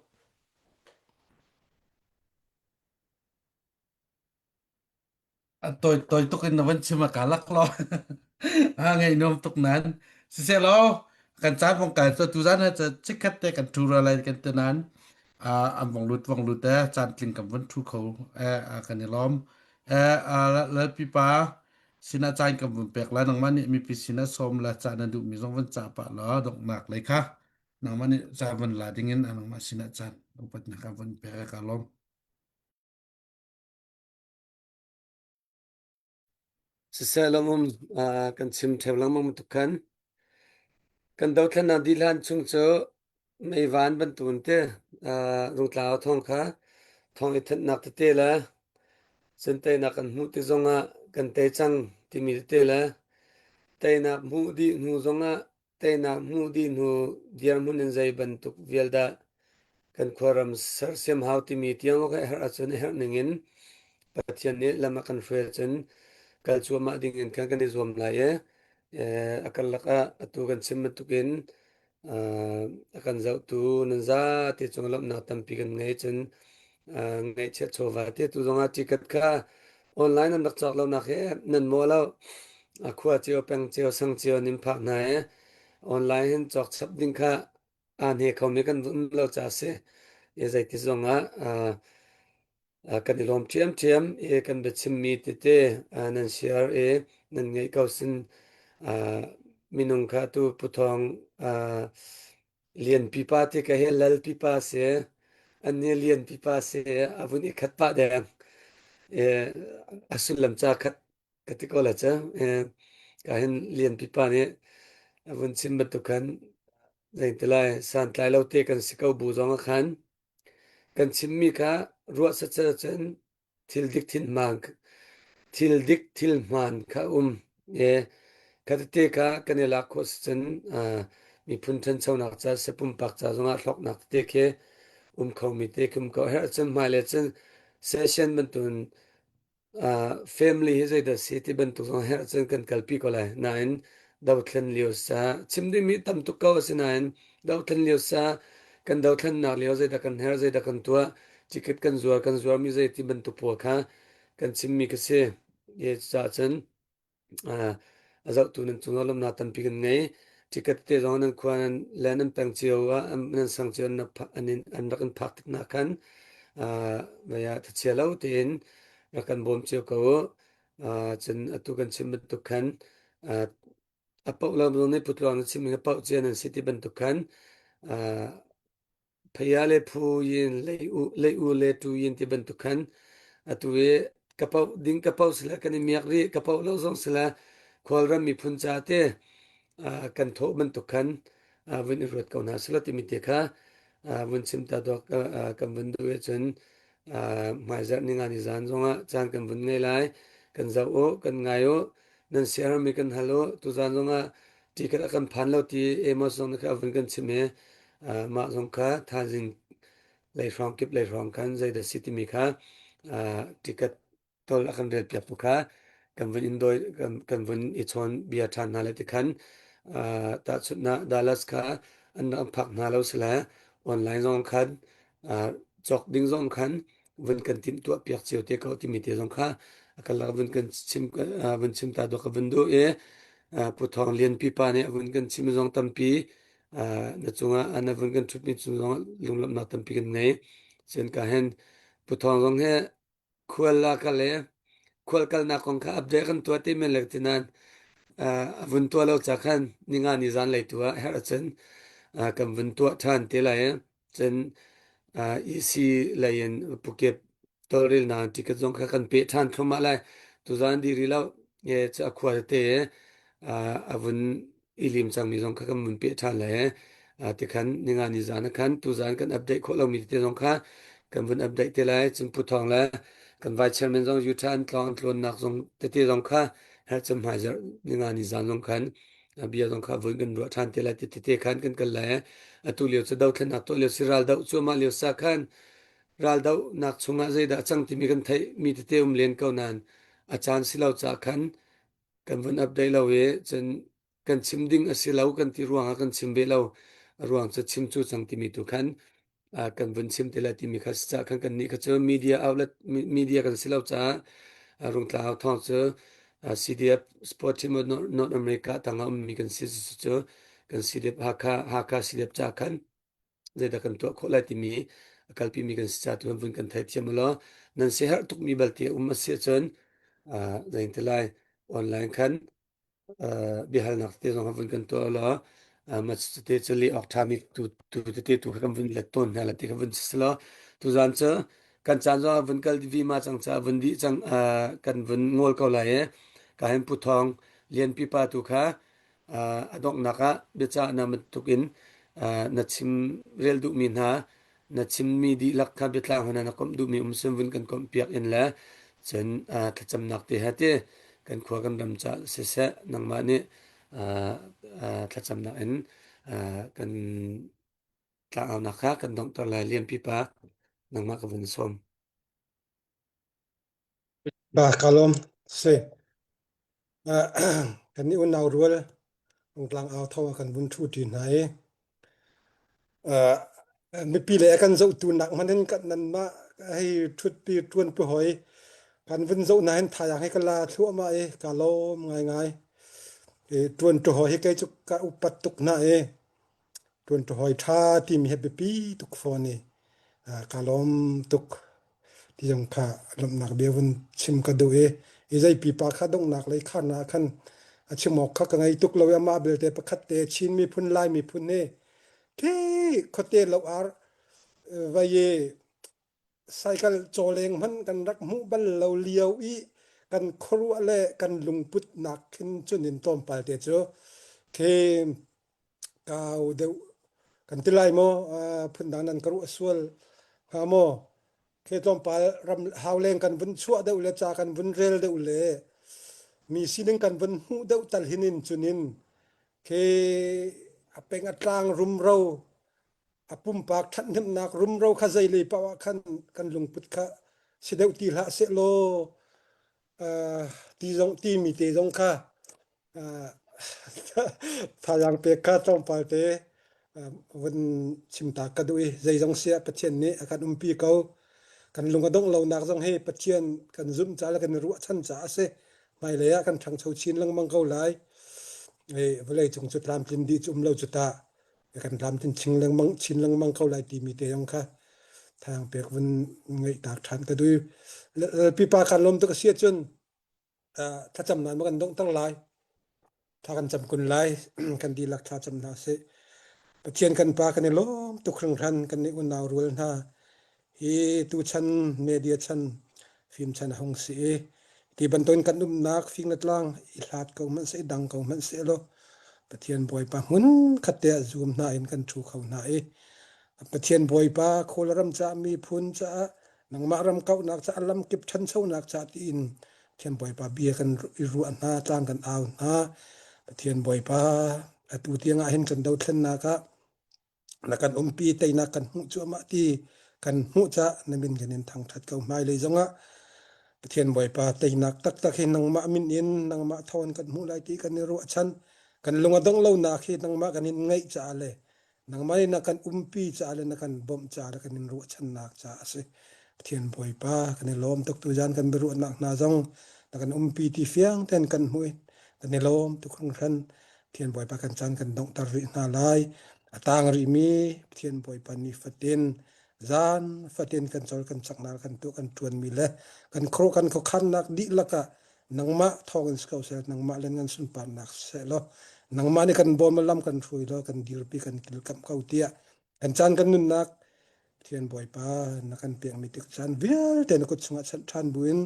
A toi toi tuk in na van chim a ka lak lo. A ngei nuam tuk nan. Siselaw. Kan caan vong kai cu tuzan ah chikkhat te kan ṭhu ra lai kan ti nain an vong lut vong lut eh caan tling kan vun ṭhu kho eh kan i lawm. Eh Lalpi pa sinah caan kan vun pek lai nangmah nih mipi sinah sawm la cah na duhmi zong vun cah pah law donghnak lei kha nangmah nih ca vun la dingin nangmah sinah caan upatnak kan vun pek ka lawm. Siseh lawmum kan chim ṭheo lengmang bantuk khan kan dothlennak dih hlan chung cu meivan bantukin te rungtlau thawng kha thawng i thenhnak tete le cun teinak kan hmuh ti zongah kan tei cang timi tete le teinak hmuh dih hnu zongah Teinak hmuh dih hnu dirhmun in zei bantuk vial dah kan khuaram sersiam hau timi tiang lawng a herh ahcun a herh ningin Pathian nih lam a kan hruai ahcun kal cuahmah ding in khan kan i zuam lai i a karlak ah atu kan chim bantukin a kan zohtu nan zate cung lawmhnak tampi kan ngei cun ngaihchiat chawva te tu zongah ticket kha online an rak cawk lonak hi nan maw lo a khua cio peng cio sang cio nin phak hna i online hin cawk chap ding kha aa hne khomi kan um lo ca si i zeiti zongah kan i lawm ṭhiamṭhiam i kan biachimmi tete nan share i nan ngeih ko sin minung kha tu puthawng Lian pipa ti ka hi lal pipa si. An nih lian pipa si a vun i khat pah deng. E, a sullam ca khat ka ti ko la cu. E, ka hin lian pipa nih a vun chim bantuk khan zei ti lai santlai lo te kan si ko bu zong ah khan kan chimmi kha ruah satsat cun thil dik thil hmaan thil dik thil hmaan kha um e kha tete kha kan i lak khawh si cun miphun ṭhanchonak ca se pumpak ca zongah hlawknak tete khi um khomi te khi um ko herh cun hmailei cun session bantukin family hi zeidah si ti bantuk zong herh cun kan kalpi ko lai nain dothlen lio sa chim dingmi tam tuk ko asinain dothlen lio sa kan dothlennak lio zeidah kan herh zeidah kan tuah ticket kan zuar kan zuarmi zei ti bantuk pawl kha kan chimmi ka si. Ye caah cun a zohtu nan cung lawmhnak tampi kan ngei. Ticket te zong nan khua nan le nan peng cio ah nan sang cio an an rak in phak tik nak khan vaya thachia lo tein rak kan bawm cio ko u. Cun atu kan chim bantuk khan a paoh lo zong nih putluang na chim a paoh cia nan si ti bantuk khan Phaya le phu yin lei u le tu yin ti bantuk khan atu i ka paoh ding ka paoh sila kan i miak rih ka paoh lo zong sila khualram miphun ca te kan thawh bantuk khan vun i ruat ko hna sila timi te kha vun chim ta dawk kan vun duh ahcun hmaizarh ninga ni zan zongah caan kan vun ngei lai kan zoh u kan ngai u nan siahermi kan hal u tuzan zongah ticket a kan phan lo ti Amos zong nih kha a vun kan chim i mah zong kha thaizing lei hrawng kip lei hrawng khan zeidah si timi kha ticket tol a kan rel piak tu kha kan vun in doi kan vun i chawn bia ṭhan hna le ti khan tahchunhnak Dallas kha an rak phak hna lo sile online zong khan cawk ding zong khan vun kan timh tuah piak cio te ko timi te zong kha a kan lak vun kan chim vun chim ta dawk ka vun duh i Pu Thawng Lian pipa nih a vun kan chim zong tampi na cungah na vun kan ṭhutmi cung zong lunglawmhnak tampi kan ngei cun ka hen Pu Thawng zong he khual la ka le khual kalnak kong kha update kan tuah ti men lek ti nain a vun tuah lo ca khan ninga ni zan lei tu ah herh ahcun kan vun tuah ṭhan te lai cun EC lei in Phuket tawlrelnak ticket zong kha kan peh ṭhan thluahmah lai. Tuzaan dih rih lo. Cu a khua tete a vun i lim cangmi zong kha kan vun peh ṭhan lai. Tikhan ninga ni zan ah khan tuzaan kan update khawh lomi tete zong kha kan vun update te lai. Cun Pu Thawng le kan vice chairman zong Utah an tlawng an tlawnnak zong tete zong kha herh cun hmaizarh ninga ni zan zong khan bia zong kha vun kan ruah ṭhan te lai ti tete khan kan kal lai. Atu lio cu dothlennak tuah lio si ral doh cuahmah lio sa khan ral dohnak chungah zeidah a cang timi kan theih mi tete um len ko nain a caan si lo caah khan kan vun update lo i cun kan chim ding a si lo kan ti ruangah kan chim ve lo a ruang cu chim cu cang timi tu khan kan vun chim te lai timi kha si caah khan kan nih kha cu media outlet media kan si lo caah Rungtlang Hau Thawng cu CDF Sport Team of North America tangah ummi kan si cu. Kan CDF Hakha Hakha CDF ca khan zeidah kan tuah khawh lai timi a kalpimi kan si ca tu vun kan theithiam ulaw nan siaherh tukmi balte um a si ahcun zein ti lai online khan biahalnak te zong vun kan tuah ulaw mah te cu leh awk ṭhami tu tu tete tu kha kan vun let tawn hna la ti kha vun si law tuzaan cu kan caan zong vun kal vi ma cang ca vun dih cang kan vun ngol ko lai i ka hin Pu Thawng Lian pipa tu kha a donghnak ah biacah na bantuk in na chim rel duhmi hna na chimmi dihlak kha biatlang hna na komh duhmi um sin vun kan komh piak in le cun thlacamnak te he ti kan khua kan ram ca siseh nangmah nih thlacamnak in kan tlangaunak kha kan donghter lai lianpi pa nangmah ka vun sawm. Ba ka lawm si. Kan nih unau rual tlang au tho ah kan vun ṭhu ṭi hna i mipi le kan zohtu nak hmanh in kan nanmah hei ṭhutpi ṭuanpi hoi kan vun zoh na hin thayang hi ka la thluahmah i ka lawm ngaingai. I ṭuan ṭu hoi hi kei cu ka upat tuk hna i Ṭuanṭi hawi ṭha timi hi biapi tuk fawn i kaa lawm tuk ti zong kha lawmhnak bia vun chim ka duh i i zei pipa kha donghnak lei kharnak ah khan a chim awk kha ka ngei tuk lo i amah belte pakhat te Chin miphun Lai miphun hi khi khuate lo ar vai i cycle cawleng hmanh kan rak hmuh bal lo lio i kan khuaruah le kan lungput nak khin cun in tlawmpal te cu khi kau deuh kan ti lai maw phundang nan ka ruah sual hnga maw khi tlawmpal ram hauleng kan vun chuah deuh le ca kan vun rel deuh le mi sining kan vun hmuh deuh tal hin in cunin khi a peng a tlang rumro a pumpak ṭhathnemhnak rumro kha zeilei paoh ah khan kan lungput kha si deuh ti hlah sehlaw ti zong timi te zong kha thazaang pek kha tlawmpal te vun chim ta ka duh i zeizong siah Pathian nih a kan umpi ko. Kan lung a dongh lonak zong hi Pathian kan zumh ca le kan i ruahchan caah a si. Hmailei ah kan ṭhangcho chin lengmang ko lai. Vawlei cung cu tlamtlin dih cu um lo cu ta. Kan tlamtlin chin lengmang chin lengmang ko lai timi te zong kha thang pek vun ngeih tak ṭhan ka duh. Pipa kan lawm tuk a si ahcun thlacamnak ma kan donghter lai. Thla kan cam kun lai. Kan dihlak thla cam hna sih. Pathian kan Pa kan i lawm tuk hringhran kan nih unau rual hna. Hi tuchan media chan fim chan a hung si i ti bantukin kan umnak fing le tlang i hlat ko hmanh seh i dang ko hmanh seh law Pathian Bawipa hmun khat te ah zum hna in kan ṭhu kho hna i Pathian Bawipa Kawlram caah miphun caah nangmah ram kauhnak caah lamkip ṭhanchonak caah tiin Pathian Bawipa bia kan i ruah hna tlang kan au hna Pathian Bawipa atu tiang ah hin kan dothlennak ah na kan umpi teinak kan hmuh cuahmah ti kan hmuh caah na min kan in thangṭhat ko hmailei zongah Pathian Bawipa teinak taktak hi nangmah min in nangmah thawn kan hmuh lai ti kan i ruahchan kan lung a dongh lonak hi nangmah kan in ngaih caah le nangmah nih na kan umpi caah le na kan bawmh caah le kan in ruahchannak caah a si Pathian Bawipa kan i lawm tuk tuzan kan biaruahnak hna zong na kan umpi ti fiang tein kan hmuh i kan i lawm tuk hringhran Pathian Bawipa kan caan kan donghter rih hna lai. A tang rihmi Pathian Bawipa ni fatin zan fatin kan cawl kan caknak kan tuah kan ṭuanmi le kan khuaruah kan khuakhannak dihlak ah nangmah thawng in si ko seh nangmah le ngan sunparnak seh law nangmah nih kan bawm lam kan hruai law kan dirpi kan kilkamh ko tiah kan caan kan nunnak Pathian Bawipa na kan pekmi tik caan vialte na kut chungah chanh ṭhan buin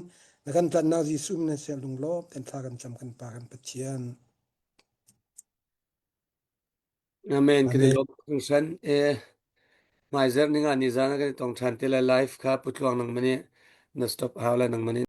na kan tlanhnak Jesuh min in lunglawm ten thla kan cam kan Pa kan Pathian. Amen. Kan i Amen. lawm hringhran. E hmaizarh ning ah nizan ah kan i tong ṭhan te lai live kha putluang nang mani na stop hau lai nang mani.